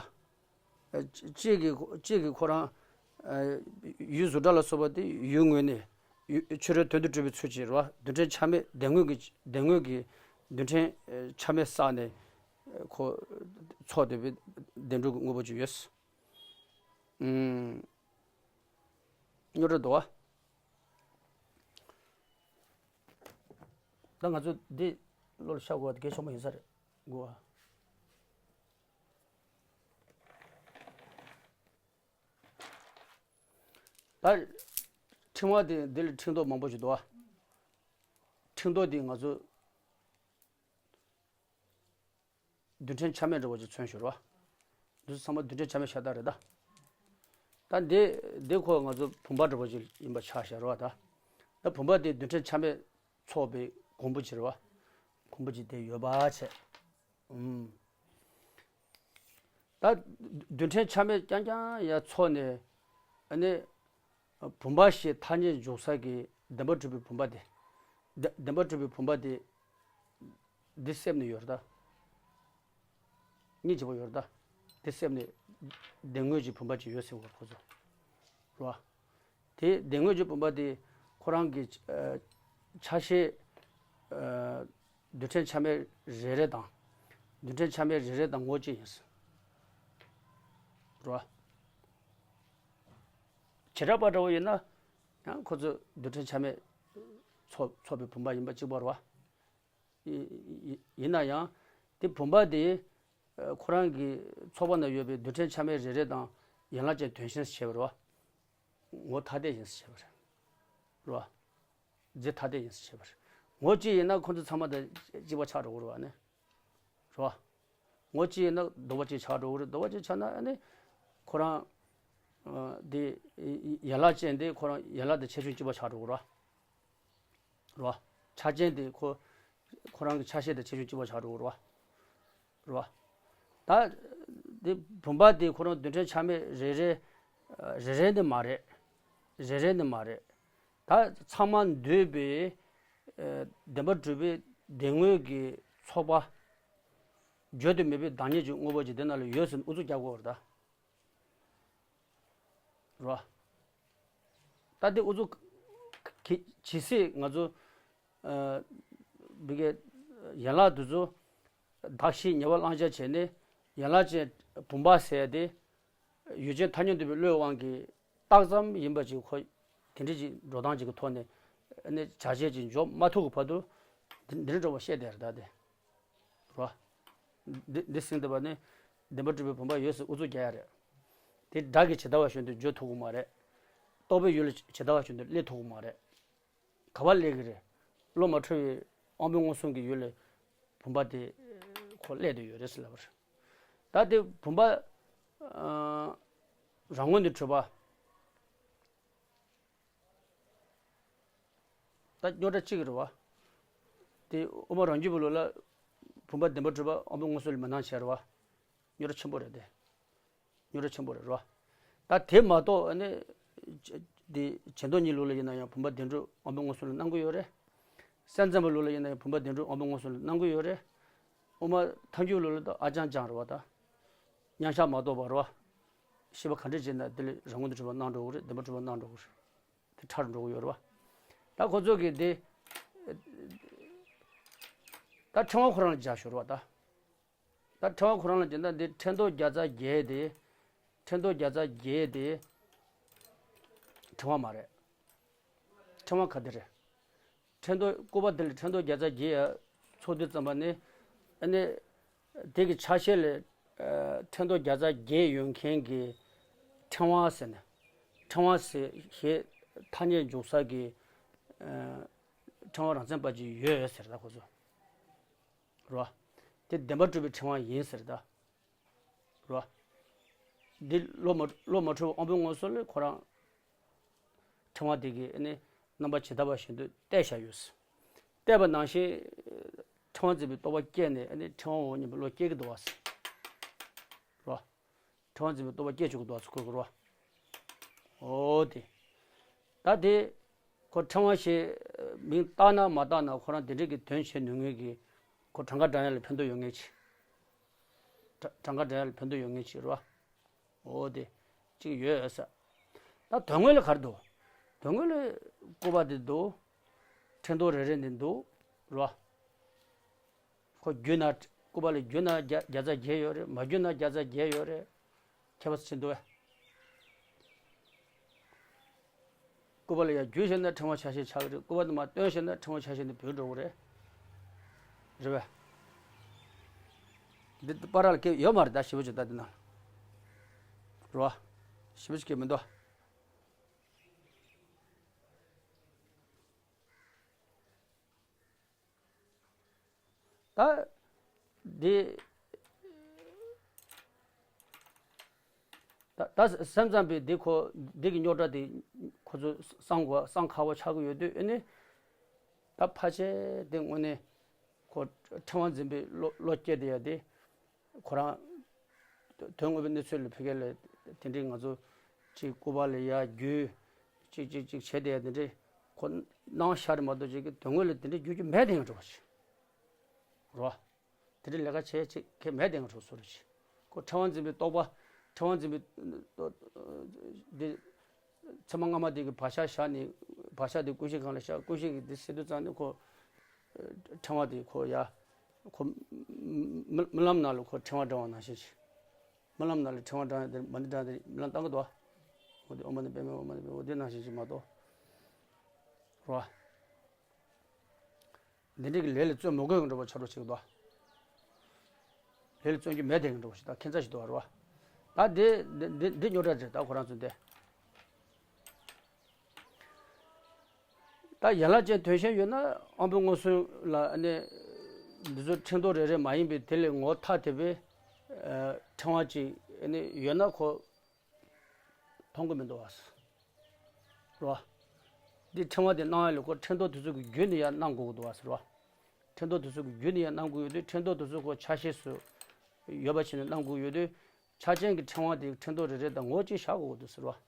ཨ་གཅིག་གིས་གཅིག་གིས་ཁོ་རང་ཨ་ཡུལ་གཟུགས་སྒྲ་ལ་སོགས་པ་དེ་ཡུལ་ངོས་ནས་ཡུལ་ཕྱི་རོལ་དོན་དུ་གྲུབ་པའི་ཚུལ་གྱིས་རེད་བ། རྡུལ་ཕྲན་ཆ་མེད་བདེན་དངོས་ཀྱི་བདེན་དངོས་ཀྱི་རྡུལ་ཕྲན་ཨ་ཆ་མེད་བསགས་ནས་ཁོ་ཚོགས་བསྡད་པའི་བདེན་གྲུབ་ཀྱི་དངོས་པོ་ཅིག་ཡོད། ཨུམ། རྙོག་དྲ་འདུག་བ། ད་ང་ཚོ་འདི་བློ་ལ་ཤར་དགོས་པ་དེ་གལ་ཆེན་པོ་ཡིན་ས་རེད་གོ། ད་ཕྲེང་བ་དེ་འདི་ལ་ཕྲེང་རྡོག་མང་པོ་ཞིག་འདུག་བ། ཕྲེང་རྡོག་དེ་ང་ཚོ་རྡུལ་ཕྲན་ཆ་མེད་འདྲ་བོ་ཅིག་མཚོན་ཞོར་བ། འདི་ཚོ་ཚང་མ་རྡུལ་ཕྲན་ཆ་མེད་ཤ་སྟག་རེད་ད། ད་འདི་འདི་ཁོ་ང་ཚོ་བུམ་པ་འདྲ་བོ་ཅིག་ཡིན་པ་ཆ་བཞག་རོགས་ད། ད་བུམ་པ་དེ་རྡུལ་ཕྲན་ཆ་མེད་ཚོགས་པའི་གོང་བུ་ཅིག་རེད་བ། གོང་བུ་ཅིག་དེ་ཡོད་པ་བྱས། ཨུམ། ད་རྡུལ་ཕྲན་ཆ་མེད་རྐྱང་རྐྱང་ཡར་ཚོགས་ནས། ཨ་ནི། བུམ་པ་ཞེས་ཐ་སྙད་འཇོག་ས་གི་བདེན་པར་གྲུབ་པའི་བུམ་པ་དེ། བདེ་བདེན་པར་གྲུབ་པའི་བུམ་པ་དེ། འདི་སེམས་ནས་ཡོད་རེད་ད། སྙིང་རྗེ་པོ་ཡོད་རེད་ད། འདི་སེམས་ནས་བདེན་དངོས་ཀྱི་བུམ་པ་ཅིག་ཡོད་ཟེར་བ་ཁོ་ཚོ། རེད་བ། དེ་བདེན་དངོས་ཀྱི་བུམ་པ་དེ་ཁོ་རང་གི་ཨ་ཆ་ཤས་ཨ་རྡུལ་ཕྲན་ཆ་མེད་རེ་རེ་དང་། རྡུལ་ཕྲན་ཆ་མེད་རེ་རེ་དང་ངོ་གཅིག་ཡིན། རེད་བ། བྱེ་བྲག་པ་འདྲ་བོ་ཡིན་ན། ཡང་ཁོ་ཚོ་རྡུལ་ཕྲན་ཆ་མེད་ཚོགས་ཚོགས་པའི་བུམ་པ་ཡིན་པ་གཅིག་པ་རེད་བ། ཡི་ཡི་ཡིན་ན་ཡང་། དེ་བུམ་པ་དེ་ཨ་ཁོ་རང་གི་ཚོགས་པ་ན་ཡོད་པའི་རྡུལ་ཕྲན་ཆ་མེད་རེ་རེ་དང་ཡན་ལག་ཅན་དོན་གཞན་ཞེས་པ་རེད་བ། ངོ་ཐ་དད་ཡིན་ཞེས་པ་རེད་བ། རྫས་ཐ་དད་ཡིན་ཞེས་པ་རེད། ངོ་གཅིག་ཡིན་ན་ཁོ་ཚོ་ཚང་མ་དང་གཅིག་པ་ཆགས་འགྲོ་གི་རེད་བ་ནི། རེད་བ། ངོ་གཅིག་ཡིན་ན་ལྡོག་པ་གཅིག་ཆགས་འགྲོ་གི་རེད། ལྡོག་པ་གཅིག་ཆགས་ན་ཨ་ནི། ཁོ་རང་ཨ་དེ་ཡན་ལག་ཅན་དེ་ཁོ་རང་ཡན་ལག་དང་ཆེ་ཆུང་གཅིག་པ་ཆགས་འགྲོ་གི་རེད་བ། རེད་བ། ཆ་ཅན་དེ་ཁོ་ཁོ་རང་གི་ཆ་ཤས་དང་ཆེ་ཆུང་གཅིག་པ་ཆགས་འགྲོ་གི་རེད་བ། རེད་བ། ད་དེ་བུམ་པ་དེ་ཁོ་རང་རྡུལ་ཕྲན་ཆ་མེད་རེ་རེ་རེ་རེ་ནི་མ་རེད། རེ་རེ་ནི་མ་རེད། ད་ཚང་མ་འདུས་པའི་ཨ་བདེན་པར་གྲུབ་པའི་བདེན་དངོས་ཀྱི་ཚོགས་པ། བརྗོད་དུ་མེད་པའི་བདག་ཉིད་ཀྱི་དངོས་པོ་ཅིག་དེ་ནང་ལ་ཡོད་ཟེར་ཨུ་ཚུགས་རྒྱག་དགོས་རེད་ད། རེད་བ། ད་དེ་ཨུ་ཚུགས་གི་ཇི་སྲིད་ང་ཚོ་ཨ་བི་གའི་ཡན་ལག་དེ་ཚོ་གདགས་གཞི་ཉེ་བར་བླང་བྱ་བྱས་ནས། ཡན་ལག་ཅན་བུམ་པ་ཟེར་དེ་ཡུལ་ཅན་ཐ་སྙད་འདོད་པའི་བློའི་དབང་གིས་རྟགས་ཙམ་ཡིན་པ་ཅིག་ཁོ་དེ་འདྲ་ཅིག་འགྲོ་སྟངས་ཅིག་གི་ཐོག་ནས་ཨ་ནི་བྱ་བྱེད་ཅིག་འཇོག་མ་ཐུབ་ཀྱི་བར་དུ་འདི་འདི་འདྲ་འགྲོ་བ་བཤད་བསྡད་རེད་ད་དེ། རོ། འདི་འདི་ཟིན་བསྡད་པ་ནི་བདེན་པར་གྲུབ་པའི་བུམ་པ་ཡོད་ཟེར་ཨུ་ཚུགས་རྒྱག་ཡ་རེད། དེ་སྒྲ་གིས་ཇི་ལྟ་བ་བཞིན་དུ་བརྗོད་ཐུབ་ཀྱི་མ་རེད། རྟོག་པའི་ཡུལ་ལ་ཇི་ལྟ་བ་བཞིན་དུ་སླེབས་ཐུབ་ཀྱི་མ་རེད། ག་པར་སླེབས་ཀྱི་རེད། བློ་མ་འཁྲུལ་བའི་དབང་པོའི་མངོན་སུམ་གྱི་ཡུལ་ལ་བུམ་པ་དེ་ཁོ་སླེབས་བསྡད་ཡོད་རེད་ཟེར་ལབ་པ་རེད། ད་དེ་བུམ་པ་ཨ་རང་ངོས་ནས་གྲུབ་པ། ད་རྙོག་དྲ་གཅིག་རེད་བ། དེ་དབུ་མ་རང་རྒྱུད་པའི་ལུགས་ལ་བུམ་པ་བདེན་པར་གྲུབ་པ་དབང་པོའི་མངོན་སུམ་ལ་མི་སྣང་བྱས་རེད་བ། རྙོག་དྲ་ཆེན་པོ་རེད་དེ། རྙོག་དྲ་ཆེན་པོ་རེད་རོ། ད་དེ་མ་གཏོགས་ཨ་ནི། འདི་བྱེ་མདོ་གཉིས་ལུགས་ལ་ཡིན་ན་ཡང་བུམ་པ་བདེན་གྲུབ་དབང་པོའི་མངོན་སུམ་ལ་སྣང་གི་ཡོད་རེད། གསལ་མཚན་པའི་ལུགས་ལ་ཡིན་ན་ཡང་བུམ་པ་བདེན་གྲུབ་དབང་པོའི་མངོན་སུམ་ལ་སྣང་གི་ཡོད་རེད། དབུ་མ་ཐལ་འགྱུར་ལུགས་ལ་ད་ཨ་ཅང་ཅང་རེད་བ་ད། མཉམ་གཞག་མ་གཏོགས་པ་རེད་བ། ཤེས་པ་ག་འདྲ་བྱས་ན་དེ་ལས་རང་ངོ་དང་འཁྲུལ་པ་སྣང་འགྲོ་གི་རེད། བདེན་པ་འཁྲུལ་པ་སྣང་འགྲོ་གི་རེད། དེ་ཁྲ་རུ་འགྲོ་གི་ཡོད་རེད་བ། ད་ཁོ་ཚོ་གིས་དེ། ད་ཕྲེང་བ་ཁོ་རང་ལ་སྦྱར་ཤོར་བ་ད། ད་ཕྲེང་བ་ཁོ་རང་ལ་བྱས་ན་འདི་ཕྲེང་རྡོག་བརྒྱ་རྩ་བརྒྱད་དེ། ཕྲེང་རྡོག་བརྒྱ་རྩ་བརྒྱད་དེ། ཕྲེང་བ་མ་རེད། ཕྲེང་བ་ག་དེ་རེད། ཕྲེང་རྡོག་སྐུད་པ་དེ་ལ་ཕྲེང་རྡོག་བརྒྱ་རྩ་བརྒྱད་ཡ་ཚོགས་དུས་ཙམ་པ་ནི། ཨ་ནི། དེ་གི་ཆ་ཤས་ལ། ཨ། ཕྲེང་རྡོག་བརྒྱ་རྩ་བརྒྱད་ཡོད་མཁན་གྱི་ཕྲེང་བ་ཟེར་ནས། ཕྲེང་བ་ཟེར་ཞེས་ཐ་སྙད་འཇུག་ས་གི། ཨ། ཕྲེང་བ་རང་མཚན་པ་ཅིག་ཡོད་ཟེར་ད་ཁོ་ཚོ། རོ། དེ་བདེན་པར་གྲུབ་པའི་ཕྲེང་བ་ཡིན་ཟེར་ད། རོ། འདི་བློ་མ་བློ་མ་འཁྲུལ་བ་དབང་པོའི་མངོན་སུམ་ལས་ཁོ་རང་། ཕྲེང་བ་དེ་གི་ནི་རྣམ་པ་ཇི་ལྟ་བ་བཞིན་དུ་བལྟས་བཞག་ཡོད། བལྟས་པ་ནང་བཞིན། ཕྲེང་བ་འཛིན་པའི་རྟོག་པ་སྐྱེས་ནས་ནི་ཕྲེང་བའོ་སྙམ་པའི་བློ་སྐྱེ་གི་འདུག་བ། རོ། ཕྲེང་བ་འཛིན་པའི་རྟོག་པ་སྐྱེ་བཅུག་གི་འདུག་བ་ཁོ་གི་རོ། འོ་དེ། ད་དེ། ཁོ་ཕྲེང་བ་ཞེས་མིང་བཏགས་ན་མ་བཏགས་ན་ཁོ་རང་དེ་འདྲ་གི་དོན་བྱེད་ནུས་ངེས་ཀྱི། ཁོ་གྲངས་ཀ་བགྲང་ཡ་ལ་ཕན་ཐོགས་ཡོད་ངེས་ཀྱི། གྲངས་ཀ་བགྲང་ཡ་ལ་ཕན་ཐོགས་ཡོད་ངེས་ཀྱི་རོ། འོ་དེ། གཅིག་ཡོད་ས། ད་དོན་དངོས་ལ་ག་རེ་འདུག་དོན་དངོས་ལ་སྐུད་པ་དེ་འདུག་ཕྲེང་རྡོག་རེ་རེ་འདི་འདུག་རོ། ཁོ་བརྒྱུད་ན་སྐུད་པ་ལ་བརྒྱུད་ན་བརྒྱ་བརྒྱ་རྩ་བརྒྱད་ཡོད་རེད། མ་བརྒྱུད་ན་བརྒྱ་རྩ་བརྒྱད་ཡོད་རེད། ཁྱད་པར་ཅི་འདུག་བས། སྐུད་པ་ལ་ཡང་བརྒྱུད་བྱས་ན་ཕྲེང་བ་ཆ་ཤས་ཆགས་ཀྱི་རེད། སྐུད་པ་དེ་མར་བཏོན་བྱས་ན་ཕྲེང་བ་ཆ་ཤས་དེ་བུད་འགྲོ་གི་རེད། རེད་བས། འདི་བར་ལ་སྐད་ཡོད་མ་རེད་ད་ཞེ་པོ་ཅིག་ད་འདི་ནང་ལ། རོ། ཞེ་པོ་ཅིག་སྐད་མི་འདུག་ད། འདི། ད་ད་སེམས་ཙམ་པས་འདི་ཁོ་འདི་གི་རྙོག་དྲ་དེ་ཁོ་ཚོས་བསམ་དགོས་བསམ་ཁག་པོ་ཆགས་ཀྱི་ཡོད་དུས་ཨེ་ནི། ད་ཕལ་ཆེར་དེ་དངོས་གནས་ཁོ་ཕྲེང་བ་འཛིན་པའི་བློ་བློ་སྐྱེ་དེ་ཡ་དེ་ཁོ་རང་དོན་དངོས་པོའི་གནས་ཚུལ་ལ་ཕ་གི་ལ་དེ་འདྲའི་ང་ཚོ་ཅིག་སྐུད་པ་ལ་ཡ་བརྒྱུད་ཅིག་ཅིག་ཅིག་བྱས་དེ་ཡ་དེ་འདྲའི་ཁོ་སྣང་ཤར་མ་གཏོགས་ཅིག་གི་དོན་དངོས་ལ་དེ་འདྲའི་བརྒྱུད་རྒྱུ་མེད་དེ་ཡང་འགྲོ་བ་ཞིག་རོ། དེ་འདྲའི་ལས་ཀ་བྱས་ཅིག་གི་མེད་དེ་ཡང་འགྲོ་སོ་རེ་ཞིག་ཁོ་ཕྲེང་བ་འཛིན་པའི་རྟོག་པ་ཕྲེང་བ་འཛིན་པའི་འདི། ཚད་མ་སྔ་མ་དེ་གི་བག་ཆགས་བཞག་ནས་བག་ཆགས་དེ་ཀུན་གཞི་སྒང་ལ་བཞག་ཀུན་གཞི་གི་དེ་ཟེར་དུས་ཙང་ནས་ཁོ། ཕྲེང་བ་དེ་ཁོ་ཡ། ཁོ། རྨི་རྨི་ལམ་ནང་ལ་ཁོ་ཕྲེང་བ་འདྲ་བ་ནང་བཞིན་ཞིག་རྨི་ལམ་ནང་ལ་ཕྲེང་བ་འདྲ་བ་དེ་མ་འདི་འདྲ་དེ་རྨི་ལམ་བཏང་གི་འདུག་འོ་དེ་ཨོཾ་མ་ཎི་པདྨེ་ཧཱུྃ་མ་ཎི་པདྨེ་ཧཱུྃ་དེ་ནང་བཞིན་ཞིག་མ་གཏོགས། རོ། འདི་འདྲ་གི་ལས་ལ་བརྩོན་མི་དགོས་ཀྱི་འགྲོ་བ་ཆ་རོགས་ཞིག་འདུག་ལས་ལ་བརྩོན་རྒྱུ་མེད་དེ་ཀྱི་འགྲོ་བ་ཞིག་ད་ཁྱད་མཚར་ཞིག་འདུག་རོ། ད་འདི་འདི་འདི་འདི་རྙོག་དྲ་རེད་ད་ཁོ་རང་ཚོ་འདི། ད་ཡན་ལག་ཅན་དོན་གཞན་ཡོད་ན་དབང་པོའི་མངོན་སུམ་ལ་ནི། འདི་ཚོ་ཕྲེང་རྡོག་རེ་རེ་མ་ཡིན་པའི་དེ་ལས་ངོ་ཐ་དད་པའི། ཕྲེང་བ་ཅིག་ནི་ཡོད་ན་ཁོ། མཐོང་གི་མི་འདུག་བ། རོ། འདི་ཕྲེང་བ་དེ་སྣང་ཡ་ལས་ཁོ་ཕྲེང་རྡོག་དེ་ཚོ་གི་བརྒྱུད་ནས་ཡར་སྣང་དགོས་ཀྱི་འདུག་བ་ཟེར་བ། ཕྲེང་རྡོག་དེ་ཚོ་གི་བརྒྱུད་ནས་ཡར་སྣང་དགོས་ཡོད་དུས་ཕྲེང་རྡོག་དེ་ཚོ་ཁོ་ཆ་ཤས་སུ་ཡོད་པ་བྱས་ནས་སྣང་དགོས་ཡོད་དུས་ཆ་ཅན་གྱི་ཕྲེང་བ་དེ་ཕྲེང་རྡོག་རེ་རེ་དང་ངོ་གཅིག་བཞག་དགོས་ཀྱི་འདུག་ཟེར་བ།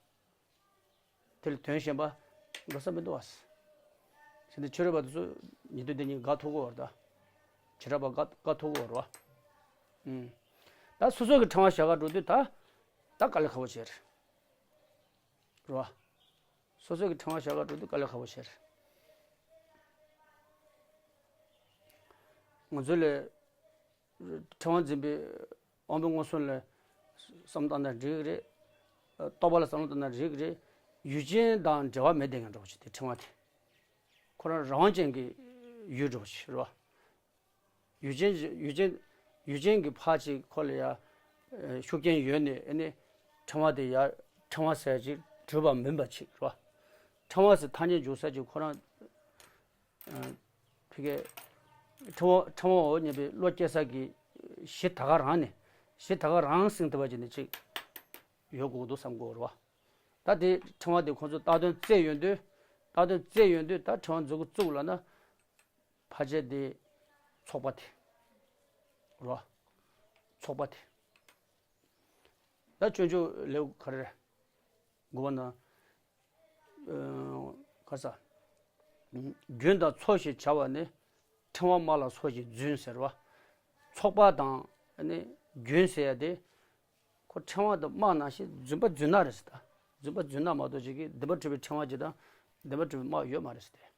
དེ་ལ་དོན་གཞན་པ་འགྲོ་ས་མི་འདུག་བ། བྱས་ནས་ཕྱི་རོལ་པ་དེ་ཚོ་ཉན་ཐོས་དེ་གཉིས་དགའ་ཐུབ་ཀྱི་ཡོད་རེད་ད། བྱེ་བྲག་པ་དགའ་དགའ་ཐུབ་ཀྱི་ཡོད་རེད་བ། ཨུམ། ད་སོ་སོ་གི་ཕྲེང་བ་བཞག་ག་འགྲོ་དུས་ད། ད་དཀའ་ལས་ཁག་པོ་བྱས་རེད། རེད་བ། སོ་སོ་གི་ཕྲེང་བ་བཞག་ག་འགྲོ་དུས་དཀའ་ལས་ཁག་པོ་བྱས་རེད། ང་ཚོ་ལས། ཕྲེང་བ་འཛིན་པའི་དབང་པོའི་མངོན་སུམ་ལ་བསམ་བློ་བཏང་ན་འགྲིག་གི་རེད། རྟོག་པ་ལ་བསམ་བློ་བཏང་ན་འགྲིག་གི་རེད། ཡུལ་ཅན་དང་འབྲེལ་བ་མེད་དེ་ཡང་འགྲོ་བ་ཞིག་དེ་ཕྲེང་བ་དེ། ཁོ་རང་རང་དབང་ཅན་གྱི་ཡུལ་འགྲོ་བ་ཞིག་རེད་བ། ཡུལ་ཅན་ཡུལ་ཅན་ཡུལ་ཅན་གྱི་ཕར་ཅིག་ཁོ་ལ་ཡ། ཤུགས་རྐྱེན་ཡོད་ནས་ཨེ་ནི། ཕྲེང་བ་དེ་ཡ་ཕྲེང་བ་ཟེར་ཅིག་གྲུབ་པ་མིན་པ་ཅིག་རེད་བ། ཕྲེང་བ་ཟེར་ཐ་སྙད་འཇུག་ས་ཅིག་ཁོ་རང་། ཕ་གི། ཕྲེང་བ་ཕྲེང་བའོ་སྙམ་པའི་བློ་སྐྱེ་ས་གི་གཞི་ད་ག་རང་ནས་གཞི་ད་ག་རང་སྲིང་ཐུབ་པ་ཅིག་ནས་ཅིག་ཡོད་དགོས་འདུག་བསམ་དགོས་རེད་བ། ད་དེ་ཕྲེང་བ་དེ་ཁོང་ཚོ་བཏགས་དོན་བཙལ་ཡོང་དུས་བཏགས་དོན་བཙལ་ཡོང་དུས་ད་ཕྲེང་བ་མཛུབ་གུ་བཙུགས་ལབ་ན། ཕལ་ཆེར་དེ་ཚོགས་པ་དེ་རེད་བ། ཚོགས་པ་དེ། ད་སྤྱོད་འཇུག་ལེའུ་ག་རེ་རེད། དགུ་པ་ན། ཨ། ག་ས། རྒྱུན་དང་ཚོགས་ཞེས་བྱ་བ་ནི། ཕྲེང་བ་དམར་ལ་སོགས་ཀྱིས་རྫུན་ཟེར་བ། ཚོགས་པ་དང་ནི་རྒྱུན་ཟེར་ཡ་དེ། ཁོ་ཕྲེང་བ་དང་དམག་ནང་བཞིན་རྫུན་པ་རྫུན་ནག་རེད་ཟེར་ད། རྫུན་པ་རྫུན་ནག་མ་གཏོགས་ཅིག་གིས་བདེན་པ་གྲུབ་པའི་ཕྲེང་བ་ཅིག་དང་བདེན་པ་གྲུབ་པའི་དམག་ཡོད་མ་རེད་ཟེར་ཏེ།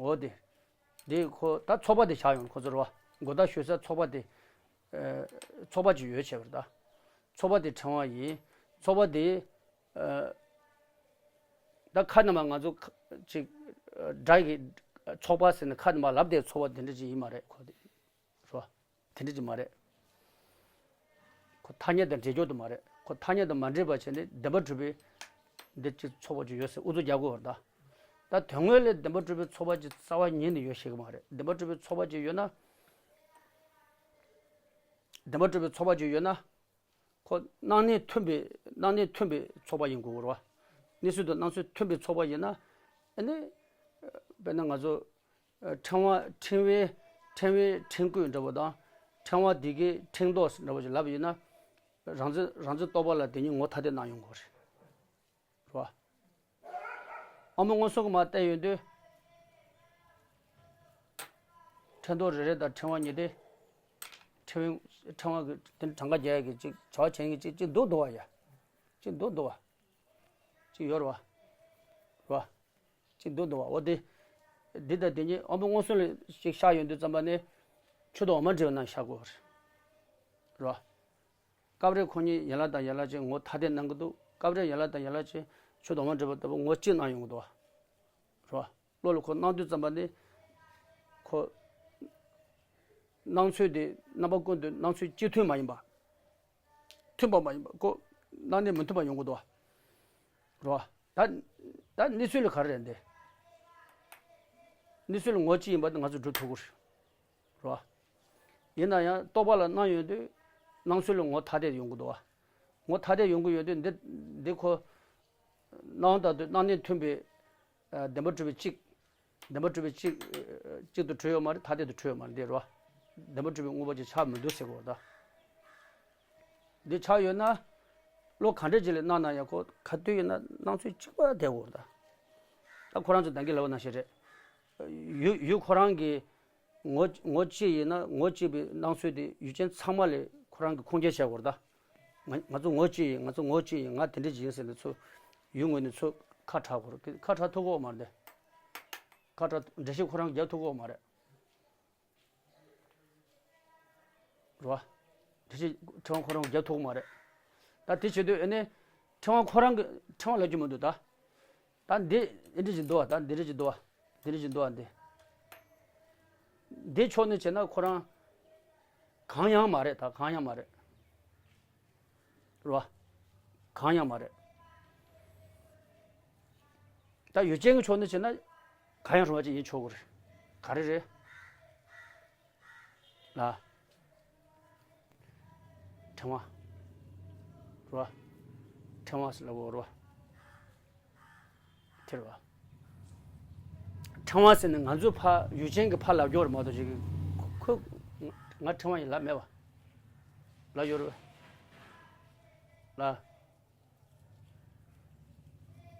འོ་དེ། དེ་ཁོ་ད་ཚོགས་པ་དེ་ཆགས་ཡོང་ཁོ་ཚོར་བ། མགོ་བཏགས་ཞུ་ས་ཚོགས་པ་དེ། ཨ། ཚོགས་པ་ཅིག་ཡོད་བྱས་པར་ད། ཚོགས་པ་དེ་ཕྲེང་བ་ཡིན། ཚོགས་པ་དེ། ཨ། ད་ཁ་ནས་མ་ང་ཚོ་ཁ་ཅིག་ཨ། སྒྲ་གི་ཚོགས་པ་ཟེར་ནས་ཁ་ནས་མ་ལབ་དེ་ཚོགས་པ་དེ་འདྲ་ཅིག་ཡིན་མ་རེད་ཁོ་དེ། རོ། དེ་འདྲ་ཅིག་མ་རེད། ཁོ་ཐ་སྙད་དང་འདྲེས་འཇོག་ཏུ་མ་རེད། ཁོ་ཐ་སྙད་དང་མ་འདྲེས་པ་བྱས་ནས་བདེན་པ་གྲུབ་པའི་འདི་ཅིག་ཚོགས་པ་ཅིག་ཡོད་ཟེར་ཨུ་ཚུགས་རྒྱག་དགོས་པར་གདའ། ད་དོན་དངོས་ལས་བདེན་པ་གྲུབ་པའི་ཚོགས་པ་ཅིག་རྩ་བ་ཉིད་ནས་ཡོད་ཤེས་ཀྱི་མ་རེད། བདེན་པ་གྲུབ་པའི་ཚོགས་པ་ཅིག་ཡོད་ན། བདེན་པ་གྲུབ་པའི་ཚོགས་པ་ཅིག་ཡོད་ན། ཁོ་སྣང་གནས་མཐུན་པའི་སྣང་གནས་མཐུན་པའི་ཚོགས་པ་ཡིན་དགོས་རེད་བ། གནས་ཚུལ་དང་སྣང་ཚུལ་མཐུན་པའི་ཚོགས་པ་ཡིན་ན། ཨ་ནི། དཔེར་ན་ང་ཚོ། ཕྲེང་བ་ཕྲེང་བའི་ཕྲེང་བའི་ཕྲེང་བཀོད་འདྲ་བོ་དང་། ཕྲེང་བ་འདི་གའི་ཕྲེང་རྡོག་འདྲ་བོ་ཞིག་ལབ་ཡིན་ན། རང་འཛིན་རང་འཛིན་རྟོག་པ་ལ་དེ་ཉིད་ངོ་ཐ་དད་སྣང་ཡོང་དགོས་རེད། རེད་བ། ཨ་མ་མངོན་སུམ་གྱིས་མར་བལྟས་ཡོང་དུས། ཕྲེང་རྡོག་རེ་རེ་དང་ཕྲེང་བ་གཉིས་དེ། ཕྲེང་བའི་ཕྲེང་བ་གི་དེ་གྲངས་ཀ་རྒྱག་ཡ་གི་ཅིག་བྱ་བ་བྱེད་མཁན་གཅིག་གཅིག་འདུག་འདུག་བ་ཡ། གཅིག་འདུག་འདུག་བ། གཅིག་ཡོད་རེད་བ། རེད་བ། གཅིག་འདུག་འདུག་བ། འོ་དེ། འདི་དང་དེ་གཉིས་ཨ་མ་མངོན་སུམ་ལ་ཞིག་ཤར་ཡོང་དུས་ཙམ་པ་ནས། ཆུ་དང་འོ་མ་འདྲ་བའི་ནང་ཤར་དགོས་རེད། རེད་བ། སྐབས་རེ་ཁོ་གཉིས་ཡན་ལག་དང་ཡན་ལག་ཅན་ངོ་ཐ་དད་སྣང་གི་འདུག་སྐབས་རེ་ཡན་ལག་དང་ཡན་ལག་ཅན་ཆུ་དང་འོ་མ་འདྲ་བ་ལྟ་བུ་ངོ་གཅིག་སྣང་ཡོང་གི་འདུག་བ། རེད་བ། བློ་ལ་ཁོ་སྣང་དུས་ཙམ་པ་ནི། ཁོ། སྣང་ཚུལ་དེ་རྣམ་པ་ཀུན་ཏུ་སྣང་ཚུལ་གཅིག་མཐུན་མ་ཡིན་པ། མཐུན་པ་མ་ཡིན་པ་ཁོ། སྣང་གནས་མི་མཐུན་པ་ཡོང་གི་འདུག་བ། རེད་བ། ད། ད་གནས་ཚུལ་ལ་ག་རེ་རེད་འདི། གནས་ཚུལ་ལ་ངོ་གཅིག་ཡིན་པ་དེ་ང་ཚོ་སྒྲུབ་ཐུབ་ཀྱི་རེད། རེད་བ། ཡིན་ན་ཡང་རྟོག་པ་ལ་སྣང་ཡོང་དུས། སྣང་ཚུལ་ལ་ངོ་ཐ་དད་ཡོང་གི་འདུག་བ། ངོ་ཐ་དད་ཡོང་གི་ཡོད་དུས་འདི། འདི་ཁོ། སྣང་བ་ལྟར་དུ་སྣང་གནས་མཐུན་པའི། ཨ། བདེན་པ་གྲུབ་པའི་གཅིག་བདེན་པ་གྲུབ་པའི་གཅིག་གཅིག་ཏུ་གྲུབ་ཡོད་མ་རེད། ཐ་དད་དུ་གྲུབ་ཡོད་མ་རེད་འདི་རེད་བ། བདེན་པ་གྲུབ་པའི་དངོས་པོ་ཅིག་ཆགས་མི་འདུག་ཟེར་དགོས་ད། འདི་ཆགས་ཡོད་ན། བློ་ག་འདྲ་ཅིག་ལ་སྣང་ན་ཡང་ཁོ་ག་དུས་ཡིན་ན་སྣང་ཚུལ་གཅིག་པ་བསྡད་དགོས་ད། ད་ཁོ་རང་ཚོ་ད་གིན་ལབ་པ་ནང་བཞིན་རེད། ཡུལ་ཡུལ་ཁོ་རང་གི། ངོ་ངོ་གཅིག་ཡིན་ན་ངོ་གཅིག་པའི་སྣང་ཚུལ་དེ་ཡུལ་ཅན་ཚང་མ་ལས་ཁོ་རང་གི་ཁུངས་སྐྱེལ་བྱེད་དགོས་རེད་ད། ང་ང་ཚོ་ངོ་གཅིག་ཡིན། ང་ཚོ་ངོ་གཅིག་ཡིན། ང་དེ་འདྲ་ཅིག་ཡིན་ཟེར་ནས་ཚུར་ཡུལ་ངོས་ནས་ཚུར་ཁ་གྲག་དགོས་རེད། ཁ་གྲག་ཐུབ་ཀྱི་ཡོད་མ་རེད་དེ། ཁ་གྲག་འགྲེལ་བཤད་ཁོ་རང་རྒྱག་ཐུབ་ཀྱི་ཡོད་མ་རེད། རེད་བ། འགྲེལ་བཤད་ཕྲེང་བ་ཁོ་རང་རྒྱག་ཐུབ་ཀྱི་མ་རེད། ད་དེ་བྱེད་དུས་ཨ་ནི་ཕྲེང་བ་ཁོ་རང་གི་ཕྲེང་བ་ལབ་རྒྱུ་མི་འདུག་ད། ད་འདི་འདི་འདྲ་ཞིག་འདུག་བ། ད་འདི་འདྲ་ཞིག་འདུག་བ། འདི་འདྲ་ཞིག་འདུག་བ་འདི། འདི་ཕྱོགས་ནས་བྱས་ན་ཁོ་རང་གང་ཡང་མ་རེད། ད་གང་ཡང་མ་རེད། རེད་བ། གང་ཡང་མ་རེད། ད་ཡུལ་ཅན་གྱི་ཕྱོགས་ནས་བྱས་ན་གང་ཡང་རུང་བ་ཅིག་ཡིན་ཆོག་གི་རེད། ག་རེ་རེད། ལ། ཕྲེང་བ། རེད་བ། ཕྲེང་བ་ཟེར་ལབ་དགོས་རེད་བ། དེ་རེད་བ། ཕྲེང་བ་ཟེར་ནས་ང་ཚོ་ཕ་ཡུལ་ཅན་གྱི་ཕ་ལབ་རྒྱུ་རེད་མ་གཏོགས་ཅིག་ཁོ་ང་ཕྲེང་བ་ཡིན་ལབ་མེད་བ། ལབ་ཡོད་རེད་བ། ལ།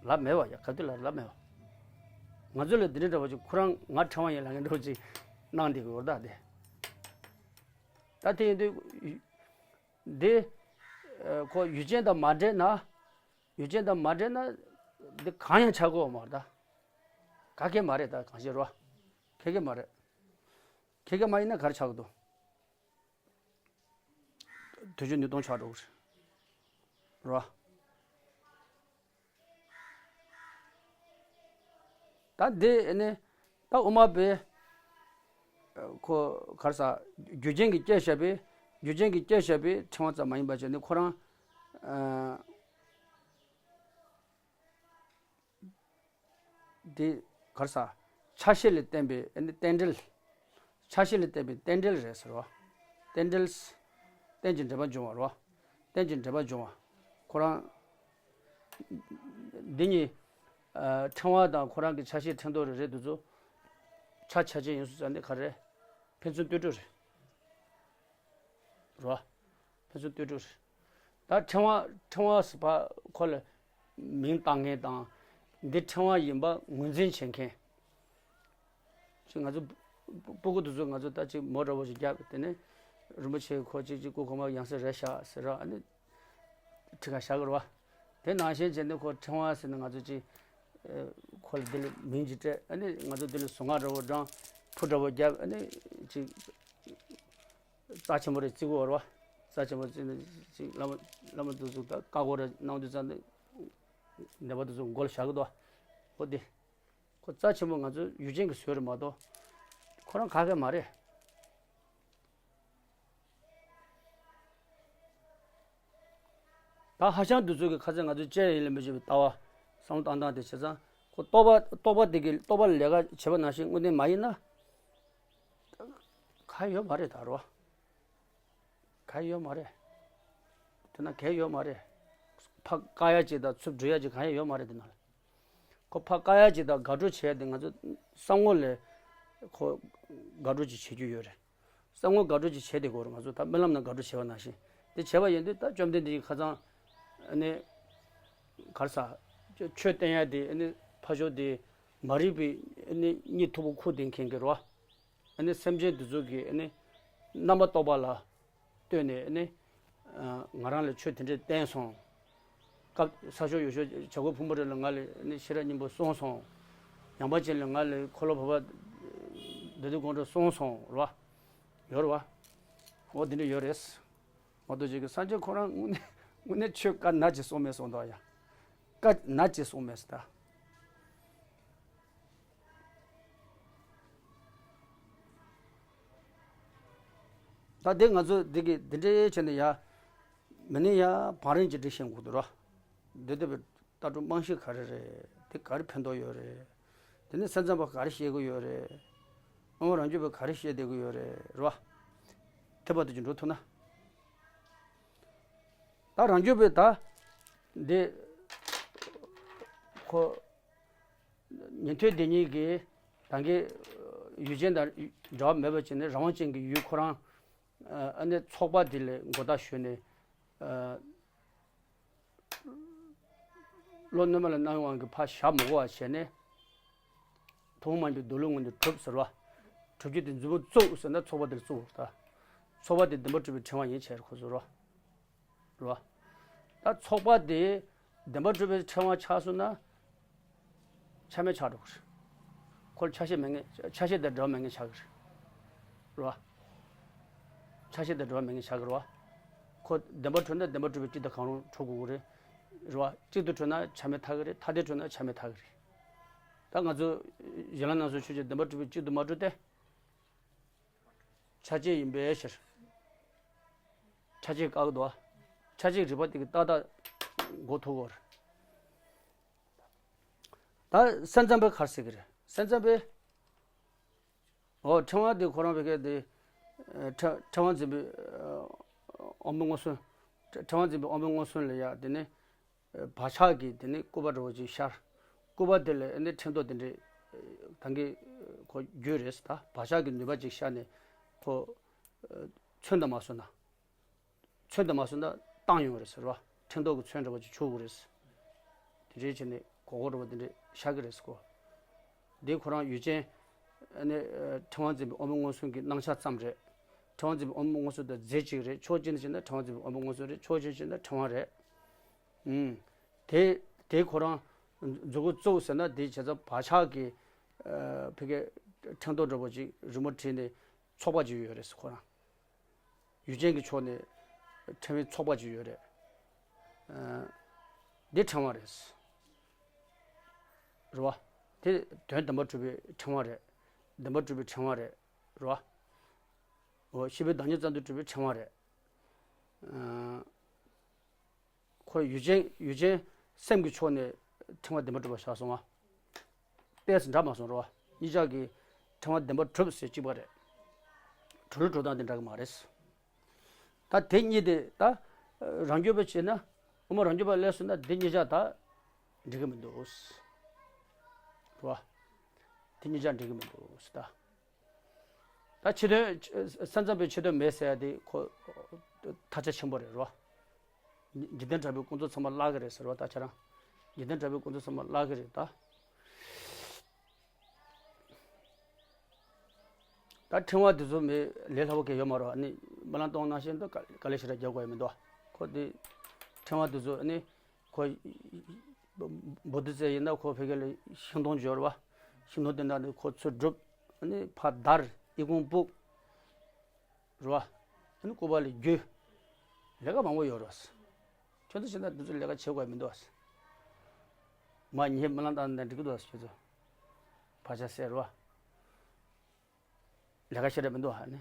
ལབ་མེད་བ་ཡ། ག་དུས་ལ་ལབ་མེད་བ། ང་ཚོ་ལ་འདི་འདྲ་འདྲ་བ་ཅིག་ཁོ་རང་ང་ཕྲེང་བ་ཡིན་ལབ་མཁན་འདྲ་བ་ཅིག་གནང་བསྡད་ཀྱི་ཡོད་རེད་ད་དེ། ད་དེ་ཡིན་དུས་འདི་ཁོ་ཡུལ་ཅན་དང་མ་འདྲེས་ན། ཡུལ་ཅན་དང་མ་འདྲེས་ན་འདི་གང་ཡང་ཆགས་ཀྱི་ཡོད་མ་རེད་ད། ག་གེ་མ་རེད་ད། གང་ཤེས་རོ། ཁེ་གེ་མ་རེད། ཁེ་གེ་མ་ཡིན་ན་ག་རེ་ཆགས་ཀྱི་འདུག་དུས་རྒྱུན་ནུས་སྟོང་ཆགས་འགྲོ་གི་རེད། རོ། ད་འདི་ནི་ད་དབུ་མ་པས་ཁོ་ག་རེ་ཟ། རྒྱུ་རྐྱེན་གྱིས་བསྐྱེད་བཞག་པའི་རྒྱུ་རྐྱེན་གྱིས་བསྐྱེད་བཞག་པའི་ཕྲེང་བ་ཙམ་མ་ཡིན་པ་བྱས་ནས་ཁོ་རང་ཨ། འདི་ག་རེ་ཟ། ཆ་ཤས་ལས་བརྟེན་པའི་ཨ་ནི་རྟེན་འབྲེལ། ཆ་ཤས་ལས་བརྟེན་པའི་རྟེན་འབྲེལ་རེད་ཟེར་བ། རྟེན་འབྲེལ། རྟེན་གྱི་འབྲེལ་པ་འབྱུང་བ་རེད་བ། རྟེན་གྱི་འབྲེལ་པ་འབྱུང་བ། ཁོ་རང་། འདི་གཉིས། ཨ། ཕྲེང་བ་དང་ཁོ་རང་གི་ཆ་ཤས་ཕྲེང་རྡོག་རེ་རེ་དེ་ཚོ། ཁྲ་ཆ་ཆེ་ཡིན་སུ་ཙང་འདི་ག་རེ། ཕན་ཚུན་ལྟོས་གྲུབ་རེད། རོ། ཕན་ཚུན་ལྟོས་གྲུབ་རེད། ད་ཕྲེང་བ་ཕྲེང་བ་ཟེར་བ་ཁོ་ལ་མིང་བཏགས་མཁན་དང་། འདི་ཕྲེང་བ་ཡིན་པ་ངོས་འཛིན་བྱེད་མཁན། ཅིག་ང་ཚོ་སྤུ་གུ་དེ་ཚོ་ང་ཚོ་ད་ཅིག་མོ་འདྲ་བོ་ཞིག་བརྒྱབ། དེ་ནས་རིན་པོ་ཆེ་ཁོ་ཅིག་ཅིག་སྐུ་གོང་མ་ཡང་སེ་རེད་ཤག་ཟེར་ར། ཨ་ནི་ཁྲི་ཁ་བཞག་གི་རེད་བ། དེ་ནང་བཞིན་བྱས་ནས་ཁོ་ཕྲེང་བ་ཟེར་ནས་ང་ཚོ་ཅིག་ཨ་ཁོ་ལ་དེ་ལ་མིང་ཅིག་སྤྲད། ཨ་ནི་ང་ཚོ་དེ་ལ་ཟུར་ང་འདྲ་བོ་བགྲངས། ཕུ་འདྲ་བོ་བརྒྱབ། ཨ་ནི་ཅིག་རྩ་ཆེན་པོ་རེ་བརྩི་གི་ཡོད་རེད་བ། རྩ་ཆེན་པོ་བརྩིས་ནས་ཅིག་བླ་མ་བླ་མ་དེ་ཚོ་ད་བཀའ་བསྒོ་རེ་གནང་དུས་ཙམ་ནས་ནད་པ་དེ་ཚོ་མགོ་ལ་བཞག་གི་འདུག་བ། འོ་དེ། ཁོ་རྩ་ཆེན་པོ་ང་ཚོ་ཡུལ་ཅན་གྱི་སྲོལ་རེད་མ་གཏོགས། ཁོ་རང་ག་གེ་མ་རེད། ད་ཧ་ཅང་འདི་ཚོ་གི་ཁ་ཚན་ང་ཚོས་དཔྱད་ཡིན་ལ་མི་བྱེད་པའི་ལྟ་བ། བསམ་བློ་བཏང་སྟངས་དེ་བྱས་ཙང་ཁོ་རྟོག་པ་རྟོག་པ་དེ་གི་རྟོག་པ་ལས་ཀ་བྱེད་པ་ནང་བཞིན་དངོས་གནས་མ་ཡིན་ན། ག་ཡོད་མ་རེད་ད་རོ། ག་ཡོད་མ་རེད། དེ་ན་ག་ཡོད་མ་རེད། ཕ་བཀག་ཡ་ཅིག་དང་ཚུར་འགྲོ་ཡ་ཅིག་གང་ཡང་ཡོད་མ་རེད་དེ་ན། ཁོ་ཕ་བཀག་ཡ་ཅིག་དང་དགག་སྒྲུབ་བྱས་ཏེ་ང་ཚོ་བསམ་ངོ་ལས་ཁོ་དགག་སྒྲུབ་ཅིག་བྱེད་རྒྱུ་ཡོད་རེད། བསམ་ངོ་དགག་སྒྲུབ་ཅིག་བྱས་ཏེ་གོ་རེད། ང་ཚོ་ད་རྨི་ལམ་ནང་དགག་སྒྲུབ་བྱས་པ་ནང་བཞིན་དེ་བྱས་པ་ཡིན་དུས་ད་བཅོམ་ལྡན་འདས་ཀྱིས་ཁ་སང་ཨ་ནི་ག་རེ་ཟ། ཆོས་བསྟན་ཡ་དེ་ཨ་ནི་ཕ་ཤོག་དེ་མ་རིག་པའི་ཨ་ནི་གཉིད་མཐུག་པོ་ཁུག་བསྡད་མཁན་གྱི་རེད་བ། ཨ་ནི་སེམས་ཅན་འདི་ཚོ་གི་ཨ་ནི་རྣམ་པ་རྟོག་པ་ལ་ལྟོས་ནས་ཨ་ནི་ང་རང་ལ་ཆོས་དེ་འདྲས་བསྟན་སོང་། སྐབས་ས་ཕྱོགས་ཡུལ་ཕྱོགས་བྱ་རྒོད་ཕུང་པོ་རེ་ལ་ང་ལ་ཨ་ནི་ཤེས་རབ་སྙིང་པོ་གསུངས་སོང་། ཡངས་པ་ཅན་ལ་ང་ལ་འཁོར་ལོ་བར་པ་བདུད་འདུལ་དགོངས་གྲུབ་གསུངས་སོང་རེད་བ། ཡོད་རེད་བ། འོ་དེ་འདྲས་ཡོད་རེད། མ་གཏོགས་ཅིག་གི་སངས་རྒྱས་ཁོ་རང་དངོས་གནས་དངོས་གནས་ཆོས་བཀའ་ན་ཅིག་གསུངས་མེད་གསུངས་འདུག་ཡ། བཀའ་ན་ཅིག་གསུངས་མེད་ཟེར་ད། ད་དེ་ང་ཚོ་འདི་གི་འདི་འདྲའི་བྱས་ནས་ཡ། མི་ནི་ཡ་བང་རིམ་གྱི་སྒྲིག་ཤེས་དགོས་འདུག་ར། འདི་ལྟ་བུའི་ལྟ་གྲུབ་རྨང་གཞི་ག་རེ་རེད། དེ་ག་རེ་ཕན་ཐོགས་ཡོད་རེད། དེ་ནི་སེམས་ཙམ་པ་ག་རེ་བཤད་གི་ཡོད་རེད། དབུ་མ་རང་རྒྱུད་པ་ག་རེ་བཤད་བསྡད་གི་ཡོད་རེད་ར། དེ་བར་དུ་ཅིག་འགྲོ་ཐུབ་ན། ད་རང་རྒྱུད་པའི་ད་འདི་ཁོ་ཉན་ཐོས་སྡེ་གཉིས་ཀྱི་ད་གིན་ཡུལ་ཅན་དང་འབྲེལ་བ་མེད་པ་བྱས་ནས་རང་དབང་ཅན་གྱི་ཡུལ་ཁོ་རང་ཨ་ནི་ཚོགས་པ་འདི་ལ་མགོ་བཏགས་ཞུས་ནས། བློ་རྣོན་པ་ལ་རྣམ་དབྱེ་དབང་གིས་ཕར་བཞག་མི་དགོས་པ་བྱས་ནས། ཐུན་མོང་མ་ཡིན་པའི་མདོ་ལུགས་ངོས་ནས་གྲུབ་ཟེར་བ། གྲུབ་རྒྱུ་དེ་མཛུབ་མོ་བཙུགས་ཟེར་ན་ཚོགས་པ་དེར་བཙུགས་ད། ཚོགས་པ་དེ་བདེན་པར་གྲུབ་པའི་ཕྲེང་བ་ཡིན་བྱས་ཁོ་ཚོ་རོ། རོ། ད་ཚོགས་པ་དེ་བདེན་པར་གྲུབ་པའི་ཕྲེང་བ་ཆགས་སོང་ན། ཆ་མེད་ཆགས་འགྲོ་གི་རེད། ཁོ་ལ་ཆ་ཤས་མེད་མཁན་ཆ་ཤས་དང་འབྲེལ་བ་མེད་མཁན་ཆགས་ཀྱི་རེད། རེད་བ། ཆ་ཤས་དང་འབྲེལ་བ་མེད་མཁན་ཆགས་ཀྱི་རེད་བ། ཁོ་བདེན་པར་གྲུབ་ན་བདེན་པར་གྲུབ་པའི་གཅིག་དང་གང་རུང་གྲུབ་དགོས་ཀྱི་རེད། རེད་བ། གཅིག་ཏུ་གྲུབ་ན་ཆ་མེད་ཐག་གི་རེད། ཐ་དད་གྲུབ་ན་ཆ་མེད་ཐག་གི་རེད། ད་ང་ཚོ་ཡན་ལག་སྣ་ཚོགས་ཆོས་ཅན་བདེན་པར་གྲུབ་པའི་གཅིག་ཏུ་མ་གྲུབ་སྟེ། ཆ་བཅས་ཡིན་པའི་ཕྱིར། ཆ་བཅས་བཀག་འདུག་ཆ་བཅས་རིགས་པ་དེ་གི་ཏག་ཏག་གོ་ཐུབ་ཀྱི་རེད། ད་སེམས་ཙམ་པས་ག་རེ་ཟེར་གི་རེད། སེམས་ཙམ་པས། འོ་ཕྲེང་བ་དེ་ཁོ་རང་བོད་སྐད་དེ། ཨ་ཕྲེང་ཕྲེང་བ་འཛིན་པའི་ཨ་དབང་པོ་མངོན་སུམ། ཕྲེང་བ་འཛིན་པའི་དབང་པོ་མངོན་སུམ་ལ་ཡ་དེ་ནི། ཨ་བག་ཆགས་ཀྱི་དེ་ནི་སྐུད་པ་འདྲ་བོ་ཅིག་ཤར། སྐུད་པ་དེ་ལ་ཨ་ནི་ཕྲེང་རྡོག་དེ་འདྲའི་ད་གིན་ཁོ་རྒྱུས་རེད་ད། བག་ཆགས་ཀྱི་ནུས་པ་ཅིག་ཤར་ནས་ཁོ་ཨ་མཚོན་དང་མ་སོན་ན། མཚོན་དུ་མ་སོང་ན་བཏང་ཡོང་གི་རེད་ཟེར་བ། ཕྲེང་རྡོག་གི་མཚོན་འདྲ་བ་ཅིག་ཆུད་དགོས་རེད། དེ་འདྲའི་བྱས་ནས་གོ་གོ་འདྲ་བ་དེ་འདྲས་ཤར་གི་རེད་ཟེར་གོ། འདི་ཁོ་རང་ཡུལ་ཅན། ཨ་ནི་ཨ་ཕྲེང་བ་འཛིན་པའི་དབང་པོ་མངོན་སུམ་གྱི་རྣམ་གཞག་ཙམ་རེད། ཕྲེང་བ་འཛིན་པའི་དབང་པོ་མངོན་སུམ་དང་རྫས་གཅིག་རེད། ཕྱོགས་གཅིག་ནས་བྱས་ན་ཕྲེང་བ་འཛིན་པའི་དབང་པོ་མངོན་སུམ་རེད། ཕྱོགས་གཅིག་ནས་བྱས་ན་ཕྲེང་བ་རེད། ཨུམ། དེ་དེ་ཁོ་རང་མཛུབ་གུ་བཙུགས་ཟེར་ན་དེ་བྱས་ཙང་བག་ཆགས་ཀྱི་ཨ་ཕ་གི་ཕྲེང་རྡོག་འདྲ་བ་ཅིག་རི་མོ་བྲིས་ནས་ཚོགས་པ་ཅིག་ཡོད་རེད་ཟེར་ཁོ་རང་། ཡུལ་ཅན་གྱི་ཕྱོགས་ནས་ཕྲེང་བའི་ཚོགས་པ་ཅིག་ཡོད་རེད། ཨ་འདི་ཕྲེང་བ་རེད། རེད་བ། དེ་དོན་བདེན་པར་གྲུབ་པའི་ཕྲེང་བ་རེད། བདེན་པར་གྲུབ་པའི་ཕྲེང་བ་རེད། རེད་བ། འོ་ཤེས་པའི་བདག་ཉིད་ཙམ་དུ་གྲུབ་པའི་ཕྲེང་བ་རེད། ཨ་ཁོ་ཡུལ་ཅན་ཡུལ་ཅན་སེམས་ཀྱི་ཕྱོགས་ནས་ཕྲེང་བ་བདེན་པར་གྲུབ་པ་བཞག་སོང་བ། ཏོག་ཙམ་འདྲ་མ་སོང་རོ། གཉིས་ཆ་གི་ཕྲེང་བ་བདེན་པར་གྲུབ་ཟེར་གཅིག་པ་རེད། གྲུབ་ལུགས་གྲུབ་སྟངས་དེ་འདྲ་གི་མ་རེད། ད་དེ་གཉིས་དེ་ད་རང་རྒྱུད་པ་བྱས་ན་དབུ་མ་རང་རྒྱུད་པ་སླེབས་སོང་ན་དེ་གཉིས་ཆ་ད་འགྲིག་གི་མི་འདུག་རོ། དེ་གཉིས་ཆ་འགྲིག་གི་མི་འདུག་ད། ད་ཕྱི་དོན། ས་མཚམས་པའི་ཕྱི་དོན་མེད་ཟེར་ཡ་དེ་ཁོ་ཐལ་ཆ་ཆེན་པོ་རེད་རོ། འཇིག་རྟེན་གྲགས་པའི་ཀུན་རྫོབ་ཚང་མ་བརླག་གི་རེད་ཟེར་བ་ད་ཁྱེད་རང་། འཇིག་རྟེན་གྲགས་པའི་ཀུན་རྫོབ་ཚང་མ་བརླག་གི་རེད་ད། ད་ཕྲེང་བ་དེ་ཚོ་མི་ལས་སླ་པོ་གང་ཡོད་མ་རེད། ཨ་ནི་སྨོན་ལམ་གཏོང་ནང་བཞིན་དུ་དཀའ་ལས་ཞེ་དྲག་རྒྱག་དགོས་ཡ་མི་འདུག་ཁོ་དེ་ཕྲེང་བ་དེ་ཚོ་ཨ་ནི་ཁོ་བོ་དྷི་ཙེ་ཡིན་ན་ཁོ་ཕ་གི་ལ་ཤིང་སྡོང་འབྱོར་བ། ཤིང་སྡོང་དེ་འདྲ་ནི་ཁོ་ཚུར་སྒྲུབ། ཨ་ནི་ཕར་བདར། ཨི་ཁུང་སྤུག་རེད་བ། ཨ་ནི་སྐུད་པ་ལ་རྒྱུ། ལས་ཀ་མང་པོ་ཡོད་རེད་བ། ཁྱོད་ཚོ་བྱས་ན་འདི་ཚོ་ལས་ཀ་བྱེད་དགོས་མི་འདུག་བ། མ་ཉེས་སྨོན་ལམ་བཏང་ན་འགྲིག་གི་འདུག་བ་ཁྱོད་ཚོ། བག་ཆགས་སད་རེད་བ། ལས་ཀ་ཤེས་རབ་མི་འདུག་ཨ་ནི།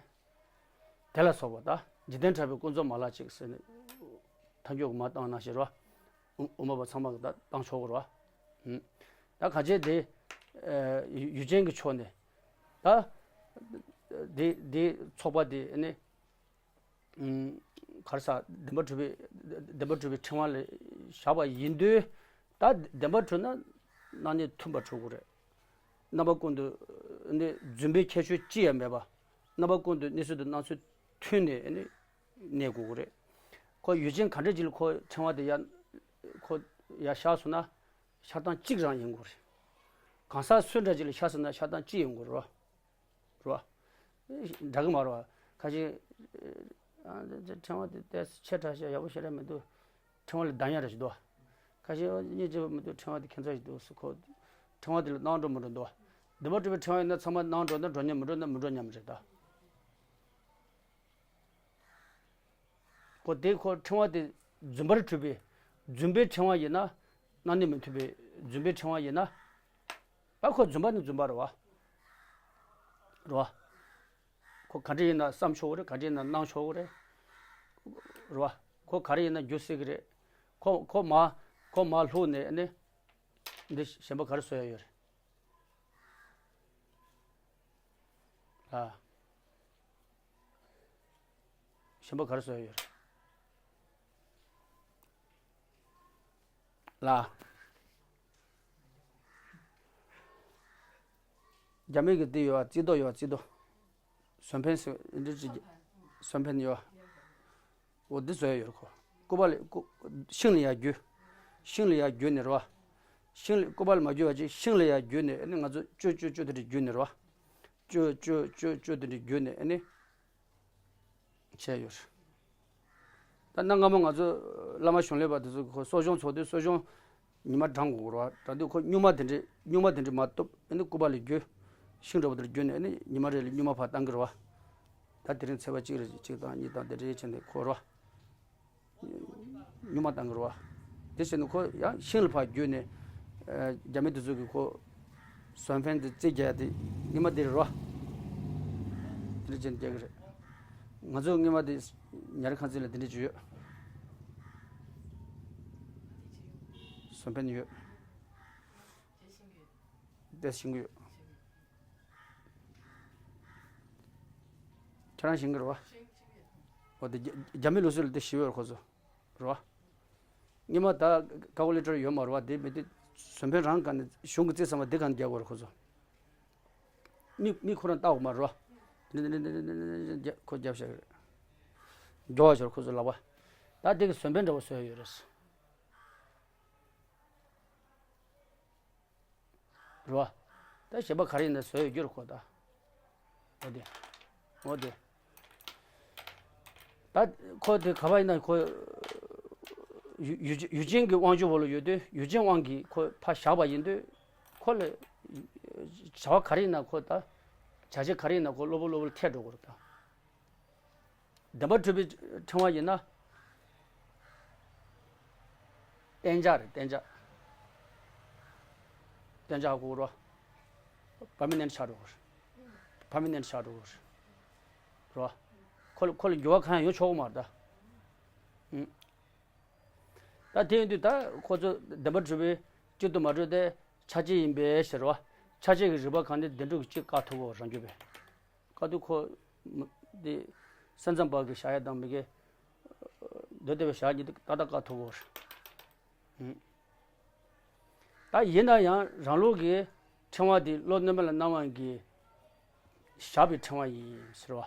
དེ་ལ་སོགས་པ་ད་འཇིག་རྟེན་གྲགས་པའི་ཀུན་རྫོབ་མ་ལག་ཅིག་ཟེར་ནས། ཐལ་འགྱུར་གྱི་མ་བཏང་ན་ཞེས་རོ། དབུ་མ་པ་ཚང་མ་གི་ད་བཏང་ཆོག་གི་རོ། ད་གང་བྱས་དེ། ཡུལ་ཅན་གྱི་ཕྱོགས་ནས། ད། དེ་དེ་ཚོགས་པ་དེ་ནི། གར་ས་བདེན་པར་གྲུབ་པའི་བདེན་པར་གྲུབ་པའི་ཕྲེང་བ་ལ་བཞག་པ་ཡིན་དུས། ད་བདེན་པར་གྲུབ་ན་སྣང་གནས་མཐུན་པར་གྲུབ་དགོས་རེད། རྣམ་པ་ཀུན་ཏུ་ནི་རྫུན་པའི་ཁྱད་ཆོས་ཅི་ཡང་མེད་པ། རྣམ་པ་ཀུན་ཏུ་གནས་ཚུལ་དང་སྣང་ཚུལ་མཐུན་ནས་ནི་གནས་དགོས་ཀྱི་རེད། ཁོ་ཡུལ་ཅན་ག་འདྲ་ཅིག་ལ་ཁོ་ཕྲེང་བ་དེ་ཡ། ཁོ་ཡ་བཞག་སོང་ན་ཆགས་སྡང་གཅིག་རང་ཡིན་དགོས་རེད། གང་ཟག་སུ་འདྲ་ཅིག་ལ་བཞག་སོང་ན་ཆགས་སྡང་གཅིག་ཡིན་དགོས་རེད་བ། རེད་བ། འདྲ་གི་མ་རེད་བ། ཁ་ཅིག་ཨ་འདི་འདི་ཕྲེང་བ་དེ་ཏོག་ཙམ་ཆེ་དྲགས་ཤག་ཡག་པོ་ཞེ་དྲག་མི་འདུག་ཕྲེང་བ་ལ་སྡང་ཡ་རེ་ཞིག་འདུག་ཁ་ཤས་སྙིང་རྗེ་པོ་མི་འདུག་ཕྲེང་བ་དེ་ཁྱད་མཚར་ཞིག་འདུག་ཟེར་ཁོ། ཕྲེང་བ་དེ་ལ་སྣང་འགྲོ་མི་འགྲོ་འདུག་བདེན་པར་གྲུབ་པའི་ཕྲེང་བ་ཡིན་ན་ཚང་མ་སྣང་འགྲོ་ན་འགྲོ་མཉམ་མི་འགྲོ་ན་མི་འགྲོ་མཉམ་རེད་ད། ཁོ་དེ་ཁོ་ཕྲེང་བ་དེ་རྫུན་པར་གྲུབ་པའི་རྫུན་པའི་ཕྲེང་བ་ཡིན་ན། སྣང་གནས་མི་མཐུན་པའི་རྫུན་པའི་ཕྲེང་བ་ཡིན་ན། ད་ཁོ་རྫུན་པ་ནི་རྫུན་པ་རེད་བ། རེད་བ། ཁོ་ག་འདྲ་ཡིན་ན་བསམ་ཆོག་གི་རེད། ག་འདྲ་ཡིན་ན་སྣང་ཆོག་གི་རེད། རེད་བ། ཁོ་ག་རེ་ཡིན་ན་འགྱུར་སྲིད་ཀྱི་རེད། ཁོ་ཁོ་མ་ཁོ་མ་ལྷུག་ནས་ནི། འདི་གཞན་པ་ག་རེ་བཟོ་ཡ་ཡོད་རེད། ལ། གཞན་པ་ག་རེ་བཟོ་ཡ་ཡོད་རེད། ལ། རྒྱ་མི་གི་འདི་ཡོད་བ། རྩིས་ཏོག་ཡོད་བ། རྩིས་ཏོག་བཟོ་ཕན་ཟེར་འདི་ཅིག་བཟོ་ཕན་ཡོད་བ། འོ་འདི་བཟོ་ཡ་ཡོད་རེད་ཁོ། སྐུད་པ་ལ་སྐུ། ཤིང་ལ་ཡར་བརྒྱུས། ཤིང་ལ་ཡར་བརྒྱུས་ནས་རེད་བ། ཤིང་ལ་སྐུད་པ་ལ་མ་བརྒྱུས་པ་ཅིག་ཤིང་ལ་ཡར་བརྒྱུས་ནས་ཨ་ནི་ང་ཚོ་བཅོས་བཅོས་བཅོས་དེ་འདྲ་བརྒྱུས་ནས་རེད་བ། བཅོས་བཅོས་བཅོས་བཅོས་དེ་འདྲ་བརྒྱུས་ནས་ཨ་ནི། བྱས་ཡོད་རེད། ད་གནའ་སྔ་མོ་ང་ཚོ་བླ་མ་གཞུང་ལས་པ་དེ་ཚོ་གིས་ཁོ་གསོ་སྦྱོང་ཚོགས་དུས་གསོ་སྦྱོང་ཉི་མ་བགྲང་དགོས་རེད་བ། དྲང་དུས་ཁོ་སྨྱུག་མ་དེ་འདྲས་སྨྱུག་མ་དེ་འདྲས་མ་གཏུབ་ཨ་ནི་སྐུད་པ་ལ་བརྒྱུས། ཤིང་འདྲ་པོ་དེར་བརྒྱུས་ནས་ཨ་ནི་ཉི་མ་རེ་ལ་སྨྱུག་མ་ཕར་བཏང་གི་རེད་བ། ད་དེ་རིང་ཚེས་པ་གཅིག་རེ་གཅིག་དང་གཉིས་དང་དེ་འདྲས་བྱས་ནས་ཁོ་རེད་བ། སྨྱུག་མ་བཏང་གི་རེད་བ། དེ་བྱས་ནས་ཁོ་ཡང་ཤིང་ལ་ཕར་བརྒྱུས་ནས། ཨ། རྒྱ་མི་དེ་ཚོ་གིས་ཁོ་བཟོ་ཕན་དེ་རྩིས་རྒྱག་ཡ་དེ་སྔོན་མ་དེ་རེད་བ། དེ་འདྲ་བྱས་ནས་རྒྱག་གི་རེད། ང་ཚོ་སྔོན་མ་དེ་ཉ་རི་ཁང་ཚན་ལ་དེ་འདྲ་བྱས་ཡོད། བཟོ་ཕན་ཡོད། དེ་ཤེས་ཀྱི་ཡོད། ཁྱེད་རང་ཤེས་ཀྱི་རེད་བ། འོ་དེ་རྒྱ་རྒྱ་མི་ལུགས་སྲོལ་ལ་དེ་ཞེ་པོ་ཡོད་རེད་ཁོ་ཚོ། རེད་བ། སྔོན་མ་ད་ཀལ་ཀུ་ལེ་ཊར་ཡོད་མ་རེད་བ། དེ་མི་དེ་བཟོ་ཕན་རང་ག་ནས་གཞུང་གི་རྩིས་ཙམ་པ་དེ་ག་ནས་རྒྱག་དགོས་རེད་ཁོ་ཚོ། མི་མི་ཁོ་རང་བལྟ་དགོས་མ་རེད་བ། ཁོ་རྒྱབ་བཞག་གི་རེད། མགྱོགས་པ་ཞིག་ཁོ་ཚོ་ལག་པ། ད་དེ་གི་བཟོ་ཕན་འདྲ་པོ་བཟོས་ཡོད་རེད། རེད་བ། ད་གཞན་པ་ག་རེ་ཡིན་ན་བཟོ་ཡོད་རྒྱུ་རེད་ཁོ་ད། འོ་དེ། འོ་དེ། ད་ཁོ་དེ་ག་པར་ཡིན་ན་ཁོ། ཡུལ་ཡུལ་ཡུལ་ཅན་གྱི་དབང་ཕྱུག་པོ་ལ་ཡོད་དུས་ཡུལ་ཅན་དབང་གིས་ཁོ་ཕར་བཞག་པ་ཡིན་དུས། ཁོ་ལ། བྱ་བ་ག་རེ་ཡིན་ན་ཁོ་ད། བྱ་བྱེད་ག་རེ་ཡིན་ན་ཁོ་གློ་བུར་གློ་བུར་ཐལ་འགྲོ་གི་རེད་ད། བདེན་པར་གྲུབ་པའི་ཕྲེང་བ་ཡིན་ན། གཏན་འཇགས་རེད་གཏན་འཇགས། གཏན་འཇགས་ཧ་གོ་རོ། པར་མ་ནེན་ཊི་ཆགས་འགྲོ་གི་རེད། པར་མ་ནེན་ཊི་ཆགས་འགྲོ་གི་རེད། རོ། ཁོ་ལ་ཁོ་ལ་འགྱུར་བ་གང་ཡང་ཡོང་ཆོག་གི་མ་རེད་ད། ཨུམ། ད་དེ་ཡིན་དུས་ད་ཁོ་ཚོ་བདེན་པར་གྲུབ་པའི་གཅིག་ཏུ་མ་གྲུབ་སྟེ་ཆ་བྱད་ཡིན་པས་ཟེར་བ། ཆ་བྱད་ཀྱི་རིགས་པ་གང་དེ་བདེན་གྲུབ་ཀྱིས་གཅིག་བཀག་ཐུབ་བོ་རང་རྒྱུད་པས། བཀག་དུས་ཁོ། མ། དེ། ས་མཚམས་པ་གི་བཞག་ཡ་དང་མི་དགེ། མདོ་སྡེ་པའི་བཞག་གཉིས་དེ་ཏག་ཏག་བཀག་ཐུབ་བོ། ཨུམ། ད་ཡིན་ན་ཡང་རང་ལུགས་ཀྱི་ཕྲེང་བ་དེ་བློ་རྣོན་པ་ལ་སྣང་བ་གི། བཞག་པའི་ཕྲེང་བ་ཡིན་ཟེར་བ།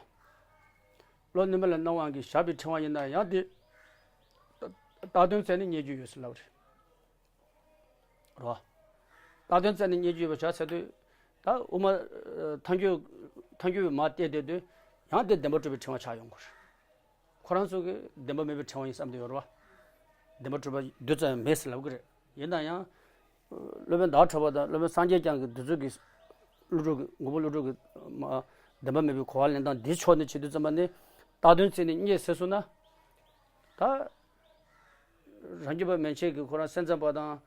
བློ་གནོན་པ་ལ་གནང་བའང་གི་བཞག་པའི་ཕྲེང་བ་ཡིན་ན་ཡང་དེ། བཏགས་དོན་བཙལ་ནས་རྙེད་རྒྱུ་ཡོད་ཟེར་ལབ་རེད། རོ། བཏགས་དོན་བཙལ་ནས་རྙེད་རྒྱུ་ཡོད་པ་བྱ་ཚད་དུས། ད་དབུ་མ་ཐལ་འགྱུར་ཐལ་འགྱུར་བའི་མ་བལྟས་བསྡད་དུས། ཡང་དེ་བདེན་པར་གྲུབ་པའི་ཕྲེང་བ་ཆགས་ཡོང་གི་རེད། ཁོ་རང་ཚོ་གི་བདེན་པ་མེད་པའི་ཕྲེང་བ་ཡིན་བསམ་དུ་ཡོད་རེད་བ། བདེན་པར་གྲུབ་པ་རྡུལ་ཙམ་ཡང་མེད་ཟེར་ལབ་གི་རེད། ཡིན་ན་ཡང་། སློབ་དཔོན་ཟླ་བ་གྲགས་པ་དང་སློབ་དཔོན་སངས་རྒྱས་བསྐྱངས་ཀྱི་འདི་ཚོ་གི། ཀླུ་སྒྲུབ་ཀྱི་ངོ་བོ་ཀླུ་སྒྲུབ་ཀྱི་མ། བདེན་པ་མེད་པའི་གོ་བ་ལེན་སྟངས་འདིའི་ཕྱོགས་ནས་བྱེད་དུས་ཙམ་པ་ནི། བཏགས་དོན་བཙལ་ནས་རྙེད་ཟེར་སོང་ན། ད། རང་རྒྱུད་པ་མན་ཆད་ཀྱི་ཁོ་རང་སེམས་ཙམ་པ་དང་།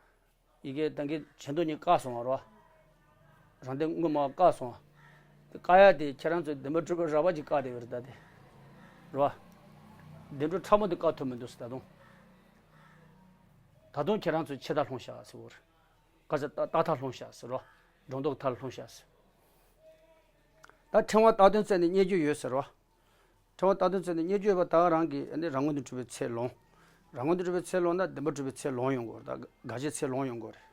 ཡི་གེ་དང་གི་བྱེ་མདོ་གཉིས་བཀག་སོང་བ་རོ། རང་སྡེ་དངོས་མ་བཀག་སོང་བ། དེ་བཀག་ཡ་དེ་ཁྱེད་རང་ཚོས་བདེན་པར་གྲུབ་པའི་རགས་པ་ཅིག་བཀག་བསྡད་ཡོད་རེད་ད་དེ། རོ། བདེན་གྲུབ་ཕྲ་མོ་དེ་བཀག་ཐུབ་མི་འདུག་ཟེར་ད་དུང་། ད་དུང་ཁྱེད་རང་ཚོས་ཆད་མཐར་ལྷུང་བཞག་ཟེར་བ་རེད། ག་ཚོད་རྟག་མཐར་ལྷུང་བཞག་ཟེར་རོ། སྒྲོ་འདོགས་མཐར་ལྷུང་བཞག་ཟེར། ད་ཕྲེང་བ་བཏགས་དོན་བཙལ་ནས་རྙེད་རྒྱུ་ཡོད་ཟེར་རོ། ཕྲེང་བ་བཏགས་དོན་བཙལ་ནས་རྙེད་རྒྱུ་ཡོད་པ་ད་ག་རང་གིས་ཨ་ནི་རང་ངོས་ནས་གྲུབ་པའི་ཚད་ལོངས། རང་ངོས་ནས་གྲུབ་པའི་ཚད་ལོངས་ན་བདེན་པར་གྲུབ་པའི་ཚད་ལོངས་ཡོང་དགོས་རེད་ད། དགག་བྱའི་ཚད་ལོངས་ཡོང་དགོས་རེད།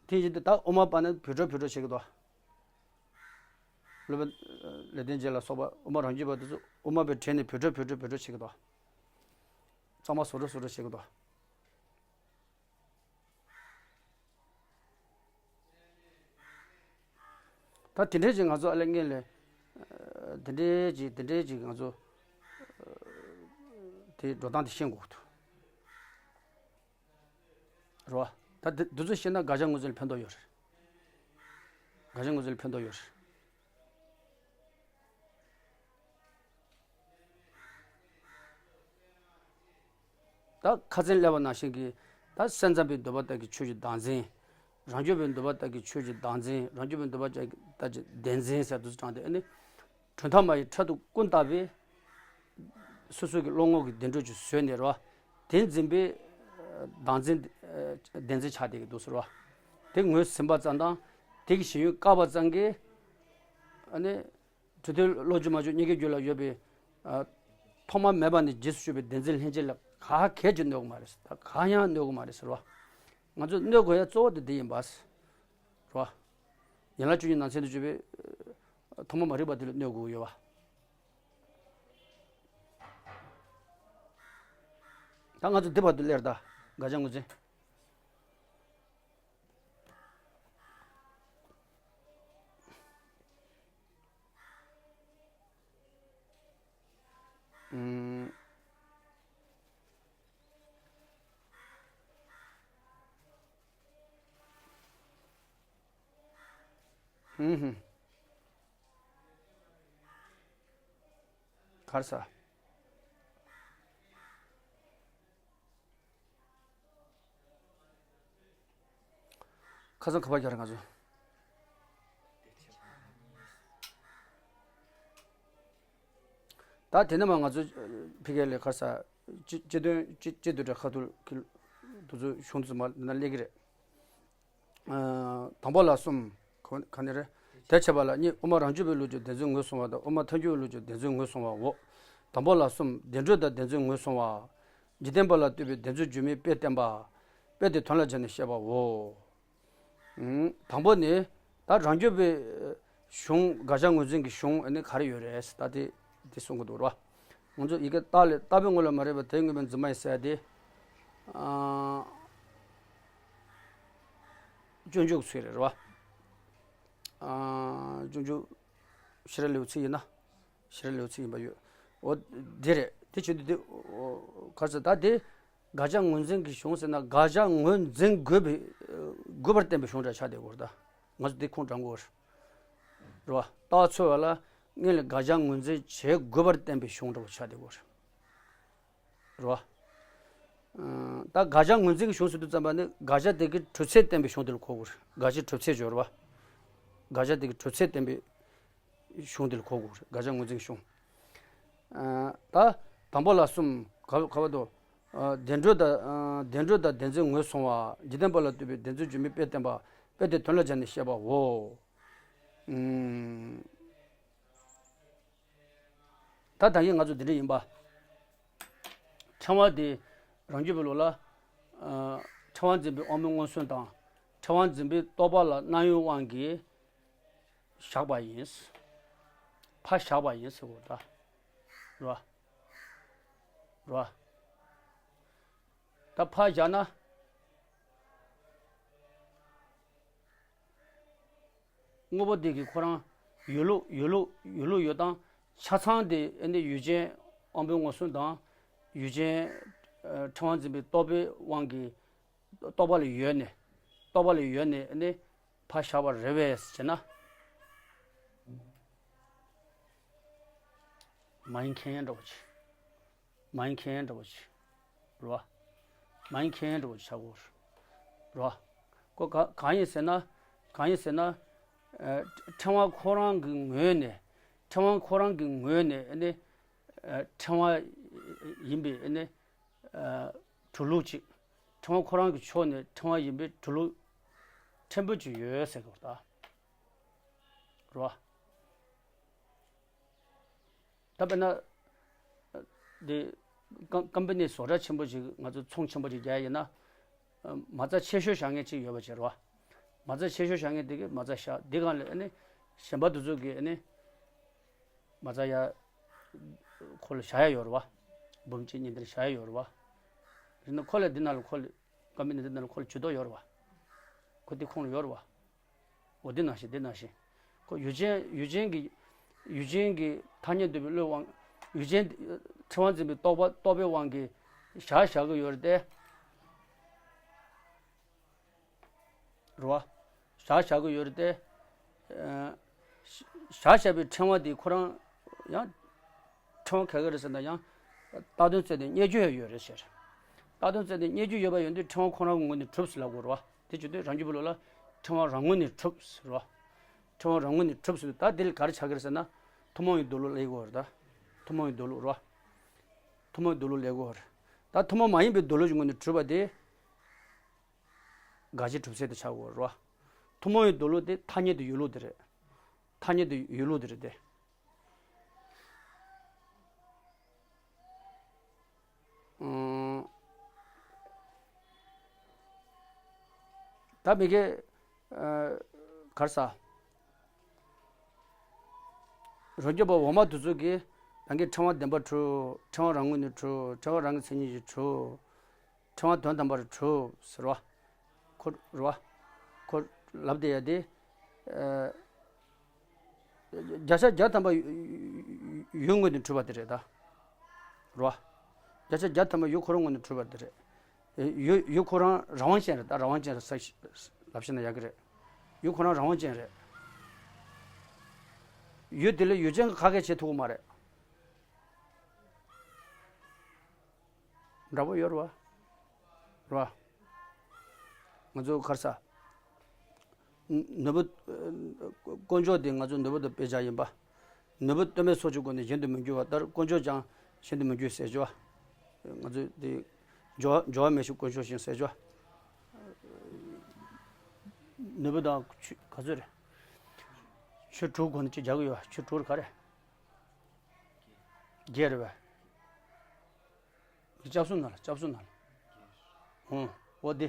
དེ་བཞིན་དུ་ད་དབུ་མ་པ་ནི་བོད་སྒྲོ་བོད་སྒྲོ་བྱེད་ཀྱི་འདུག་སློབ་དཔོན་ལེགས་ལྡན་འབྱེད་ལ་སོགས་པ་དབུ་མ་རང་རྒྱུད་པ་དེ་ཚོ་དབུ་མ་པའི་གྲས་ནས་བོད་སྒྲོ་བོད་སྒྲོ་བོད་སྒྲོ་བྱེད་ཀྱི་འདུག་གཙང་མ་བཟོ་སྒྲོ་བཟོ་སྒྲོ་བྱེད་ཀྱི་འདུག་ད་དེ་འདྲའི་ཅིག་ང་ཚོ་ཨ་ལས་ངན་ལས། དེ་འདྲའི་ཅིག་དེ་འདྲའི་ཅིག་ང་ཚོ། དེ་འགྲོ་སྟངས་དེ་ཤེས་དགོས་འདུག་རོ། ད་དེ་འདི་ཚོ་ཤེས་ན་དགག་བྱ་ངོས་འཛིན་ལ་ཕན་ཐོགས་ཡོད་རེད། དགག་བྱ་ངོས་འཛིན་ལ་ཕན་ཐོགས་ཡོད་རེད། ད་ཁ་སང་སླེབས་པ་ནང་བཞིན་གྱི། ད་སེམས་ཙམ་པའི་འདོད་པ་ལྟར་གྱི་ཆོས་ཀྱི་བདག་འཛིན། རང་རྒྱུད་པའི་འདོད་པ་ལྟར་གྱི་ཆོས་ཀྱི་བདག་འཛིན། རང་རྒྱུད་པའི་འདོད་པ་ལྟར་གྱི་བདེན་འཛིན་ཟེར་དུས་སུ་དྲངས་ཏེ་ཨ་ནི། གྲུབ་མཐའ་མ་ཡི་ཕྲག་ཏུ་ཀུན་བཏགས་པའི། སོ་སོ་གི་བློ་ངོར་གྱི་བདེན་གྲུབ་ཅིག་བཟོས་ནས་རོ། དེ་འཛིན་པའི། བདག་འཛིན། བདེན་འཛིན་ཆགས་བསྡད་ཀྱི་འདུག་ཟེར་བ། དེ་ངོས་ཟིན་པ་ཙམ་དང་། དེ་གི་ཞེན་ཡུལ་བཀག་པ་ཙམ་གྱིས། ཨ་ནི། གྲུབ་མཐའི་བློ་རྒྱུན་མ་གཅོད་རྙེད་དཀའི་རྒྱུད་ལ་ཡོད་པའི། ཨ། ཐོག་མ་མེད་པ་ནས་རྗེས་སུ་ཤུལ་བའི་བདེན་འཛིན་ལྷན་སྐྱེས་ལ་ག་གེ་ཅིག་གནོད་གི་མ་རེད་ཟེར། ད་གང་ཡང་གནོད་གི་མ་རེད་ཟེར་བ། ང་ཚོས་གནོད་དགོས་ཡ་གཙོ་བོ་དེ་འདི་ཡིན་པ་ཟེར་བ། ཡན་ལག་བཅུ་གཉིས་ནང་ཚན་དུ་གྱུར་པའི། ཐོག་མ་མ་རིག་པ་དེ་ལ་གནོད་དགོས་ཀྱི་ཡོད་བ། ད་ང་ཚོ་འདི་བར་དུ་སླེབས་ད། དགག་བྱ་ངོས་འཛིན། ཨུམ། ཧུམ་ཧུམ། ག་རེ་ཟ། ཁ་སང་ག་པར་རྒྱག་རེད་ང་ཚོ། ད་དེ་ནས་མ་ང་ཚོ་ཕ་གི་ལས་ཁ་ས་སྤྱི་སྤྱི་དོན་སྤྱི་སྤྱི་འདུས་སྒྲ་ཁ་ཐུར་གི་དུ་ཚོ་གཞུང་དུ་མ་ན་སླེབས་ཀྱི་རེད། ཨ། དང་པོ་ལ་གསུམ། ག་ག་ནས་རེད། དེ་བྱས་པ་ལ་གཉིས། དབུ་མ་རང་རྒྱུད་པའི་ལུགས་ཀྱི་བདེན་འཛིན་ངོས་བཟུང་བ་དང་དབུ་མ་ཐལ་འགྱུར་བའི་ལུགས་ཀྱི་བདེན་འཛིན་ངོས་བཟུང་བའོ། དང་པོ་ལ་གསུམ། བདེན་གྲུབ་དང་བདེན་འཛིན་ངོས་བཟུང་བ། འཇིག་རྟེན་པ་ལ་ལྟོས་པའི་བདེན་རྫུན་སྒྱུ་མའི་དཔེས་བསྟན་པ། དཔེ་དེ་དོན་ལ་སྦྱར་ནས་བཤད་པའོ། ཨང་། དང་པོ་ནི། ད་རང་རྒྱུད་པའི་གཞུང་དགག་བྱ་ངོས་འཛིན་གྱི་གཞུང་ཨ་ནི་ག་རེ་ཡོད་རེད་ད་དེ་དེ་གསུང་གི་འདུག་ར། ང་ཚོ་ཡི་གེ་རྟགས་ལས་རྟགས་པའི་ངོ་ལ་མ་རིག་པ་དེ་དངོས་པོའི་འཛིན་མ་ཡིན་ཟེར་ཏེ། ཨ། སྤྱོད་འཇུག་ཚུལ་རེད་ར། ཨ། སྤྱོད་འཇུག་ཤེས་རབ་ལེའུ་ཚིག་ཡིན་ན། ཤེས་རབ་ལེའུ་ཚིག་ཡིན་པ་ཡོད། འོ། འདི་རེད། དེ་བྱེད་དུས་འདི། འོ། ག་རེ་ཟེར་ད་དེ། དགག་བྱ་ངོས་འཛིན་གྱི་གཞུང་ཟེར་ན་དགག་བྱ་ངོས་འཛིན་དགོས་པའི། དགོས་པར་བསྟན་པའི་གཞུང་འདྲ་ཆགས་བསྡད་ཡོད་རེད་ད། ང་ཚོ་འདི་ཁུངས་དྲངས་དགོས་རེད། རེད་བ། རྟགས་འཚོལ་བ་ལ་སྔོན་ལ་དགག་བྱ་ངོས་འཛིན་བྱེད་དགོས་པར་བསྟན་པའི་གཞུང་འདྲ་བོ་ཆགས་བསྡད་ཡོད་རེད། རེད་བ། ཨ། ད་དགག་བྱ་ངོས་འཛིན་གྱི་གཞུང་ཟེར་དུས་ཙམ་པ་ནི་དགག་བྱ་དེ་གི་གྲུབ་ཚུལ་བསྟན་པའི་གཞུང་དེ་ལ་གོ་དགོས་རེད། དགག་བྱའི་གྲུབ་ཚུལ་སྦྱོར་བ། དགག་བྱ་དེ་གི་གྲུབ་ཚུལ་བསྟན་པའི་གཞུང་དེ་ལ་གོ་དགོས་རེད། དགག་བྱ་ངོས་འཛིན་གྱི་གཞུང་། ཨ། ད་དང་པོ་ལ་གསུམ། ག་ག་བ་དོ། ཨ། བདེན་གྲུབ་དང་། ཨ། བདེན་གྲུབ་དང་བདེན་འཛིན་ངོས་བཟུང་བ། འཇིག་རྟེན་པ་ལ་ལྟོས་པའི་བདེན་རྫུན་སྒྱུ་མའི་དཔེས་བསྟན་པ། དཔེ་དེ་དོན་ལ་སྦྱར་ནས་བཤད་པའོ། ཨུམ། ད་ད་གིན་ང་ཚོ་འདི་འདྲ་ཡིན་པ། ཕྲེང་བ་དེ་རང་རྒྱུད་པའི་ལུགས་ལ། ཨ། ཕྲེང་བ་འཛིན་པའི་དབང་པོའི་མངོན་སུམ་དང་། ཕྲེང་བ་འཛིན་པའི་རྟོག་པ་ལ་རྣམ་གཡེང་དབང་གིས། བཞག་པ་ཡིན། ཕར་བཞག་པ་ཡིན་ཟེར་བ་ད། རོ། རོ། ད་ཕར་བཞག་ན། དངོས་པོ་དེ་གི་ཁོ་རང་ཡོད་ལུགས་ཡོད་ལུགས་ཡོད་ལུགས་ཡོད་སྟངས་ཆ་ཚང་དེ་ཨ་ནི་ཡུལ་ཅན་དབང་པོའི་མངོན་སུམ་དང་ཡུལ་ཅན་ཨ་ཕྲེང་བ་འཛིན་པའི་རྟོག་པའི་དབང་གིས་རྟོག་པ་ལ་ཡོད་ནས་རྟོག་པ་ལ་ཡོད་ནས་ཨ་ནི་ཕར་བཞག་པ་རེད་པས་ཟེར་ན། མ་ཡིན་མཁན་འདྲ་བོ་ཅིག་མ་ཡིན་མཁན་འདྲ་བོ་ཅིག་རེད་བ། མ་ཡིན་མཁན་འདྲ་བོ་ཅིག་ཆགས་ཀྱི་ཡོད་རེད་བ། ཁོ་ག་གང་ཡིན་ཟེར་ན། གང་ཡིན་ཟེར་ན། ཨ་ཕྲེང་བ་ཁོ་རང་གི་ངོས་ནས། ཕྲེང་བ་ཁོ་རང་གི་ངོས་ནས་ཨ་ནི་ཨ་ཕྲེང་བ་ཡིན་པའི་ཨ་ནི་ཨ་གྲུབ་ལུགས་ཅིག་ཕྲེང་བ་ཁོ་རང་གི་ཕྱོགས་ནས་ཕྲེང་བ་ཡིན་པའི་གྲུབ་ལུགས་ཕྲན་བུ་ཅིག་ཡོད་ཟེར་གྱི་རེད་བ། རེད་བ། ད་དཔེར་ན། འདི། ཀམ་ཀམ་པ་ནི་བཟོ་གྲྭ་ཆེན་པོ་ཞིག་ང་ཚོ་ཚོང་ཆེན་པོ་ཞིག་རྒྱག་ཡ་ཡིན་ན། མ་རྩ་ཆེ་ཤོས་བཞག་མཁན་ཅིག་ཡོད་པ་བྱས་རེད་བ། མ་རྩ་ཆེ་ཤོས་བཞག་མཁན་དེ་གིས་མ་རྩ་བཞག་འདི་སྒང་ལ་ཨ་ནི། གཞན་པ་དེ་ཚོ་གིས་ཨ་ནི། མ་རྩ་ཡ། ཁོ་ལ་བཞག་ཡ་ཡོད་རེད་བ། འབུམ་གཅིག་གཉིས་དེ་འདྲ་བཞག་ཡ་ཡོད་རེད་བ། ཡིན་ན་ཁོ་ལ་འདི་ནང་ལ་ཁོ་ལ། ཀམ་པ་ནི་འདི་ནང་ལ་ཁོ་ལ་ཇུས་གཏོགས་ཡོད་རེད་བ། ཁོ་འདི་ཁོངས་ལ་ཡོད་རེད་བ། འོ་འདི་ནང་བཞིན་འདི་ནང་བཞིན། ཁོ་ཡུལ་ཅན་ཡུལ་ཅན་གྱི། ཡུལ་ཅན་གྱི་ཐ་སྙད་འདོད་པའི་བློའི་དབང་། ཡུལ་ཅན་ཕྲེང་བ་འཛིན་པའི་རྟོག་པ་རྟོག་པའི་དབང་གིས་བཞག་བཞག་གི་ཡོད་རེད་དེ། རེད་བ། བཞག་བཞག་གི་ཡོད་རེད་དེ། ཨ་བཞག་བཞག་པའི་ཕྲེང་བ་དེ་ཁོ་རང་ཡང་། ཕྲེང་བ་ག་གི་རེད་ཟེར་ན་ཡང་། བཏགས་དོན་བཙལ་ཏེ་རྙེད་རྒྱུ་ཡང་ཡོད་རེད་ཟེར། བཏགས་དོན་བཙལ་ཏེ་རྙེད་རྒྱུ་ཡོད་པ་ཡོད་དུས་ཕྲེང་བ་ཁོ་རང་གི་ངོས་ནས་གྲུབ་ཟེར་ལབ་དགོས་རེད་བ། དེ་བྱེད་དུས་རང་རྒྱུད་པའི་ལུགས་ལ་ཕྲེང་བ་རང་ངོས་ནས་གྲུབ་ཟེར་བ། ཕྲེང་བ་རང་ངོས་ནས་གྲུབ་ཟེར་དུས་ད་དེ་ལ་ག་རེ་ཆགས་ཀྱི་རེད་ཟེར་ན། ཐུན་མོང་གི་མདོ་ལུགས་ལབ་དགོས་རེད་ད། ཐུན་མོང་གི་མདོ་ལུགས་རེད་བ། ཐུན་མོང་གི་མདོ་ལུགས་ལབ་དགོས་རེད། ད་ཐུན་མོང་མ་ཡིན་པའི་མདོ་ལུགས་ཀྱི་ངོས་ནས་གྲུབ་པ་དེ། དགག་བྱའི་གྲུབ་ཚུལ་དེ་ཆགས་དགོས་རེད་བ། ཐུན་མོང་གི་མདོ་ལུགས་དེ་ཐ་སྙད་དུ་ཡོད་ལུགས་དེ་རེད། ཐ་སྙད་དུ་ཡོད་ལུགས་དེ་རེད་དེ། ཨང་། ད་མི་དགེ། ཨ། ག་རེ་ཟ། རང་རྒྱུད་པ་འོག་མ་དེ་ཚོ་གིས་རང་གི་ཕྲེང་བ་བདེན་པར་གྲུབ། ཕྲེང་བ་རང་ངོས་ནས་གྲུབ། ཕྲེང་བ་རང་གི་མཚན་ཉིད་ཀྱིས་གྲུབ། ཕྲེང་བ་དོན་དམ་པར་གྲུབ་ཟེར་བ། ཁོ་རེད་བ། ཁོ་ལབ་བསྡད་ཡ་དེ། ཨ། བརྒྱ་ཆ་བརྒྱ་ཐམ་པ་ཡུལ་ངོས་ནས་གྲུབ་པ་དེ་རེད་ད། རེད་བ། བརྒྱ་ཆ་བརྒྱ་ཐམ་པ་ཡུལ་ཁོ་རང་ངོས་ནས་གྲུབ་པ་དེ་རེད། ཡུལ་ཡུལ་ཁོ་རང་རང་དབང་ཅན་རེད་ད། རང་དབང་ཅན་རེད་ཟེར་ལབ་ཤེས་ན་ཡག་གི་རེད། ཡུལ་ཁོ་རང་རང་དབང་ཅན་རེད། ཡུལ་དེ་ལ་ཡུལ་ཅན་གྱིས་ཁ་གས་བྱེད་ཐུབ་ཀྱི་མ་རེད། འདྲ་པོ་ཡོད་རེད་བ། རེད་བ། ང་ཚོ་ག་རེ་ཟ། ནོར་བུ། དཀོན་མཆོག་དེ་ང་ཚོ་ནོར་བུ་དང་དཔེ་བྱ་ཡིན་པ། ནོར་བུ་གཏོལ་མའི་ཚོགས་ཀྱི་སྒོ་ནས་གཞན་དུ་མི་འགྱུར་བ་ལྟར་དཀོན་མཆོག་ཀྱང་གཞན་དུ་མི་འགྱུར་ཟེར་ཅོ། ང་ཚོ་དེ། འགྱུར་བ་འགྱུར་བ་མེད་ཕྱིར་དཀོན་མཆོག་བཞིན་ཟེར་ཅོ། ནོར་བུ་དང་ཆུ་ག་ཚོད་རེད། ཆུ་དྲུག་སྒོ་ནས་གཅིག་རྒྱག་གི་ཡོད། ཆུ་དྲུག་རེད་ག་རེ། བརྒྱད་རེད་བས། སྐྱབས་སུ་ན་ལ། སྐྱབས་སུ་ན་ལ། ཧུང་། འོ་དེ།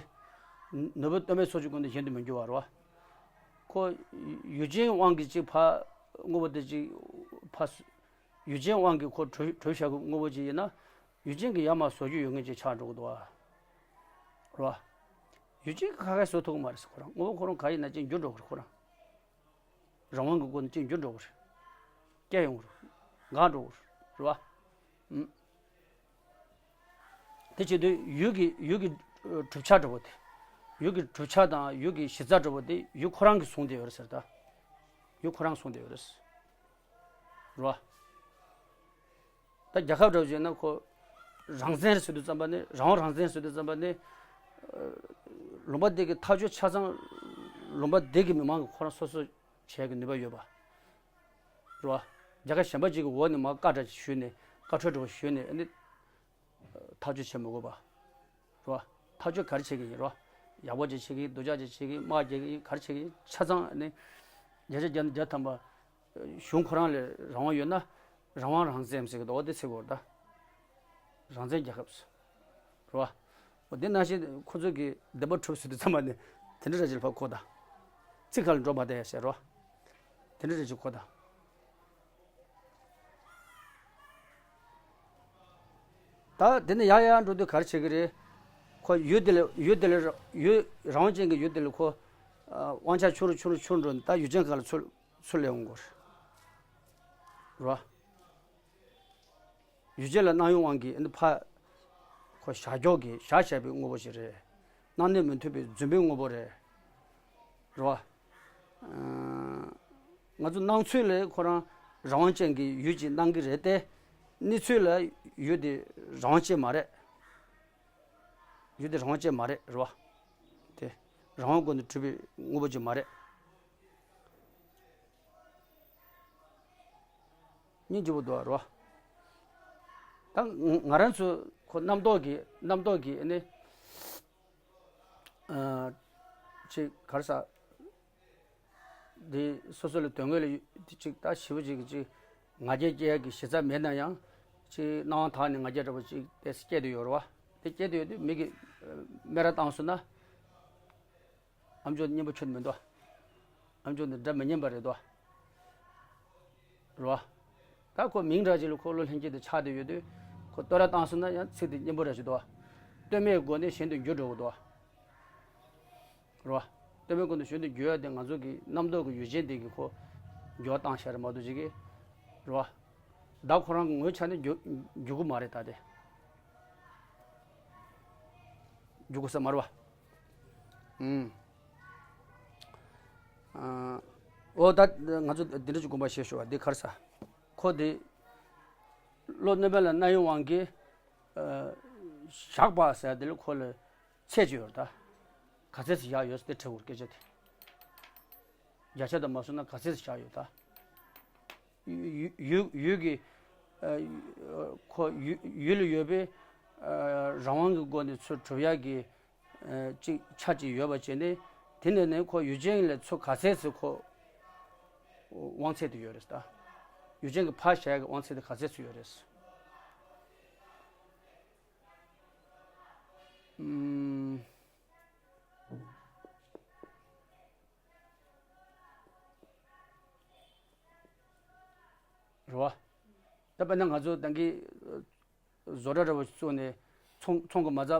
ནོར་བུ་གཏོལ་མའི་ཚོགས་ཀྱི་སྒོ་ནས་གཞན་དུ་མི་འགྱུར་བ་རེད་བ། ཁོ་ཡུལ་ཅན་དབང་གིས་གཅིག་ཕར་དངོས་པོ་དེ་གཅིག་ཕར། ཡུལ་ཅན་དབང་གིས་ཁོ་གྲུབ་གྲུབ་བཞག་གི་དངོས་པོ་ཅིག་ཡིན་ན། ཡུལ་ཅན་གྱིས་ཡར་མར་བཟོ་རྒྱུ་ཡོད་མཁན་ཅིག་ཆགས་འགྲོ་གི་འདུག་བ། རེད་བ། ཡུལ་ཅན་གྱིས་ཁ་ཁ་བཟོ་ཐུབ་ཀྱི་མ་རེད་ཟེར། ཁོ་རང་དངོས་པོ་ཁོ་རང་ག་ཡིན་ན་ཅིག་འགྱུར་འགྲོ་གི་རེད་ཁོ་རང་། རང་དབང་གི་སྒོ་ནས་ཅིག་འགྱུར་འགྲོ་གི་རེད། སྐྱེ་ཡོང་གི་རེད། འགག་འགྲོ་གི་རེད། རེད་བ། ཨུམ། དེ་བྱེད་དུས་ཡུལ་གྱི་ཡུལ་གྱི་ཨ་གྲུབ་ཆ་འདྲ་པོ་དེ། ཡུལ་གྱི་གྲུབ་ཆ་དང་ཡུལ་གྱི་གཞི་རྩ་འདྲ་པོ་དེ་ཡུལ་ཁོ་རང་གིས་བཟུང་བསྡད་ཡོད་རེད་ཟེར་ད། ཡུལ་ཁོ་རང་བཟུང་བསྡད་ཡོད་རེད། རེད་བ། ད་རྒྱལ་ཁབ་འདྲ་པོ་བྱས་ན་ཁོ་རང་བཙན་ཟེར་དུས་ཙམ་པ་ནི། རང་དབང་རང་བཙན་ཟེར་དུས་ཙམ་པ་ནི། ཨ་ལུང་པ་དེ་གི་ཐག་གཅོད་ཆ་ཚང་ལུང་པ་དེ་གི་མི་མང་གིས་ཁོ་རང་སོ་སོ་བྱེད་ཀྱི་ནུས་པ་ཡོད་པ། རེད་བ། རྒྱལ་ཁབ་གཞན་པ་ཅིག་གི་འོག་ནས་མར་བཀའ་འདྲ་ཞུས་ནས། བཀའ་འཁྲོལ་འདྲ་པོ་ཞུས་ནས་ཨ་ནི། ཐག་གཅོད་བྱེད་མི་དགོས་པ། རེད་བ། ཐག་གཅོད་ག་རེ་བྱེད་ཀྱི་ཡིན་རེད་བ། ཡག་པོ་ཅིག་བྱེད་ཀྱི་ཡིན། སྡུག་ཅག་ཅིག་བྱེད་ཀྱི་ཡིན། དམག་རྒྱག་གི་ཡིན། ག་རེ་བྱེད་ཀྱི་ཡིན། ཆ་ཚང་ཨ་ནི། བརྒྱ་ཆ་བརྒྱ་ནས་བརྒྱ་ཐམ་པ། གཞུང་ཁོ་རང་ལ་རང་དབང་ཡོད་ན། རང་དབང་རང་བཙན་ཟེར་གི་འདུག་འོ་དེ་ཟེར་དགོས་རེད་ད། རང་བཙན་རྒྱལ་ཁབ་ཟེར། རེད་བ། འོ་དེ་ནང་བཞིན་ཁོ་ཚོ་གིས་བདེན་པ་གྲུབ་ཟེར་དུས་ཙམ་པ་ནི་དེ་འདྲ་ར་ཅིག་ལ་ཕར་གོ་ད། ཚིག་ཁ་ལ་འགྲོ་མ་བསྡད་ཡ་ཟེར་རོ། དེ་འདྲ་རེད་ཅིག་ཁོ་དང་། ད་དེ་ནས་ཡར་ཡར་འགྲོ་དུས་ག་རེ་བྱེད་ཀྱི་རེད། ཁོ་ཡུལ་དེ་ལ་ཡུལ་དེ་ལ་ཡུལ་རང་དབང་ཅན་གྱི་ཡུལ་དེ་ལ་ཁོ་ཨ་དབང་ཆ་ཆུང་རུ་ཆུང་རུ་ཆུང་རུ་འགྲོ་ནས་ད་ཡུལ་ཅན་ཁག་ལ་ཚུར་ཚུར་སླེབས་འོང་གི་རེད། རེད་བ། ཡུལ་ཅན་ལ་གནང་ཡོང་དབང་གིས་ཨ་ནི་ཕ་ཁོ་བཞག་འཇོག་གི་བཞག་བཞག་པའི་དངོས་པོ་ཞིག་རེད། གནང་ནས་མི་ཐུབ་པའི་རྫུན་པའི་དངོས་པོ་རེད། རེད་བ། ཨ་ང་ཚོ་སྣང་ཚུལ་ལ་ཁོ་རང་རང་དབང་ཅན་གྱི་ཡུལ་ཅིག་གནང་གི་རེད་དེ། གནས་ཚུལ་ལ་ཡུལ་དེ་རང་དབང་ཅན་མ་རེད། ཡུལ་དེ་རང་དབང་ཅན་མ་རེད། རེད་བ། དེ་རང་དབང་སྒོ་ནས་གྲུབ་པའི་དངོས་པོ་ཅིག་མ་རེད། སྙིང་རྗེ་པོ་འདུག་རོ། ད་ང་ང་རང་ཚོ་ཁོ་རྣམ་རྟོག་གི་རྣམ་རྟོག་གི་ཨ་ནི་ཨ་ཅིག་ག་རེ་ཟ། འདི་སོ་སོ་ལ་དོན་དངོས་ལ་ཡོད་ཅིག་ད་ཞེ་པོ་ཅིག་ཅིག་ང་རྒྱལ་སྐྱེ་ཡག་གི་གཞི་རྩ་མེད་ན་ཡང་ཅིག་སྣང་བ་དག་ནས་ང་རྒྱལ་འདྲ་པོ་ཅིག་དེ་སྐྱེ་དུ་ཡོད་རེད་བ། དེ་སྐྱེ་དུ་ཡོད་དུས་མི་གིས་སྨད་ར་བཏང་སོང་ན། ཨ་མཆོག་སྙན་པོ་ཁྱོད་མི་འདུག་ཨ་མཆོག་འདི་སྒྲ་མི་སྙན་པ་རེད་དོ། རེད་བ། ད་ཁོ་མིང་འདྲ་ཅིག་ལ་ཁོ་བློ་ལྷན་སྐྱེས་དེ་ཆགས་བསྡད་ཡོད་དུས་ཁོ་བསྟོད་ར་བཏང་སོང་ན་ཡང་ཚིག་དེ་སྙན་པོ་ར་ཅིག་འདུག་བ། བསྟོད་སྨད་སྒོ་ནས་གཞན་དུ་འགྱུར་འགྲོ་གི་འདུག་བ། རེད་བ། བསྟོད་སྨད་སྒོ་ནས་གཞན་དུ་འགྱུར་ཡ་དེ་ང་ཚོ་གི་རྣམ་རྟོག་གི་ཡུལ་ཅན་དེ་གི་ཁོ་འགྱུར་བ་བཏང་བཞག་རེད་མ་གཏོགས་ཅིག་གི། རེད་བ། བདག་ཁོ་རང་གི་ངོའི་ཆ་ནས་འགྱུར་འགྱུར་གི་མ་རེད་ད་དེ། འགྱུར་དགོས་ས་མ་རེད་བ། ཨུམ། ཨ། འོ་ད་ང་ཚོ་འདི་འདྲ་ཅིག་དགོངས་པ་བཞེས་ཤོག་འདི་ག་རེ་ཟ། ཁོ་འདི་བློ་གནོན་པ་ལ་གནང་ཡོང་དབང་གིས་ཨ་བཞག་པ་ཟེར་འདི་ལ་ཁོ་ལ་ཚད་ཅིག་ཡོད་རེད་ད། ག་ཚད་ཅིག་བཞག་ཡོད་ཟེར་དེ་དྲི་དགོས་སྐད་ཆ་དེ། བརྒྱ་ཆ་དང་མ་སོང་ན་ག་ཚད་ཅིག་བཞག་ཡོད་ད། ཡུལ་ཡུལ་ཡུལ་གྱི་ཨ་ཁོ་ཡུལ་ཡུལ་ལ་ཡོད་པའི་ཨ་རང་དབང་གི་སྒོ་ནས་ཚུར་གྲུབ་ཡག་གི་ཨ་ཅིག་ཆ་ཅིག་ཡོད་པ་བྱས་ནས་དེ་ནས་ནས་ཁོ་ཡུལ་ཅན་ལ་ཚུར་ག་ཚད་ཚུར་ཁོ་དབང་ཚད་དུ་ཡོད་རེད་ད། ཡུལ་ཅན་གྱི་ཕར་བཞག་ཡག་གི་དབང་ཚད་དེ་ག་ཚད་ཚུར་ཡོད་རེད། ཨུམ། རེད་བ། ད་དཔེར་ན་ང་ཚོ་ད་གིན་བཟོ་གྲྭ་འདྲ་བོ་བཙུགས་ནས་ཚོང་ཚོང་གི་མ་རྩ་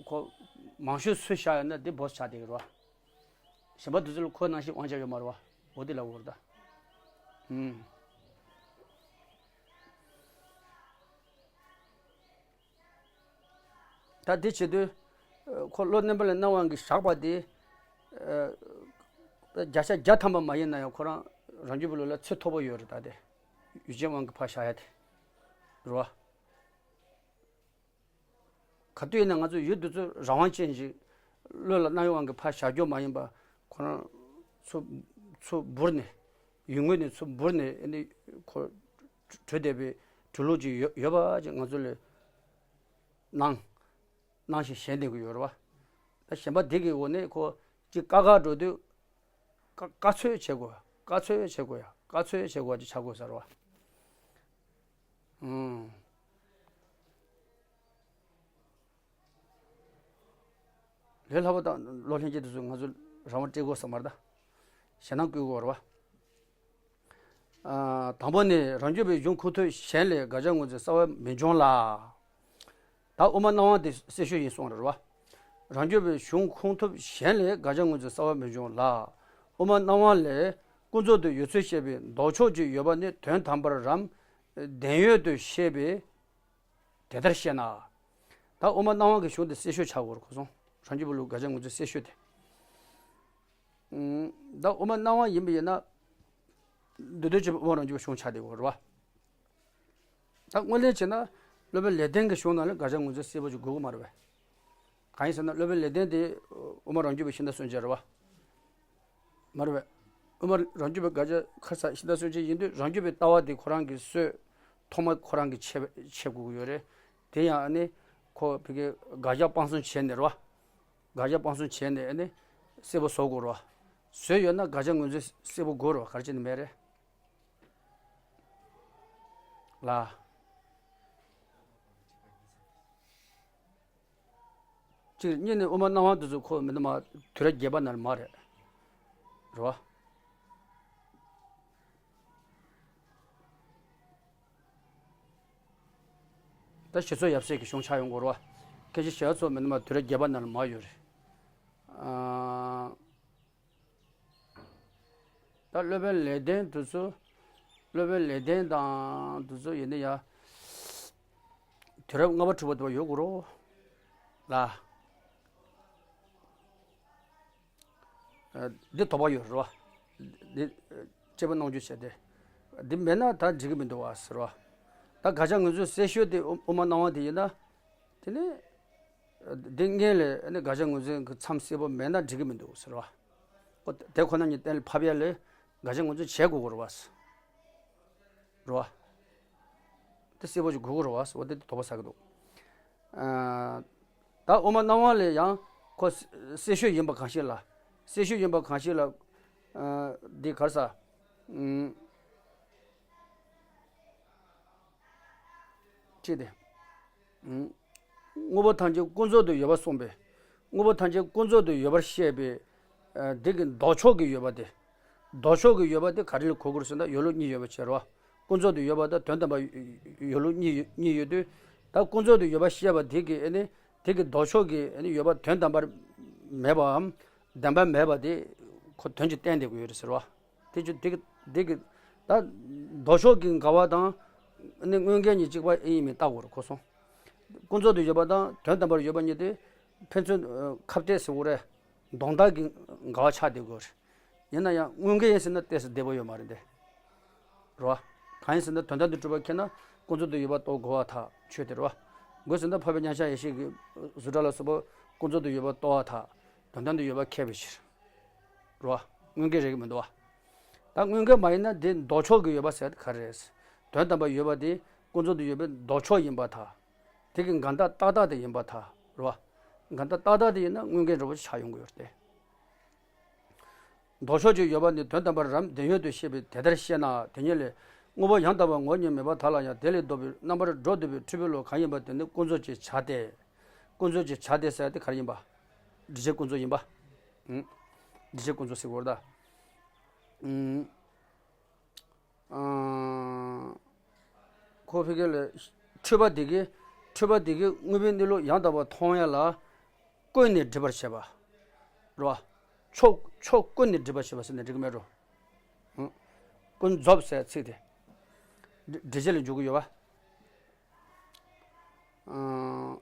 ཁོ་མང་ཤོས་སུས་བཞག་ཡོད་ན་དེ་བོ་སི་ཆགས་བསྡད་ཀྱི་རེད་བ། གཞན་པ་དེ་ཚོ་ལ་ཁོ་ནང་བཞིན་དབང་ཆ་ཡོད་མ་རེད་བ། འོ་དེ་ལབ་དགོས་རེད་ད། ཨུམ། ད་དེ་བྱེད་དུས་ཁོ་བློ་གནོན་པ་ལ་གནང་བ་གི་བཞག་པ་དེ་བརྒྱ་ཆ་བརྒྱ་ཐམ་པ་མ་ཡིན་ན་ཡང་ཁོ་རང་རང་རྒྱུད་པའི་ལུགས་ལ་ཚད་མཐོ་པོ་ཡོད་རེད་ད་དེ། ཡུལ་ཅན་དབང་གིས་ཕར་བཞག་ཡ་དེ། རེད་བ། ག་དུས་ཡིན་ན་ང་ཚོ་ཡུལ་འདི་ཚོ་རང་དབང་ཅན་ཞིག་བློ་ལ་གནང་ཡོང་དབང་གིས་ཕར་བཞག་རྒྱུ་མ་ཡིན་པ་ཁོ་རང་ཚུར་ཚུར་འབུར་ནས་ཡུལ་དངོས་ནས་ཚུར་འབུར་ནས་ཨ་ནི་ཁོ་གྲུབ་བསྡད་པའི་གྲུབ་ལུགས་ཅིག་ཡོད་ཡོད་པ་ཅིག་ང་ཚོ་ལ་གནང་གནང་ཞིང་བཞེས་བསྡད་ཀྱི་ཡོད་རེད་བ། ད་གཞན་པ་འདི་གི་འོག་ནས་ཁོ་ཅིག་ཀ་ཁ་འགྲོ་དུས་ཀ་ཀ་ཚོད་བྱེད་དགོས། ཀ་ཚོད་བྱེད་དགོས་ཡ། ཀ་ཚོད་བྱེད་དགོས་ཅིག་ཆགས་དགོས་ས་རེད་བ། ཨང་། ལས་སླ་པོ་དང་བློ་ལྷན་སྐྱེས་དེ་ཚོ་ང་ཚོ་རང་དབང་སྤྲད་དགོས་ས་མ་རེད་ད། ཞེད་སྣང་སྐུལ་དགོས་རེད་བ། ཨ། དང་པོ་ནི་རང་རྒྱུད་པའི་གཞུང་ཁུངས་ཐུབ་གཞན་ལས་དགག་བྱ་ངོས་འཛིན་གསར་བ་མི་འབྱུང་ལ། ད་དབུ་མ་སྣང་བ་དེ་གསལ་ཤོས་ཡིན་གསུངས་རེད་བ། རང་རྒྱུད་པའི་གཞུང་ཁུངས་ཐུབ་གཞན་ལས་དགག་བྱ་ངོས་འཛིན་གསར་བ་མི་འབྱུང་ལ། དབུ་མ་སྣང་བ་ལས་ཀུན་རྫོབ་ཏུ་ཡོད་ཚུལ་བཤད་པའི་ལྡོག་ཕྱོགས་ཀྱི་ཡོད་པ་ནི་དོན་དམ་པར་རམ། བདེན་ཡོད་དུ་བཤད་པའི། དེ་ལྟར་བཤད་ན། ད་དབུ་མ་སྣང་བ་གི་གཞུང་དེ་གསལ་ཤོས་ཆགས་དགོས་རེད་ཁོ་སོང་། རང་རྒྱུད་པའི་ལུགས་དགག་བྱ་ངོས་འཛིན་གསལ་ཤོས་དེ། ཨུམ། ད་དབུ་མ་སྣང་བ་ཡིན་པ་ཡིན་ན། འདི་འདོད་བྱེད་པའི་དབུ་མ་རང་རྒྱུད་པའི་གཞུང་ཆགས་བསྡད་ཡོད་རེད་བ། ད་དངོས་གནས་བྱས་ན་སློབ་དཔོན་ལེགས་ལྡན་གྱི་གཞུང་ནང་ལ་དགག་བྱ་ངོས་འཛིན་གསལ་པོ་ཅིག་དགོས་ཀྱི་མ་རེད་པས། གང་ཡིན་ཟེར་ན་སློབ་དཔོན་ལེགས་ལྡན་དེ་དབུ་མ་རང་རྒྱུད་པའི་ཤིང་རྟ་སྲོལ་འབྱེད་རེད་བ། མ་རེད་པས། དབུ་མ་རང་རྒྱུད་པའི་དགག་བྱ་ཁ་ས་ཤིང་རྟ་སྲོལ་འབྱེད་ཡིན་དུས་རང་རྒྱུད་པའི་ལྟ་བ་དེ་ཁོ་རང་གི་སྲོལ་ཐོག་མ་ཁོ་རང་གི་ཆད་ཆད་དགོས་ཀྱི་ཡོད་རེད། དེ་ཡང་ཨ་ནི་ཁོ་ཕ་གི་དགག་བྱ་སྤང་གསུམ་བྱས་ནས་རེད་བ། དགག་བྱ་སྤང་གསུམ་བྱས་ནས་ཨ་ནི་གསལ་པོ་བཟོ་དགོས་རེད་བ། བཟོས་ཡོད་ན་དགག་བྱ་ངོས་འཛིན་གསལ་པོ་དགོས་རེད་བ། ག་རེ་བྱས་ནས་མེད་རེད། ལ། གཅིག་གཉིས་ནས་དབུ་མ་སྣང་བ་འདི་ཚོ་ཁོ་མི་འདུག་མ། དུས་རབས་བརྒྱད་པ་ནང་ལ་མ་རེད། རེད་བ། ད་ཞེ་སོགས་ཡབ་སྲས་ཀྱི་གཞུང་ཆགས་ཡོང་གི་རེད་བ། མཁན་ཆེན་ཞི་བ་འཚོ་མི་རྣམས་དུས་རབས་བརྒྱད་པ་ནང་ལ་མར་ཡོད་རེད། ཨ། ད་སློབ་དཔོན་ལེགས་ལྡན་དེ་ཚོ། སློབ་དཔོན་ལེགས་ལྡན་དང་དེ་ཚོ་ཡིན་ན་ཡ། དུས་རབས་ལྔ་པ་དྲུག་པ་དེ་བ་ཡོད་དགོས་རེད་ལ། འདི་དོགས་པ་ཡོད་རེད་བ། འདི་དཔྱད་པ་གནང་རྒྱུ་བྱས་ཏེ། འདི་མེད་ན་ད་འགྲིག་གི་མི་འདུག་བ་ཟེར་བ། ད་དགག་བྱ་ངོས་འཛིན་གསལ་ཤོས་དེ་དབུ་མ་རྣམ་དབང་དེ་ཡིན་ན། དེ་ནི། འདི་སྔོན་ལ་ནི་དགག་བྱ་ངོས་འཛིན་གྱི་མཚམས་གསལ་པོ་མེད་ན་འགྲིག་གི་མི་འདུག་ཟེར་བ། ཨོ་དེ་ཁོ་ན་ཉིད་གཏན་ལ་ཕབ་ཡ་ལས་དགག་བྱ་ངོས་འཛིན་བྱེད་དགོས་ཀྱི་རེད་བ། རེད་བ། དེ་གསལ་པོ་ཞིག་དགོས་ཀྱི་རེད་བ་ཟེར་བ་དེ་དོགས་པ་ཟ་གི་འདུག་ཨ། ད་དབུ་མ་རྣམ་དབང་ལས་ཡང་ཁོ་གསལ་ཤོས་ཡིན་པ་གང་ཞིག་ལ། གསལ་ཤོས་ཡིན་པ་གང་ཞིག་ལ། ཨ། འདི་ག་རེ་ཟ། ཨུམ། ཅི་སྟེ། ཨུམ། དངོས་པོ་ཐམས་ཅད་ཀུན་རྫོབ་ཏུ་ཡོད་པར་གསུངས་པས། དངོས་པོ་ཐམས་ཅད་ཀུན་རྫོབ་ཏུ་ཡོད་པར་བཤད་པའི། ཨ། འདི་གི་ལྡོག་ཕྱོགས་ཀྱི་ཡོད་པ་དེ། ལྡོག་ཕྱོགས་ཀྱི་ཡོད་པ་དེ་ག་རེ་ལ་གོ་དགོས་ཟེར་ན་ཡོད་ལུགས་གཉིས་ཡོད་པ་བྱས་རོ། ཀུན་རྫོབ་ཏུ་ཡོད་པ་དང་དོན་དམ་པར་ཡོད་ལུགས་གཉིས་ཡོད་གཉིས་ཡོད་དུས། ད་ཀུན་རྫོབ་ཏུ་ཡོད་པ་བཤད་པ་དེ་གི་ཨ་ནི་དེ་གི་ལྡོག་ཕྱོགས་ཀྱི་ཨ་ནི་ཡོད་པ་དོན་དམ་པར་མེད་པའམ་བདེན་པ་མེད་པ་དེ་ཁོ་དོན་གྱིས་བསྟན་བསྡད་དགོས་ཡོད་རེད་ཟེར་བ། དེ་ཆུ་དེ་གི་དེ་གི་ད་ལྡོག་ཕྱོགས་ཀྱི་འགལ་བ་དང་ཨ་ནི་དངོས་འགལ་གཉིས་གཅིག་པ་ཨེ་ཡིན་མིན་བལྟ་དགོས་རེད་ཁོ་སོང་། ཀུན་རྫོབ་ཏུ་ཡོད་པ་དང་དོན་དམ་པར་ཡོད་པ་གཉིས་དེ་ཕན་ཚུན་ཁ་གཏད་ཟེར་དགོས་རེད། གདོང་ཐག་གི་འགལ་བ་ཆགས་བསྡད་དགོས་རེད། ཡིན་ན་ཡང་དངོས་འགལ་ཡིན་ཟེར་ན་ཏོག་ཙམ་བདེ་པོ་ཡོད་མ་རེད་དེ། རེད་བ། གང་ཡིན་ཟེར་ན་དོན་དམ་དུ་གྲུབ་པ་མཁྱེན་ན་ཀུན་རྫོབ་ཏུ་ཡོད་པ་རྟོགས་དགོས་པ་ཐག་ཆོད་དེ་རེད་བ། དགོས་ཟེར་ན་འཕགས་པའི་མཉམ་གཞག་ཡེ་ཤེས་ཀྱི་གཟུགས་སྒྲ་ལ་སོགས་པ་ཀུན་རྫོབ་ཏུ་ཡོད་པ་རྟོགས་པ་ཐག་དོན་དམ་དུ་ཡོད་པ་ཁེགས་པའི་ཕྱིར། རེད་བ། དངོས་འགལ་རེད་ཀྱི་མི་འདུག་བ། ད་དངོས་འགལ་མ་ཡིན་ན་དེ་ལྡོག་ཕྱོགས་ཀྱི་ཡོད་པ་ཟེར་ག་རེ་རེད། དོན་དམ་པར་ཡོད་པ་དེ་ཀུན་རྫོབ་ཏུ་ཡོད་པའི་ལྡོག་ཕྱོགས་ཡིན་པ་ཐག་དེ་གི་འགལ་རྟགས་ཏག་ཏག་དེ་ཡིན་པ་ཐག་རེད་བ། འགལ་རྟགས་ཏག་ཏག་དེ་ཡིན་ན་དངོས་འགལ་འདྲ་པོ་ཆགས་ཡོང་གི་ཡོད་རེད་དེ། ལྡོག་ཕྱོགས་ཀྱི་ཡོད་པ་ནི་དོན་དམ་པར་རམ་བདེན་ཡོད་དུ་ཤེས་པས་དེ་ལྟར་ཤེ་ན། དེ་ཉིད་ལས་དངོས་པོ་ཡང་དག་པར་ངོ་བོ་ཉིད་མེད་པར་ཐལ་ལ་ཡང་དེ་ལས་ལྡོག་པའི་རྣམ་པར་སྒྲོ་འདོགས་པའི་འཁྲུལ་པའི་བློ་གང་ཡིན་པ་དེ་ནི་ཀུན་རྫོབ་ཅེས་བྱ་སྟེ། ཀུན་རྫོབ་ཅེས་བྱ་སྟེ་ཟེར་དེ་ག་རེ་ཡིན་པ། སྒྲིབ་བྱེད་ཀུན་རྫོབ་ཡིན་པ། ཨང་། སྒྲིབ་བྱེད་ཀུན་རྫོབ་ཟེར་བ་རེད་ད། ཨང་། ཁོ་ཕི་གེ་ལ་འཁྲུལ་པ་དེ་གིས་འཁྲུལ་པ་དེ་གིས་དངོས་པོའི་གནས་ལུགས་ཡང་དག་པར་མཐོང་ཡ་ལ་ཀུན་ནས་སྒྲིབ་པར་བྱེད་པ་རེད་བ། ཕྱོགས་ཕྱོགས་ཀུན་ནས་སྒྲིབ་པར་བྱེད་པ་ཟེར་ནས་འགྲིག་གི་མེད་འགྲོ། ཨང་། ཀུན་རྫོབ་ཟེར་ཚིག་དེ་སྒྲིབ་བྱེད་ལ་འཇུག་གི་ཡོད་བ། ཨང་།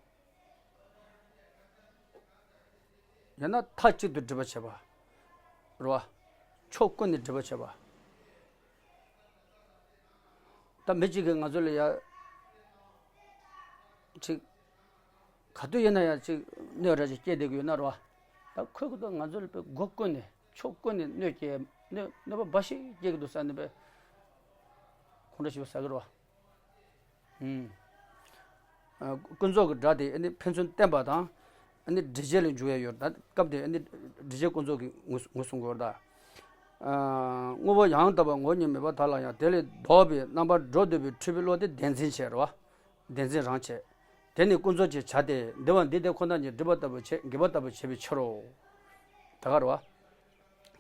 ཡང་ན་མཐའ་གཅིག་ཏུ་སྒྲིབ་པར་བྱེད་པ། རེད་བ། ཕྱོགས་ཀུན་ནས་སྒྲིབ་པར་བྱེད་པ། ད་མི་གཅིག་གིས་ང་ཚོ་ལ་ཡ། ཅིག་ག་དུས་ཡིན་ན་ཡང་ཅིག་གནོད་ར་ཅིག་སྐྱེལ་བསྡད་ཀྱི་ཡོད་ན་རེད་བ། ད་ཁོས་ཀྱི་ད་ང་ཚོ་ལ་པའི་སྒོ་ཀུན་ནས་ཕྱོགས་ཀུན་ནས་གནོད་སྐྱེལ་གནོད་གནོད་པ་འབའ་ཞིག་སྐྱེལ་གྱི་འདུག་ས་ནས་པའི་ཁོང་ཁྲོ་ཞིག་ཟ་གི་རེད་བ། ཨུམ། ཨ། ཀུན་རྫོབ་ཀྱི་སྒྲ་དེ་ཨ་ནི་ཕན་ཚུན་བརྟེན་པ་དང་། ཨ་ནི་སྒྲིབ་བྱེད་ལ་འཇུག་ཡ་ཡོད་ད་སྐབས་དེ་ཨ་ནི་སྒྲིབ་བྱེད་ཀུན་རྫོབ་ཀྱི་ངོས་ངོས་བཟུང་དགོས་ད། ཨ། དངོས་པོ་ཡང་དག་པར་ངོ་བོ་ཉིད་མེད་པར་ཐལ་ལ་ཡང་དེ་ལས་ལྡོག་པའི་རྣམ་པར་སྒྲོ་འདོགས་པའི་འཁྲུལ་པའི་བློ་དེ་བདེན་འཛིན་བྱེད་རེད་བ། བདེན་འཛིན་རང་བྱེད། དེ་ནི་ཀུན་རྫོབ་ཅེས་བྱ་སྟེ་འདི་བ་འདི་དེ་ཁོ་ན་ཉིད་སྒྲིབ་པ་ལྟ་བུ་བྱེད་འགེག་པ་ལྟ་བུ་བྱེད་པའི་ཕྱིར་རོ། ད་ག་རེད་བ།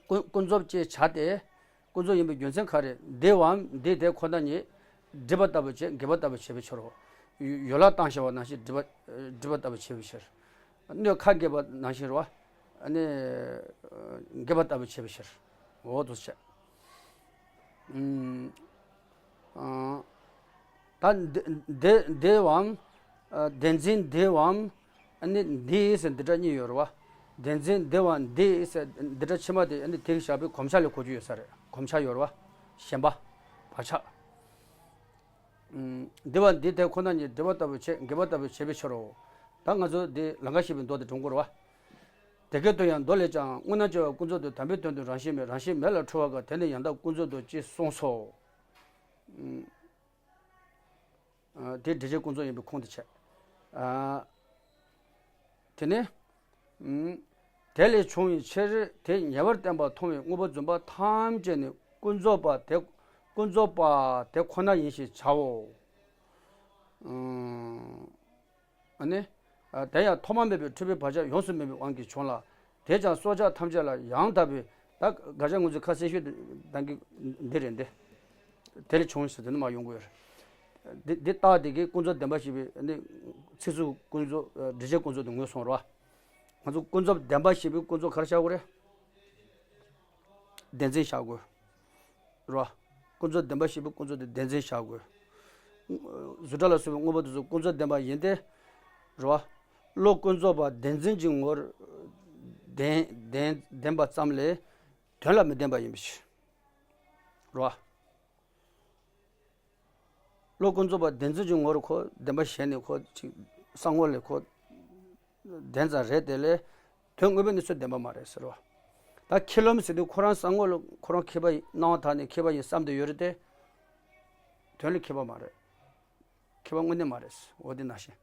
ཀུན་ཀུན་རྫོབ་ཅེས་བྱ་སྟེ། ཀུན་རྫོབ་ཡིན་པའི་རྒྱུ་མཚན་ག་རེ་འདི་བའམ་འདི་དེ་ཁོ་ན་ཉིད་སྒྲིབ་པ་ལྟ་བུ་བྱེད་འགེག་པ་ལྟ་བུ་བྱེད་པའི་ཕྱིར་རོ། ཡོ་ཡོ་ལ་བཏང་བྱ་བ་ནང་བཞིན་སྒྲིབ་པ་སྒྲིབ་པ་ལྟ་བུ་བྱེད་པའི་ཕྱིར། གནོད་ཁ་འགེག་པ་ནང་བཞིན་རོ། ཨ་ནི་འགེག་པ་ལྟ་བུ་བྱེད་པའི་ཕྱིར། འོ་དུ་བྱས། ཨུམ། ཨ། ད་འདི་འདི་འདི་བའམ། ཨ། བདེན་འཛིན་འདི་བའམ། ཨ་ནི་འདི་ཟེར་འདི་སྒྲ་གཉིས་ཡོད་རེད་བ། བདེན་འཛིན་འདི་བ་འདི་ཟེར་འདི་སྒྲ་ཕྱི་མ་དེ་ཨ་ནི་དེ་གི་བཞག་པའི་གོམས་ཆ་ལས་གོ་རྒྱུ་ཡོད་ས་རེད། གོམས་ཆ་ཡོད་རེད་བ། ཞེན་པ། བག་ཆགས། ཨུམ། འདི་བ་འདི་དེ་ཁོ་ན་ཉིད་སྒྲིབ་པ་ལྟ་བུ་བྱེད་འགེག་པ་ལྟ་བུ་བྱེད་པའི་ཕྱིར་རོ། ད་ང་ཚོ་འདི་ལང་ཀ་ཞེས་པའི་མདོ་དེ་སྒྲུང་དགོས་རེད་བ། དེ་སྐད་དུ་ཡང་མདོ་ལས་ཀྱང་དངོས་རྣམ་སྐྱེ་བ་ཀུན་རྫོབ་ཏུ་དམ་པའི་དོན་དུ་རང་བཞིན་མེད་རང་བཞིན་མེད་ལ་འཁྲུལ་བ་དགག་དེ་ནི་ཡང་དག་ཀུན་རྫོབ་ཏུ་ཅེས་གསུངས་སོ། ཨུམ། ཨ། དེ་སྒྲིབ་བྱེད་ཀུན་རྫོབ་ཡིན་པའི་ཁུངས་དེ་བྱས། ཨ། དེ་ནས། ཨུམ། དེ་ལས་བྱུང་བའི་ཕྱིར་དེ་ཉེ་བར་བསྟན་པ་མཐོང་བའི་དངོས་པོ་བརྫུན་པ་ཐམས་ཅད་ནི་ཀུན་རྫོབ་པ་དེ་ཀུན་རྫོབ་པ་དེ་ཁོ་ན་ཡིན་ཞེས་བྱའོ། ཨུམ། ཨ་ནི། ཨ། དེ་ཡང་ཐོག་མ་མེད་པའི་འཁྲུལ་པའི་བག་ཆགས་ཡོངས་སུ་མེད་པའི་དབང་གིས་བྱུང་ལ། དེས་ཀྱང་སྲོག་ཆགས་ཐམས་ཅད་ལ་ཡང་དག་པའི་ད་དགག་བྱ་ངོས་འཛིན་ཁ་གསལ་ཤོས་དེ་གདང་གི་འདི་རེད་འདི། དེ་ལས་བྱུང་ཟེར་དེ་ནི་མ་ཡོང་གི་ཡོད་རེད། འདི་འདི་རྟགས་དེ་གིས་ཀུན་རྫོབ་བདེན་པ་ཞེས་པའི་ནི་ཚིག་ཟུར་ཀུན་རྫོབ་འགྲེལ་བྱེད་ཀུན་རྫོབ་དེ་ངོས་བཟུང་རོ། ང་ཚོ་ཀུན་རྫོབ་བདེན་པ་ཞེས་པའི་ཀུན་རྫོབ་ག་རེ་བཞག་དགོས་རེད། བདེན་འཛིན་བཞག་དགོས། རོ། ཀུན་རྫོབ་བདེན་པ་ཞེས་པའི་ཀུན་རྫོབ་དེ་བདེན་འཛིན་བཞག་དགོས། རྫུ་འཕྲུལ་ལ་སོགས་པའི་དངོས་པོ་དེ་ཚོ་ཀུན་རྫོབ་བདེན་པ་ཡིན་ཏེ། རོ། བློ་ཀུན་རྫོབ་པ་བདེན་འཛིན་གྱི་ངོར་བདེན་བདེན་བདེན་པ་ཙམ་ལས་དོན་ལ་མི་ལྡན་པ་ཡིན་པའི་ཕྱིར། རོ། བློ་ཀུན་རྫོབ་པ་བདེན་འཛིན་གྱི་ངོར་ཁོ་བདེན་པ་བཞག་ནས་ཁོ་ཅིག་བསམ་ངོ་ལས་ཁོ་བདེན་ཙམ་རེད་དེ་ལས་དོན་དངོས་པོའི་གནས་ཚུལ་བདེན་པ་མ་རེད་ཟེར་བ། ད་ཁས་བླངས་ཟེར་དུས་ཁོ་རང་བསམ་ངོ་ལ་ཁོ་རང་མཁས་པ་ཡིན་སྣང་བ་དག་ནས་མཁས་པ་ཡིན་བསམ་བསྡད་ཡོད་རེད་དེ། དོན་ལ་མཁས་པ་མ་རེད། མཁས་པ་དངོས་གནས་མ་རེད། འོ་དེ་ནང་བཞིན།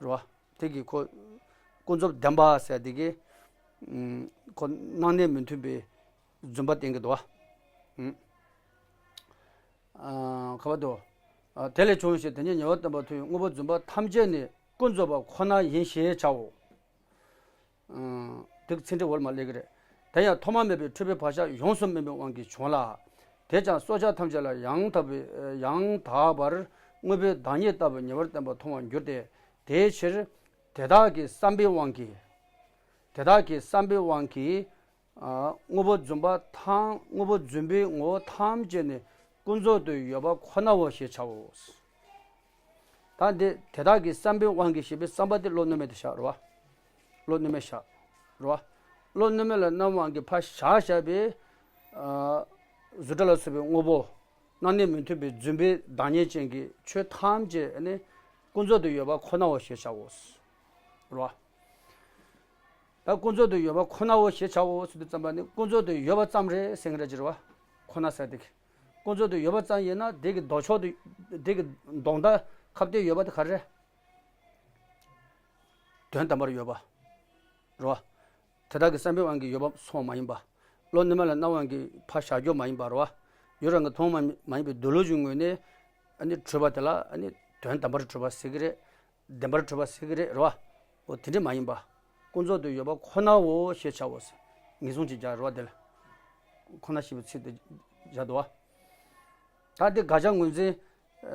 རེད་བ། དེ་གིས་ཁོ་ཀུན་རྫོབ་བདེན་པ་ཟེར་དེ་གིས་ཁོ་སྣང་གནས་མི་མཐུན་པའི་རྫུན་པ་བསྟན་གྱི་འདུག་བ། ཨ་ག་བ་དོ། ཨ་དེ་ལས་བྱུང་ཞེས་དེ་ཉིད་ཉེ་བར་བསྟན་པ་མཐུན་དངོས་པོ་རྫུན་པ་ཐམས་ཅད་ནི་ཀུན་རྫོབ་པ་ཁོ་ན་ཡིན་ཞེས་བྱའོ། ཨ་དེ་ཚིག་འགྲེལ་འོག་མ་སླེབས་ཀྱི་རེད། དེ་ཡང་ཐོག་མ་མེད་པའི་འཁྲུལ་པའི་བག་ཆགས་ཡོངས་སུ་སྨིན་པའི་དབང་གིས་བྱུང་ལ། དེ་ཀྱང་སྲོག་ཆགས་ཐམས་ཅད་ལ་ཡང་དག་པའི་ཡང་དག་པར་དངོས་པོའི་བདག་ཉིད་ལྟ་བུ་ཉེ་བར་བསྟན་པ་མཐོང་བར་འགྱུར་ཏེ། དེའི་ཕྱིར་དེ་དག་གི་བསམ་པའི་དབང་གིས། དེ་དག་གི་བསམ་པའི་དབང་གིས། ཨ་དངོས་པོ་རྫུན་པ་ཐམས་དངོས་པོ་རྫུན་པའི་ངོ་བོ་ཐམས་ཅད་ནི་ཀུན་རྫོབ་ཏུ་ཡོད་པ་ཁོ་ནའོ་ཞེས་བྱའོ། ད་འདི་དེ་དག་གི་བསམ་པའི་དབང་གིས་ཞེས་པའི་བསམ་པ་དེ་བློ་རྣོ་མེད་དུ་བཞག་རེད་བ། བློ་རྣོ་མེད་བཞག་རེད་བ། བློ་རྣོ་མེད་ལ་རྣམ་དབང་གིས་ཕར་བཞག་བཞག་པའི་ཨ་རྫུ་འཕྲུལ་ལ་སོགས་པའི་དངོས་པོ། སྣང་གནས་མི་མཐུན་པའི་རྫུན་པའི་བདག་ཉིད་ཅན་གྱི་ཆོས་ཐམས་ཅད་ནི་ཀུན་རྫོབ་ཏུ་ཡོད་པ་ཁོ་ནའོ་ཞེས་བྱའོ། རེད་བ། ད་ཀུན་རྫོབ་ཏུ་ཡོད་པ་ཁོ་ནའོ་ཞེས་བྱའོ་ཟེར་དུས་ཙམ་པ་ནི་ཀུན་རྫོབ་ཏུ་ཡོད་པ་ཙམ་རེད་ཟེར་གྱི་རེད་ཅེས་རེད་བ། ཁོ་ན་ཟེར་དེ་གི། ཀུན་རྫོབ་ཏུ་ཡོད་པ་ཙམ་ཡིན་ན་དེ་གི་ལྡོག་ཕྱོགས་དེ། དེ་གི་ལྡོག་ཟླ་ཁ་གཏད་ཡོད་པ་དེ་ག་རེ་རེད། དོན་དམ་པར་ཡོད་པ། རེད་བ། དེ་དག་གི་བསམ་པའི་དབང་གིས་ཡོད་པ་སོང་བ་མ་ཡིན་པ། བློ་རྣོ་མེད་ལ་རྣམ་དབང་གིས་ཕར་བཞག་རྒྱུ་མ་ཡིན་པ་རེད་བ། ཡུལ་རང་གིས་མཐོང་བ་མ་ཡིན་པའི་འདོད་ལུགས་ཀྱི་ངོས་ནས་ཨ་ནི་གྲུབ་པ་དེ་ལ་ཨ་ནི་དོན་དམ་པར་གྲུབ་པ་ཟེར་གྱི་རེད། བདེན་པར་གྲུབ་པ་ཟེར་གྱི་རེད་རེད་བ། འོ་དེ་འདྲ་མ་ཡིན་པ། ཀུན་རྫོབ་ཏུ་ཡོད་པ་ཁོ་ནའོ་ཞེས་བྱའོ་ཟེར། ངེས་བཟུང་ཅིག་རྒྱག་རེད་བ་དེ་ལ། ཁོ་ན་ཞེས་པའི་ཚིག་དེ་བཞག་འདུག་བ། ད་འདི་དགག་བྱ་ངོས་འཛིན། ཨ་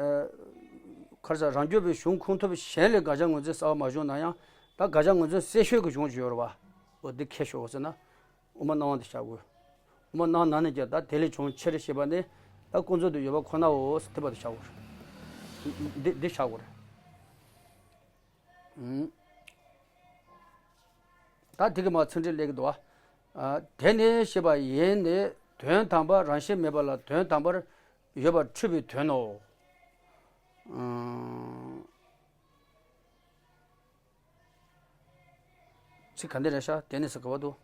ག་རེ་ཟེར་རང་རྒྱུད་པའི་གཞུང་ཁུངས་ཐུབ་གཞན་ལས་དགག་བྱ་ངོས་འཛིན་གསལ་བ་མ་བྱུང་ན་ཡང་ད་དགག་བྱ་ངོས་འཛིན་གསལ་ཤོས་ཀྱི་གཞུང་ཅིག་ཡོད་རེད་བ། འོ་འདི་ཁས་ཤོག་ཟེར་ན། དབུ་མ་སྣང་བ་འདི་བཞག་དགོས། དབུ་མ་སྣང་ན་ནི་ཀྱང་ད་དེ་ལས་བྱུང་ཕྱིར་ཞེས་པ་ནི། ད་ཀུན་རྫོབ་ཏུ་ཡོད་པ་ཁོ་ནའོ་ཟེར་ཐུབ་པ་དེ་བཞག་དགོས་རེད། འདི་འདི་བཞག་དགོས་རེད། ཨུམ། ད་དེ་གི་མ་ཚིག་འགྲེལ་སླེབས་ཀྱི་འདུག་བ། ཨ་དེ་ནི་ཞེས་པ་ཡིན་ནི་དོན་དམ་པར་རང་བཞིན་མེད་པ་ལ་དོན་དམ་པར་ཡོད་པར་འཁྲུལ་པའི་དོན་ནོ། ཨུམ། ཚིག་ག་འདི་རེད་ཤག་དེ་ནི་ཟེར་ག་བ་འདུག་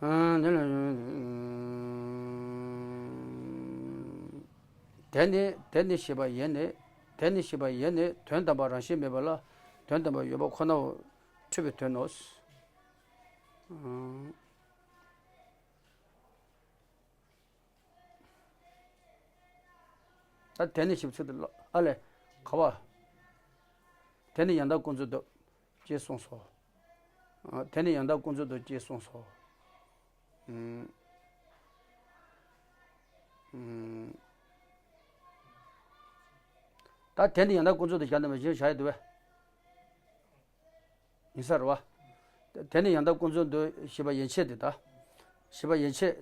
ཨ་འདི་ལ། དེ་ནི་དེ་ནི་ཞེས་པ་ཡིན་ནི། དེ་ནི་ཞེས་པ་ཡིན་ནི་དོན་དམ་པར་རང་བཞིན་མེད་པ་ལ་དོན་དམ་པར་ཡོད་པ་ཁོ་ནའོ། འཁྲུལ་པའི་དོན་ནོ། ཨ། ད་དེ་ནི་ཞེས་པའི་ཚིག་དེ་ལ་ཨ་ལས། ག་བ། དེ་ནི་ཡང་དག་ཀུན་རྫོབ་འདོད། ཅེས་གསུངས་སོ། ཨ་དེ་ནི་ཡང་དག་ཀུན་རྫོབ་འདོད་ཅེས་གསུངས་སོ། ཨུམ། ཨུམ། ད་དེ་ནི་ཡང་དག་ཀུན་རྫོབ་འདོད་བཞག་ནས་མ་གཞི་བཞག་ཡོད་དུ་བས། ཡིན་ས་རེད་བ། དེ་ནི་ཡང་དག་ཀུན་རྫོབ་འདོད་ཞེས་པ་ཡན་ཆད་དེ་ད། ཞེས་པ་ཡན་ཆད་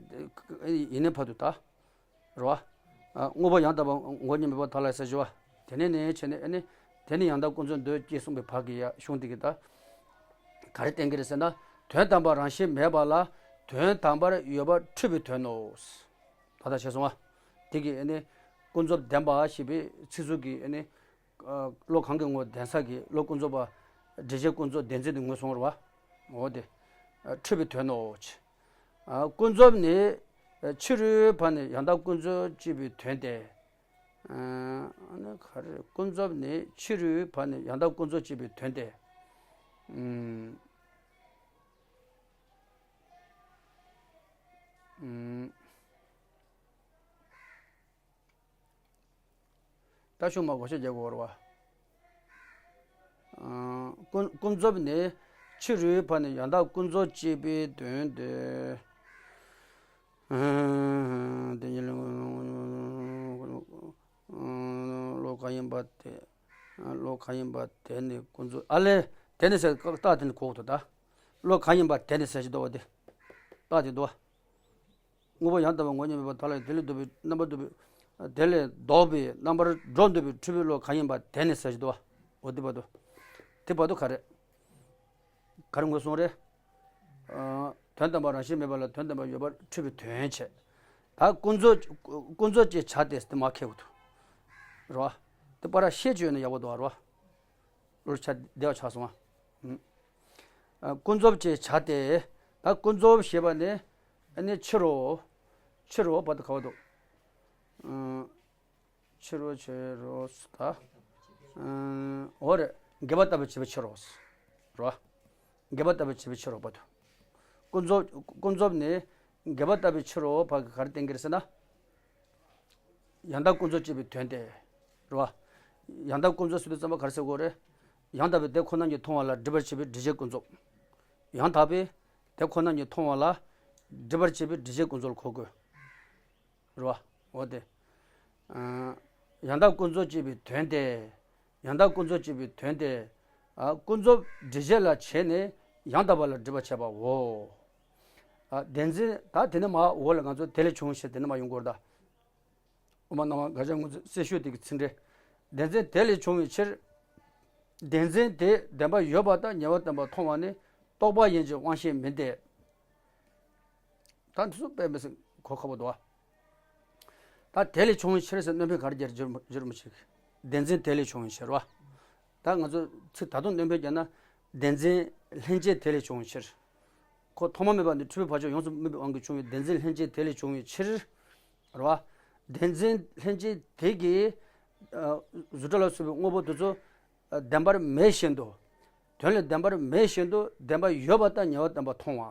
ཡིན་ནའི་བར་དུ་ད། རེད་བ། ཨ་དངོས་པོ་ཡང་དག་པ་མགོ་གཉིས་མེད་པར་ཐལ་ལ་ཟེར་ཞུ་བ། དེ་ནས་ནས་བྱས་ནས་ཨ་ནི། དེ་ནི་ཡང་དག་ཀུན་རྫོབ་འདོད་ཅེས་གསུངས་པའི་བར་གྱི་ཡ་གཞུང་དེ་གི་ད། ག་རེ་བསྟན་གྱི་རེད་ཟེར་ན། དོན་དམ་པར་རང་བཞིན་མེད་པ་ལ་དོན་དམ་པར་ཡོད་པར་འཁྲུལ་པའི་དོན་ནོ། ད་ལྟ་བྱས་སོང་བ། དེ་གི་ཨ་ནི། ཀུན་རྫོབ་བདེན་པ་ཞེས་པའི་ཚིག་ཟུར་གྱི་ཨ་ནི། ཨ་བློ་གང་གི་ངོ་བོ་བདེན་ས་གི་བློ་ཀུན་རྫོབ་པ། འགྲེལ་བྱེད་ཀུན་རྫོབ་བདེན་འཛིན་དུ་ངོས་བཟུང་བ། འོ་དེ། ཨ་འཁྲུལ་པའི་དོན་ནོ། ཨ་ཀུན་རྫོབ་ནི། ཨ་ཕྱི་རོལ་བར་ནི་ཡང་དག་ཀུན་རྫོབ་ཅེས་པའི་དོན་ཏེ། ཨ་ནི་ག་རེ་ཀུན་རྫོབ་ནི་ཕྱི་རོལ་བར་ནི་ཡང་དག་ཀུན་རྫོབ་ཅེས་པའི་དོན་ཏེ། ཨུམ། ཨུམ། ད་ཤུགས་མ་བགོ་བཤའ་རྒྱག་དགོས་རེད་བ། ཨ་ཀུན་ཀུན་རྫོབ་ནི་ཕྱི་རོལ་བར་ནི་ཡང་དག་ཀུན་རྫོབ་ཅེས་པའི་དོན་ཏེ། དེ་ཉིད་ལས། བློ་གང་ཡིན་པ་དེ། བློ་གང་ཡིན་པ་དེ་ནི་ཀུན་རྫོབ། ཨ་ལས། དེ་ནི་ཟེར་རྟགས་དེ་ནི་གོ་དགོས་འདུག་ད། བློ་གང་ཡིན་པ་དེ་ནི་ཟེར་གྱི་འདུག་བ་དེ། རྟགས་དེ་འདུག་བ། དངོས་པོ་ཡང་དག་པའི་ངོ་བོ་ཉིད་མེད་པར་ཐལ། དེ་ལས་ལྡོག་པའི་རྣམ་པར་འདོད་པའི། དེ་ལས་ལྡོག་པའི་རྣམ་པར་སྒྲོ་འདོགས་པའི་འཁྲུལ་པའི་བློ་གང་ཡིན་པ་དེ་ནི་ཟེར་གྱི་འདུག་བ། འོ་དེ་བར་དུ། དེ་བར་དུ་ག་རེ། ག་རེ་ངོས་བཟུང་རེད། ཨ། དོན་དམ་པར་རང་བཞིན་མེད་པ་ལ་དོན་དམ་པར་ཡོད་པར་འཁྲུལ་པའི་དོན་བྱས། ད་ཀུན་རྫོབ། ཀུན་རྫོབ་ཅེས་བྱ་སྟེ་དེ་མར་ཁེལ་དགོས་འདུག་རེད་བ། དེ་པར་ཤེས་ཀྱི་ཡོད་ན་ཡག་པོ་འདུག་བ་རེད་བ། བློ་ཆ་བདེ་བ་ཆགས་སོང་བ། ཨ། ཀུན་རྫོབ་ཅེས་བྱ་སྟེ། ད་ཀུན་རྫོབ་ཞེས་པ་ནི། ཨ་ནི་ཕྱི་རོ། ཕྱི་རོ་བར་དུ་ག་བར་དུ། ཨ། ཕྱི་རོ་ཕྱི་རོ་ད། ཨ། འོ་རེད། འགལ་བ་ལྟ་བུ་བྱས་པའི་ཕྱི་རོ། རོ། འགལ་བ་ལྟ་བུ་བྱས་པའི་ཕྱི་རོ་བར་དུ། ཀུན་རྫོབ། ཀུན་རྫོབ་ནི་འགལ་བ་ལྟ་བུའི་ཕྱི་རོ་བར་གྱི་ག་རེ་བསྟན་གྱི་རེད་ཟེར་ན། ཡང་དག་ཀུན་རྫོབ་ཅེས་པའི་དོན་ཏེ། རེད་བ། ཡང་དག་ཀུན་རྫོབ་ཟེར་དུས་ཙམ་པ་ག་རེ་ཟེར་དགོས་རེད། ཡང་དག་པའི་དེ་ཁོ་ན་ཉིད་མཐོང་བ་ལ་སྒྲིབ་པར་བྱེད་པའི་སྒྲིབ་བྱེད་ཀུན་རྫོབ། ཡང་དག་པའི་དེ་ཁོ་ན་ཉིད་མཐོང་བ་ལ་སྒྲིབ་པར་བྱེད་པའི་སྒྲིབ་བྱེད་ཀུན་རྫོབ་ལ་གོ་དགོས། རེད་བ། འོ་དེ། ཨ། ཡང་དག་ཀུན་རྫོབ་ཅེས་པའི་དོན་ཏེ། ཡང་དག་ཀུན་རྫོབ་ཅེས་པའི་དོན་ཏེ། ཨ། ཀུན་རྫོབ་སྒྲིབ་བྱེད་ལ་བྱས་ནས་ཡང་དག་པ་ལ་སྒྲིབ་པར་བྱེད་པའོ། ཨ། བདེན་འཛིན། ད་དེ་ནས་མར་འོག་ལ་ང་ཚོ་དེ་ལས་བྱུང་ཞེས་དེ་ནས་མར་ཡོང་དགོས་རེད་ད། དབུ་མ་སྣང་བ་དགག་བྱ་ངོས་འཛིན་གསལ་ཤོས་དེ་གི་ཚིག་འགྲེལ། བདེན་འཛིན་དེ་ལས་བྱུང་བའི་ཕྱིར། བདེན་འཛིན་དེ་བདེན་པ་ཡོད་པ་དང་ཉེ་བར་བསྟན་པ་མཐོང་བ་ནི་རྟོག་པ་ཡིན་གྱི་དབང་ཤེས་མིན་ཏེ། ད་འདི་ཚོ་དཔེ་མི་སྲིད་གོ་ཁག་པོ་འདུག་བ། ད་དེ་ལས་བྱུང་བའི་ཕྱིར་ཟེར་སྣོན་ཕན་ག་རེ་རྒྱག་རྒྱུ་རུ་མི་བྱེད་གི། བདེན་འཛིན་དེ་ལས་བྱུང་བའི་ཕྱིར་བ། ད་ང་ཚོ་ཚིག་ད་དུང་སྣོན་ཕན་རྒྱག་ན། བདེན་འཛིན་ལྷན་སྐྱེས་དེ་ལས་བྱུང་བའི་ཕྱིར། ཁོ་ཐོག་མ་མེད་པ་ནས་འཁྲུལ་པའི་བར་ཆད་ཡོངས་སུ་མེད་པའི་དབང་གིས་བྱུང་བའི་བདེན་འཛིན་ལྷན་སྐྱེས་དེ་ལས་བྱུང་བའི་ཕྱིར། རེད་བ། བདེན་འཛིན་ལྷན་སྐྱེས་དེ་གིས། ཨ། གཟུགས་སྒྲ་ལ་སོགས་པའི་དངོས་པོ་དེ་ཚོ། ཨ། བདེན་པར་མེད་བཞིན་དུ། དོན་ལས་བདེན་པར་མེད་བཞིན་དུ་བདེན་པ་ཡོད་པ་དང་ཉེ་བར་བསྟན་པ་མཐོང་བ།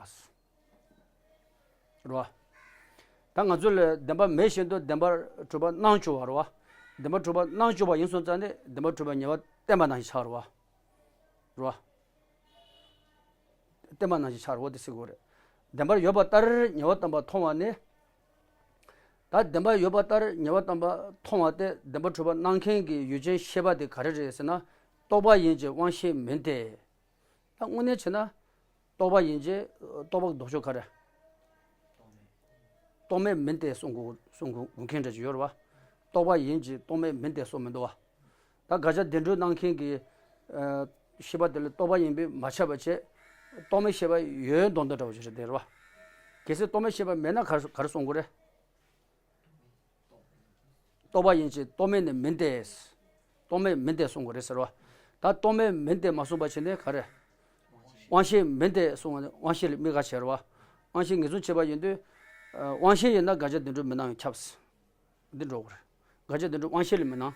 རེད་བ། ད་ང་ཚོ་ལ་བདེན་པ་མེད་བཞིན་དུ་བདེན་པར་གྲུབ་པ་སྣང་བཅུག་པ་རེད་བ། བདེན་པར་གྲུབ་པ་སྣང་བཅུག་པ་ཡིན་སོང་ཙང་ནས་བདེན་པར་གྲུབ་པ་ཉེ་བར་བསྟན་པ་ནང་བཞིན་ཆགས་རེད་བ། རེད་བ། བསྟན་པ་ནང་བཞིན་ཆགས་རེད་བ་དེ་ཟེར་དགོས་རེད། བདེན་པར་ཡོད་པ་ལྟར་ཉེ་བར་བསྟན་པ་མཐོང་བ་ནི། ད་བདེན་པར་ཡོད་པ་ལྟར་ཉེ་བར་བསྟན་པ་མཐོང་བ་སྟེ་བདེན་པར་གྲུབ་པ་སྣང་མཁན་གྱི་ཡུལ་ཅན་ཤེས་པ་དེ་ག་རེ་རེད་ཟེར་ན། རྟོག་པ་ཡིན་གྱི་དབང་ཤེས་མིན་ཏེ། ད་དངོས་གནས་བྱས་ན། རྟོག་པ་ཡིན་གྱི། རྟོག་པ་གི་ལྡོག་ཕྱོགས་ག་རེ། རྟོག་མེད་མིན་ཏེ་གསུང་དགོས། གསུང་དགོས་མཁན་འདྲ་ཅིག་ཡོད་རེད་བ། རྟོག་པ་ཡིན་གྱི་རྟོག་མེད་མིན་ཏེ་གསུང་མི་འདུག་བ། ད་དགག་བྱ་བདེན་གྲུབ་སྣང་མཁན་གྱི། ཨ། ཤེས་པ་དེ་ལ་རྟོག་པ་ཡིན་པས་མ་ཁྱབ་པ་བྱས། རྟོག་མེད་ཤེས་པ་ཡོད་མདོག་མདོག་འདྲ་བོ་ཞིག་རེད་དེ་རེད་བ། གལ་སྲིད་རྟོག་མེད་ཤེས་པ་མེད་ན་ག་རེ་ག་རེ་གསུང་དགོས་རེད། རྟོག་པ་ཡིན་གྱི་རྟོག་མེད་ནི་མིན་ཏེ། རྟོག་མེད་མིན་ཏེ་གསུང་དགོས་རེད་ཟེར་བ། ད་རྟོག་མེད་མིན་ཏེ་མ་གསུངས་པ་བྱས་ནས་ག་རེ། དབང་ཤེས་མིན་ཏེ་གསུང་བ་ནི་དབང་ཤེས་ལ་དམིགས་ཁ་བྱེད་རེད་བ། དབང་ཤེས་ངེས་བཟུང་བྱས་པ་ཡིན་དུས། ཨ། དབང་ཤེས་ཡིན་ན་དགག་བྱ་བདེན་གྲུབ་མི་སྣང་བས་ཁྱབ། འདི་འགྲོ་དགོས་རེད། དགག་བྱ་བདེན་གྲུབ་དབང་ཤེས་ལ་མི་སྣང་།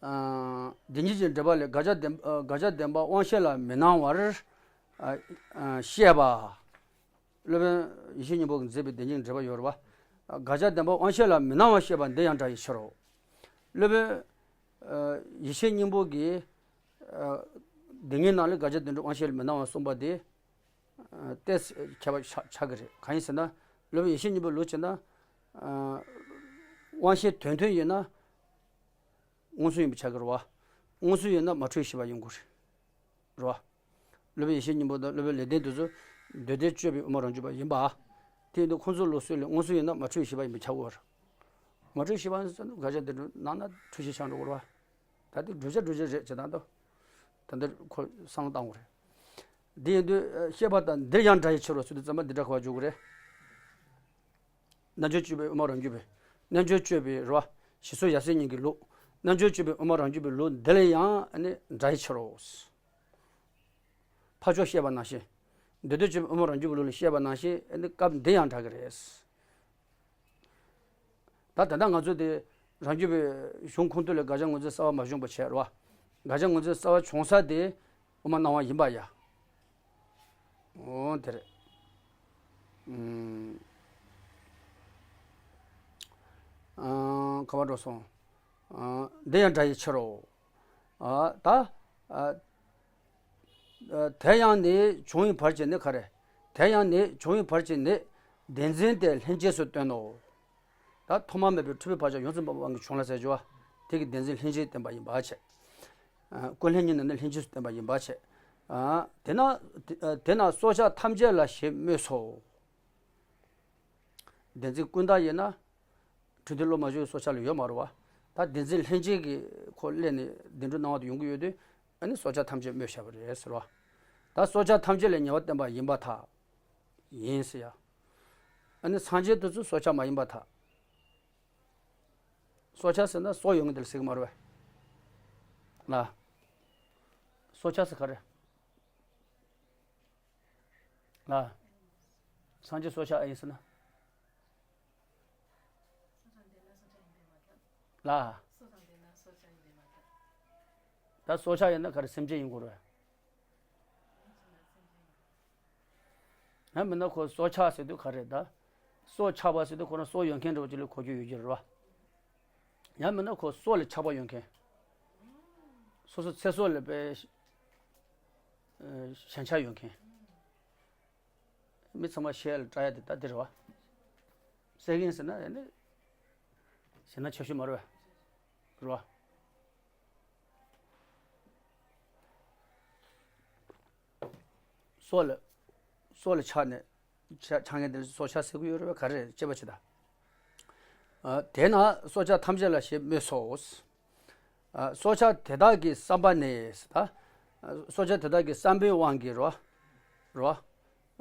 ཨ། དེ་ཉིད་ཀྱི་འགྲེལ་པ་ལས་དགག་བྱ་བདེན། ཨ། དགག་བྱ་བདེན་པ་དབང་ཤེས་ལ་མི་སྣང་བར། ཨ། ཨ། བཤད་པ། སློབ་དཔོན་ཡེ་ཤེས་སྙིང་པོ་གིས་མཛད་པའི་བདེན་གཉིས་འགྲེལ་པ་ཡོད་རེད་བ། དགག་བྱ་བདེན་པ་དབང་ཤེས་ལ་མི་སྣང་བར་བཤད་པ་འདི་ཡང་འདྲ་བའི་ཕྱིར་རོ། སློབ་དཔོན། ཨ། ཡེ་ཤེས་སྙིང་པོ་གིས། ཨ། བདེན་གཉིས་ནང་ལས་དགག་བྱ་བདེན་གྲུབ་དབང་ཤེས་ལ་མི་སྣང་བར་གསུངས་པ་དེ། ཨ། ཏོག་ཙམ་ཁྱད་པར་ཆགས་ཆགས་ཀྱི་རེད། གང་ཡིན་ཟེར་ན། སློབ་དཔོན་ཡེ་ཤེས་སྙིང་པོའི་ལུགས་བྱས་ན། ཨ། དབང་ཤེས་དོན་མཐུན་ཡིན་ན། མངོན་སུམ་ཡིན་པ་ཆགས་ཀྱི་རེད་བ། མངོན་སུམ་ཡིན་ན་མ་འཁྲུལ་ཤེས་པ་ཡིན་དགོས་རེད། རེད་བ། སློབ་དཔོན་ཡེ་ཤེས་སྙིང་པོ་དང་སློབ་དཔོན་ལེགས་ལྡན་དེ་ཚོ་འདོད་ལྡན་དཔྱོད་པའི་དབུ་མ་རང་རྒྱུད་པ་ཡིན་པ། དེ་ཡིན་དུས་ཁོང་ཚོའི་ལུགས་སྲོལ་ལས་མངོན་སུམ་ཡིན་ན་མ་འཁྲུལ་ཤེས་པ་ཡིན་པ་ཆགས་དགོས་རེད། མ་འཁྲུལ་ཤེས་པ་ཟེར་ན་དགག་བྱ་བདེན་གྲུབ་སྣང་ན་འཁྲུལ་ཤེས་ཆགས་འགྲོ་གི་རེད་བ། ད་དེ་བསྒྲུབ་བྱ་བསྒྲུབ་བྱ་རེད་ཅེས་དང་དོ། ད་འདིར་ཁོ་བསམ་བློ་བཏང་དགོས་རེད། འདི་ཡིན་དུས་བཤད་པ་དང་འདིར་ཡང་འདྲ་ཡི་ཕྱིར་རོ་ཟེར་དུས་ཙམ་པ་འདི་འདྲ་ག་པར་འཇུག་གི་རེད། རྣལ་འབྱོར་སྤྱོད་པའི་དབུ་མ་རང་རྒྱུད་པའི། རྣལ་འབྱོར་སྤྱོད་པའི་རེད་བ། ཞེས་སོགས་ཡབ་སྲས་གཉིས་ཀྱི་ལུགས། རྣལ་འབྱོར་སྤྱོད་པའི་དབུ་མ་རང་རྒྱུད་པའི་ལུགས་འདི་ལ་ཡང་ནི་འདྲ་ཡི་ཕྱིར་རོ། ཕར་ཕྱོགས་བཤད་པ་ནང་བཞིན། འདོད་ལྡན་སྤྱོད་པའི་དབུ་མ་རང་རྒྱུད་པའི་ལུགས་ལ་བཤད་པ་ནང་བཞིན་ནི་སྐབས་འདི་ཡང་འདྲ་གི་རེད། ད་ད་ལྟ་ང་ཚོ་དེ་རང་རྒྱུད་པའི་གཞུང་ཁུངས་གཏུགས་ལས་དགག་བྱ་ངོས་འཛིན་གསར་པ་མ་བྱུང་བ་བྱས་རེད་བ། དགག་བྱ་ངོས་འཛིན་གསར་པ་བྱུང་ས་དེ་དབུ་མ་སྣང་བ་ཡིན་པ་ཡ། འོ་དེ་རེད། ཨུམ། ཨ། ག་པར་འགྲོ་སོང་། ཨ། འདི་ཡང་འདྲ་ཡི་ཕྱིར་རོ། ཨ། ད། ཨ། དེ་ཡང་ནི་བྱུང་བའི་བར་གྱིས་ནི་ག་རེ། དེ་ཡང་ནི་བྱུང་བའི་བར་གྱིས་ནི་བདེན་འཛིན་དེ་ལྷན་སྐྱེས་སུ་སྟོན་ནོ། ད་ཐོག་མ་མེད་པའི་འཁྲུལ་པའི་བག་ཆགས་ཡོངས་སུ་སྤངས་པའི་དབང་གིས་བྱུང་ལ་ཟེར་རྒྱུ་བ། དེ་གི་བདེན་འཛིན་ལྷན་སྐྱེས་བསྟན་པ་ཡིན་པ་བྱས། ཀུན་ལྷན་ཉིད་ནི་ནི་ལྷན་སྐྱེས་སུ་བསྟན་པ་ཡིན་པ་བྱས། དེས་ན། དེས་ན་སྲོག་ཆགས་ཐམས་ཅད་ལ་ཞེས་སྨོས་སོ། བདེན་འཛིན་ཀུན་བཏགས་ཡིན་ན། འཁྲུལ་རྟོག་བློ་མ་བྱུང་བའི་སྲོག་ཆགས་ལ་ཡོད་མ་རེད་བ། ད་བདེན་འཛིན་ལྷན་སྐྱེས་ཀྱི་ཁོ་སླད་ནས་བདེན་གྲུབ་སྣང་བ་དེ་ཡོང་གི་ཡོད་དུས། ཨ་ནི་སྲོག་ཆགས་ཐམས་ཅད་སྨོས་བཞག་པ་རེད་ཟེར་བ། ད་སྲོག་ཆགས་ཐམས་ཅད་ལ་ཉེ་བར་བསྟན་པ་ཡིན་པར་ཐལ། ཡིན་ཟེར་ཡ། ཨ་ནི་སངས་རྒྱས་དེ་ཚོ་སྲོག་ཆགས་མ་ཡིན་པར་ཐལ། སྲོག་ཆགས་ཟེར་ན་སྲོག་ཡོད་མཁན་དེ་ལ་ཟེར་གི་མ་རེད་བས། ལ། སྲོག་ཆགས་ཟེར་ག་རེ། ལ། སངས་རྒྱས་སྲོག་ཆགས་ཨེ་ཡིན་ཟེར་ན། ལ། ད་སྲོག་ཆགས་ཡིན་ན་ག་རེ་སེམས་ཅན་ཡིན་དགོས་རེད། ཡང་མིན་ན་ཁོ་སྲོག་ཆགས་ཟེར་དུས་ག་རེ་ད། སྲོག་ཆགས་པ་ཟེར་དུས་ཁོ་རང་སྲོག་ཡོད་མཁན་འདྲ་བོ་ཅིག་ལ་གོ་རྒྱུ་ཡོད་ཀྱི་རེད་བ། ཡང་མིན་ན་ཁོ་སྲོག་ལ་ཆགས་པ་ཡོད་མཁན། སོ་སོ་ཚེ་སྲོག་ལ་དཔེ། ཞེན་ཆགས་ཡོད་མཁན། མི་ཚང་མ་ཤེས་ལ་སྐྲག་ཡ་དེ་ད་འདི་རེད་བ། སྲེད་མཁན་ཟེར་ན་ཨ་ནི། ཞེད་སྣང་ཆེ་ཤོས་མ་རེད་བ། རེད་བ། སྲོག་ལ། སྲོག་ལ་ཆགས་ནས། ཆགས་ཆགས་མཁན་དེ་སྲོག་ཆགས་ཟེར་གྱི་ཡོད་རེད་བ། ག་རེ་རེད། དཔྱད་པ་བྱེད་ད། དེས་ན་སྲོག་ཆགས་ཐམས་ཅད་ལ་ཞེས་སྨོས་སོ། སྲོག་ཆགས་དེ་དག་གི་བསམ་པ་ནི་ད། སྲོག་ཆགས་དེ་དག་གི་བསམ་པའི་དབང་གིས་རོ། རོ།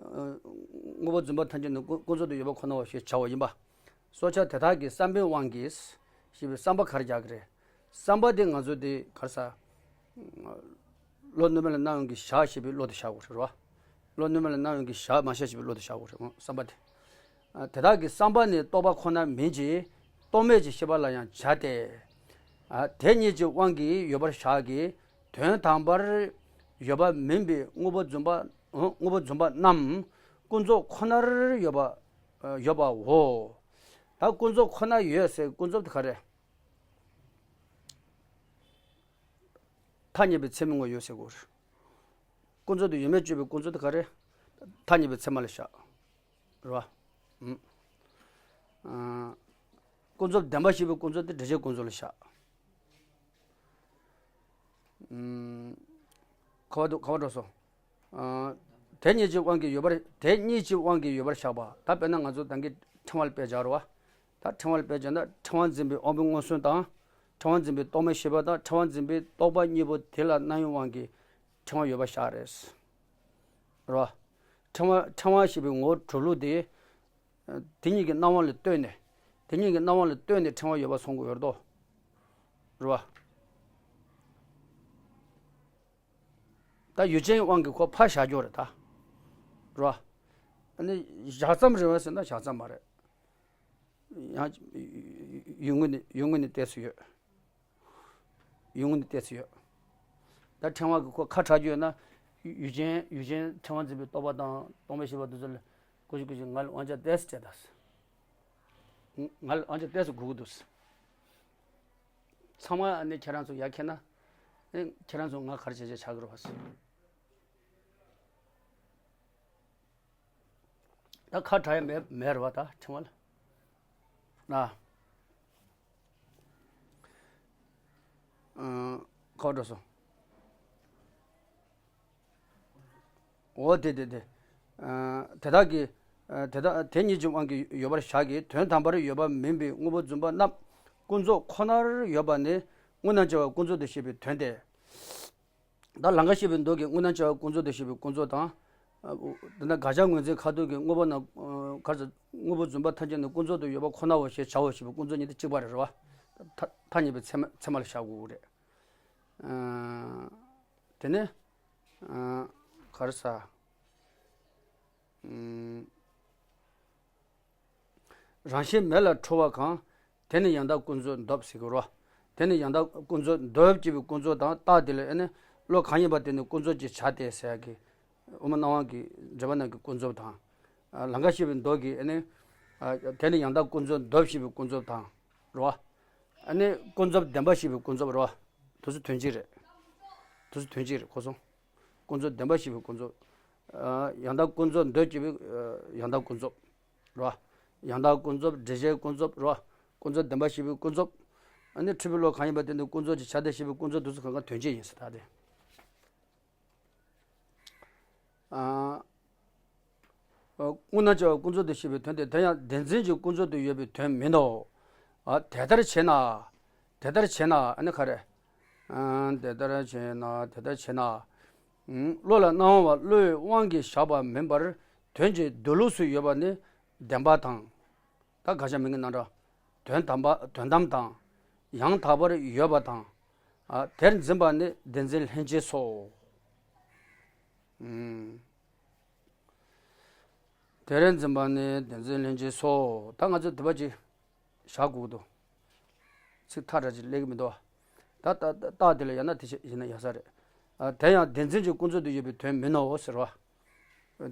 དངོས་པོ་བརྫུན་པ་ཐམས་ཅད་ནི་ཀུན་ཀུན་རྫོབ་ཏུ་ཡོད་པ་ཁོ་ནའོ་ཞེས་བྱ་བ་ཡིན་པ། སྲོག་ཆགས་དེ་དག་གི་བསམ་པའི་དབང་གིས། ཞེས་པའི་བསམ་པ་ག་རེ་རྒྱག་གི་རེད། བསམ་པ་དེ་ང་ཚོ་དེ་ག་རེ་ཟ། བློ་རྣོ་མེད་ལ་སྣང་ཡོང་གི་བཞག་ཞེས་པའི་བློ་དེ་བཞག་དགོས་རེད་རོ། བློ་རྣོ་མེད་ལ་སྣང་ཡོང་གི་བཞག་མ་བཞག་ཞེས་པའི་བློ་དེ་བཞག་དགོས་རེད་བསམ་པ་དེ། དེ་དག་གི་བསམ་པ་ནི་རྟོག་པ་ཁོ་ན་མིན་གྱི། རྟོག་མེད་ཀྱི་ཤེས་པ་ལ་ཡང་བྱ་སྟེ། དེ་ཉིད་ཀྱི་དབང་གིས་ཡོད་པར་བཞག་གི། དོན་དམ་པར་ཡོད་པ་མིན་པའི་དངོས་པོ་བརྫུན་པ། དངོས་པོ་བརྫུན་པ་རྣམས་ཀུན་རྫོབ་ཁོ་ནར་ཡོད་པ། ཡོད་པའོ། ད་ཀུན་རྫོབ་ཁོ་ན་ཡོད་ཟེར་ཀུན་རྫོབ་དེ་ག་རེ། ཐ་སྙད་པའི་ཚད་མའི་ངོ་ཡོད་ཟེར་དགོས་རེད། ཀུན་རྫོབ་ཏུ་ཡོད་མེད་དཔྱོད་པའི་ཀུན་རྫོབ་དེ་ག་རེ། ཐ་སྙད་པའི་ཚད་མ་ལ་བཞག་རེད་བ། ཨུམ། ཨ། ཀུན་རྫོབ་བདེན་པ་ཞེས་པའི་ཀུན་རྫོབ་དེ་འགྲེལ་བྱེད་ཀུན་རྫོབ་ལ་བཞག་ཨུམ། ག་བ་འདུག་ག་བ་འགྲོ་སོང་། ཨ། དེ་གཉིས་ཀྱི་དབང་གིས་ཡོད་པར། དེ་གཉིས་ཀྱི་དབང་གིས་ཡོད་པར་བཞག་པ། ད་དཔེར་ན་ང་ཚོ་ད་གིན་ཕྲེང་བ་ལ་དཔེ་སྦྱར་བ། ད་ཕྲེང་བ་ལ་དཔེ་སྦྱར་ན་ཕྲེང་བ་འཛིན་པའི་དབང་པོའི་མངོན་སུམ་དང་། ཕྲེང་བ་འཛིན་པའི་རྟོག་མེད་ཤེས་པ་དང་ཕྲེང་བ་འཛིན་པའི་རྟོག་པ་གཉིས་པོ་དེ་ལ་སྣང་ཡུལ་དབང་གིས་ཕྲེང་བ་ཡོད་པ་བཞག་རེད། རེད་བ། ཕྲེང་བ་ཕྲེང་བ་ཞེས་པའི་ངོ་བོ་གྲུབ་ལུགས་དེ། དེ་གཉིས་ཀྱི་སྣང་བ་ལ་ལྟོས་ནས། དེ་གཉིས་ཀྱི་སྣང་བ་ལ་ལྟོས་ནས་ཕྲེང་བ་ཡོད་པ་མཚོན་དགོས་ཡོད་དོ། རེད་བ། ད་ཡུལ་ཅན་དབང་གིས་ཁོ་ཕར་བཞག་རྒྱུ་རེད་ད། རེད་བ། ཨ་ནི་བཞག་མཚམས་རེད་བ་ཟེར་ན་བཞག་མཚམས་མ་རེད། ཡང་ཡུལ་དངོས་ནས་ཡུལ་དངོས་ནས་བལྟས་སུ་ཡོད། ཡུལ་དངོས་ནས་བལྟས་སུ་ཡོད། ད་ཕྲེང་བ་གི་ཁོ་ཁ་གྲག་རྒྱུ་ཡོད་ན། ཡུལ་ཅན་ཡུལ་ཅན་ཕྲེང་བ་འཛིན་པའི་རྟོག་པ་དང་རྟོག་མེད་ཤེས་པ་དེ་ཚོ་ལ་ཀུ་ཅི་ཀུ་ཅི་ང་ལ་དབང་ཆ་ཏོག་ཙམ་སྤྲད་དང་། ང་ལ་དབང་ཆ་ཏོག་ཙམ་དགོས་ཀྱི་འདུག་ཚང་མ་ཨ་ནི་ཁྱེད་རང་ཚོ་ཡར་འཁྱེར་ན། ཨེ་ཁྱེད་རང་ཚོ་ང་ག་རེ་བྱས་བྱས་ཆགས་ཀྱི་རེད་བ། ད་ཁ་གྲག་ཡ་མེད་མེད་རེད་བ་ད་ཕྲེང་བ་ལ། ན། ཨ། ཁ་བ་འགྲོ་སོང་། འོ་དེ་དེ་དེ། ཨ། དེ་དག་གི། ཨ། དེ་དག་དེ་གཉིས་ཀྱི་དབང་གིས་ཡོད་པར་བཞག་གི་དོན་དམ་པར་ཡོད་པ་མིན་པའི་དངོས་པོ་བརྫུན་པ་རྣམས་ཀུན་རྫོབ་ཁོ་ནར་ཡོད་པ་ནི་དངོས་རྣམ་བྱ་བ་ཀུན་རྫོབ་ཏུ་བཤད་པའི་དོན་ཏེ། ད་ལང་ཀ་ཤེས་པའི་མདོ་གི་དངོས་རྣམ་བྱ་བ་ཀུན་རྫོབ་ཏུ་བཤད་པའི་ཀུན་རྫོབ་དང་། ཨ། འོ། དེ་ན་དགག་བྱ་ངོས་འཛིན་ཁ་ཐུག་གི་དངོས་པོ་རྣམས། ཨ། ག་རེ་ཟེར། དངོས་པོ་བརྫུན་པ་ཐམས་ཅད་ནི་ཀུན་རྫོབ་ཏུ་ཡོད་པ་ཁོ་ནའོ་ཞེས་བྱའོ་ཞེས་པའི་ཀུན་རྫོབ་གཉིས་དེ་གཅིག་པ་རེད་རེད་བ། ཐ་ཐ་སྙད་པའི་ཚད་མ་ཚད་མ་ལ་བཞག་དགོས་རེད། ཨ། དེ་ནས། ཨ། ག་རེ་ཟ། ཨུམ། རང་བཞིན་མེད་ལ་འཁྲུལ་བ་གང་། དེ་ནི་ཡང་དག་ཀུན་རྫོབ་འདོད་ཟེར་གྱི་རོ། དེ་ནི་ཡང་དག་ཀུན་རྫོབ་འདོད་ཅེས་པའི་ཀུན་རྫོབ་དང་རྟགས་དེ་ལ་ཨེ་ནི་བློ་གང་ཡིན་པ་དེ་ནི་ཀུན་རྫོབ་ཅེས་བྱ་སྟེ་ཟེར་ཡ་གི། དབུ་མ་སྣང་བ་གི་འགྲེལ་པ་ནང་གི་ཀུན་རྫོབ་དང་། ལང་ཀ་ཤེས་པའི་མདོ་གི་ཨེ་ནི། དེ་ནི་ཡང་དག་ཀུན་རྫོབ་འདོད་ཅེས་པའི་ཀུན་རྫོབ་དང་། རོ། ཨེ་ནི་ཀུན་རྫོབ་བདེན་པ་ཞེས་པའི་ཀུན་རྫོབ་རོ། དེ་ཚོ་དོན་གཅིག་རེད། དེ་ཚོ་དོན་གཅིག་རེད་གོ་སོང་། ཀུན་རྫོབ་བདེན་པ་བཞི་པའི་ཀུན་རྫོབ། ཡང་དག་ཀུན་རྫོབ་འདོད་བཅས་པའི་ཡང་དག་ཀུན་རྫོབ། རེད་བ། ཡང་དག་ཀུན་རྫོབ་འགྲེལ་བྱའི་ཀུན་རྫོབ་རེད་བ། ཀུན་རྫོབ་བདེན་པ་བཞི་པའི་ཀུན་རྫོབ། ཨ་ནི་འཁྲུལ་པའི་བློ་གང་ཡིན་པ་དེ་ནི་ཀུན་རྫོབ་ཀྱི་ཆ་དེ་བཞི་པའི་ཀུན་རྫོབ་དེ་ཚོ་གང་ག་དོན་བྱེད་ཡིན་ཟེར་ད་དེ། ཨ། དངོས་རྣམས་བྱ་བ་ཀུན་རྫོབ་ཏུ་ཤེས་པའི་དོན་ཏེ། དེ་ཡང་བདེན་འཛིན་གྱི་ཀུན་རྫོབ་ཏུ་ཡོད་པའི་དོན་མིན་ནོ། ཨ། དེ་ལྟར་བྱས་ན། དེ་ལྟར་བྱས་ན་ཨ་ནི་ག་རེ། ཨ། དེ་ལྟར་བྱས་ན་དེ་ལྟར་བྱས་ན། བློ་ལ་སྣང་བ་བློའི་དབང་གིས་བཞག་པ་མིན་པར་དོན་གྱི་སྡོད་ལུགས་སུ་ཡོད་པ་ནི་བདེན་པ་དང་། ད་དགག་བྱ་མིན་གྱི་རྣམ་གྲངས། དོན་དམ་པ་དོན་དམ་དང་། ཡང་དག་པར་ཡོད་པ་དང་། ཨ། དེར་འཛིན་པ་ནི་བདེན་འཛིན་ལྷན་སྐྱེས་སོ། ཨུམ། དེར་འཛིན་པ་ནི་བདེན་འཛིན་ལྷན་སྐྱེས་སོ། ད་ང་ཚོ་དེ་པ་ཅིག་བཞག་དགོས་ཀྱི་འདུག་ཚིག་ཐག་ར་ཅིག་སླེབས་ཀྱི་མི་འདུག་ད་ད་ད་རྟགས་དེ་ལ་ཡང་ན་དེ་བྱས་ཡིན་ན་ཡག་ས་རེད། ཨ། དེ་ཡང་བདེན་འཛིན་གྱི་ཀུན་རྫོབ་ཏུ་ཡོད་པའི་དོན་མིན་ནོ་ཟེར་བ།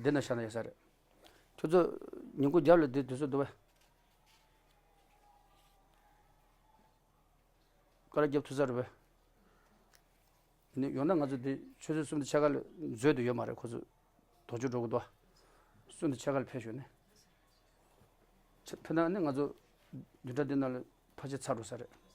འདི་ན་བཞག་ན་ཡག་ས་རེད། ཁྱོད་ཚོ་ཉིན་གུང་རྒྱབ་ལ་འདི་དུས་ཚོད་འདུག་བས། དཀའ་ལས་རྒྱབ་ཐུབ་ས་རེད་པས། ནི་ཡོང་ན་ང་ཚོ་འདི་ཆུ་ཚོད་གསུམ་དང་ཕྱེད་ཀ་ལ་འཛུལ་དུ་ཡོད་མ་རེད། ཁོ་ཚོ་དོག་ཅུ་འགྲོ་གི་འདུག་གསུམ་དང་ཕྱེད་ཀ་ལ་ཕེབས་ཤོག་ནི། ཕྱི་ཕི་ན་ནི་ང་ཚོ་བདུན་ཕྲག་འདི་ནང་ལ་ཕལ་ཆེར་ཚར་འགྲོ་ས་རེད།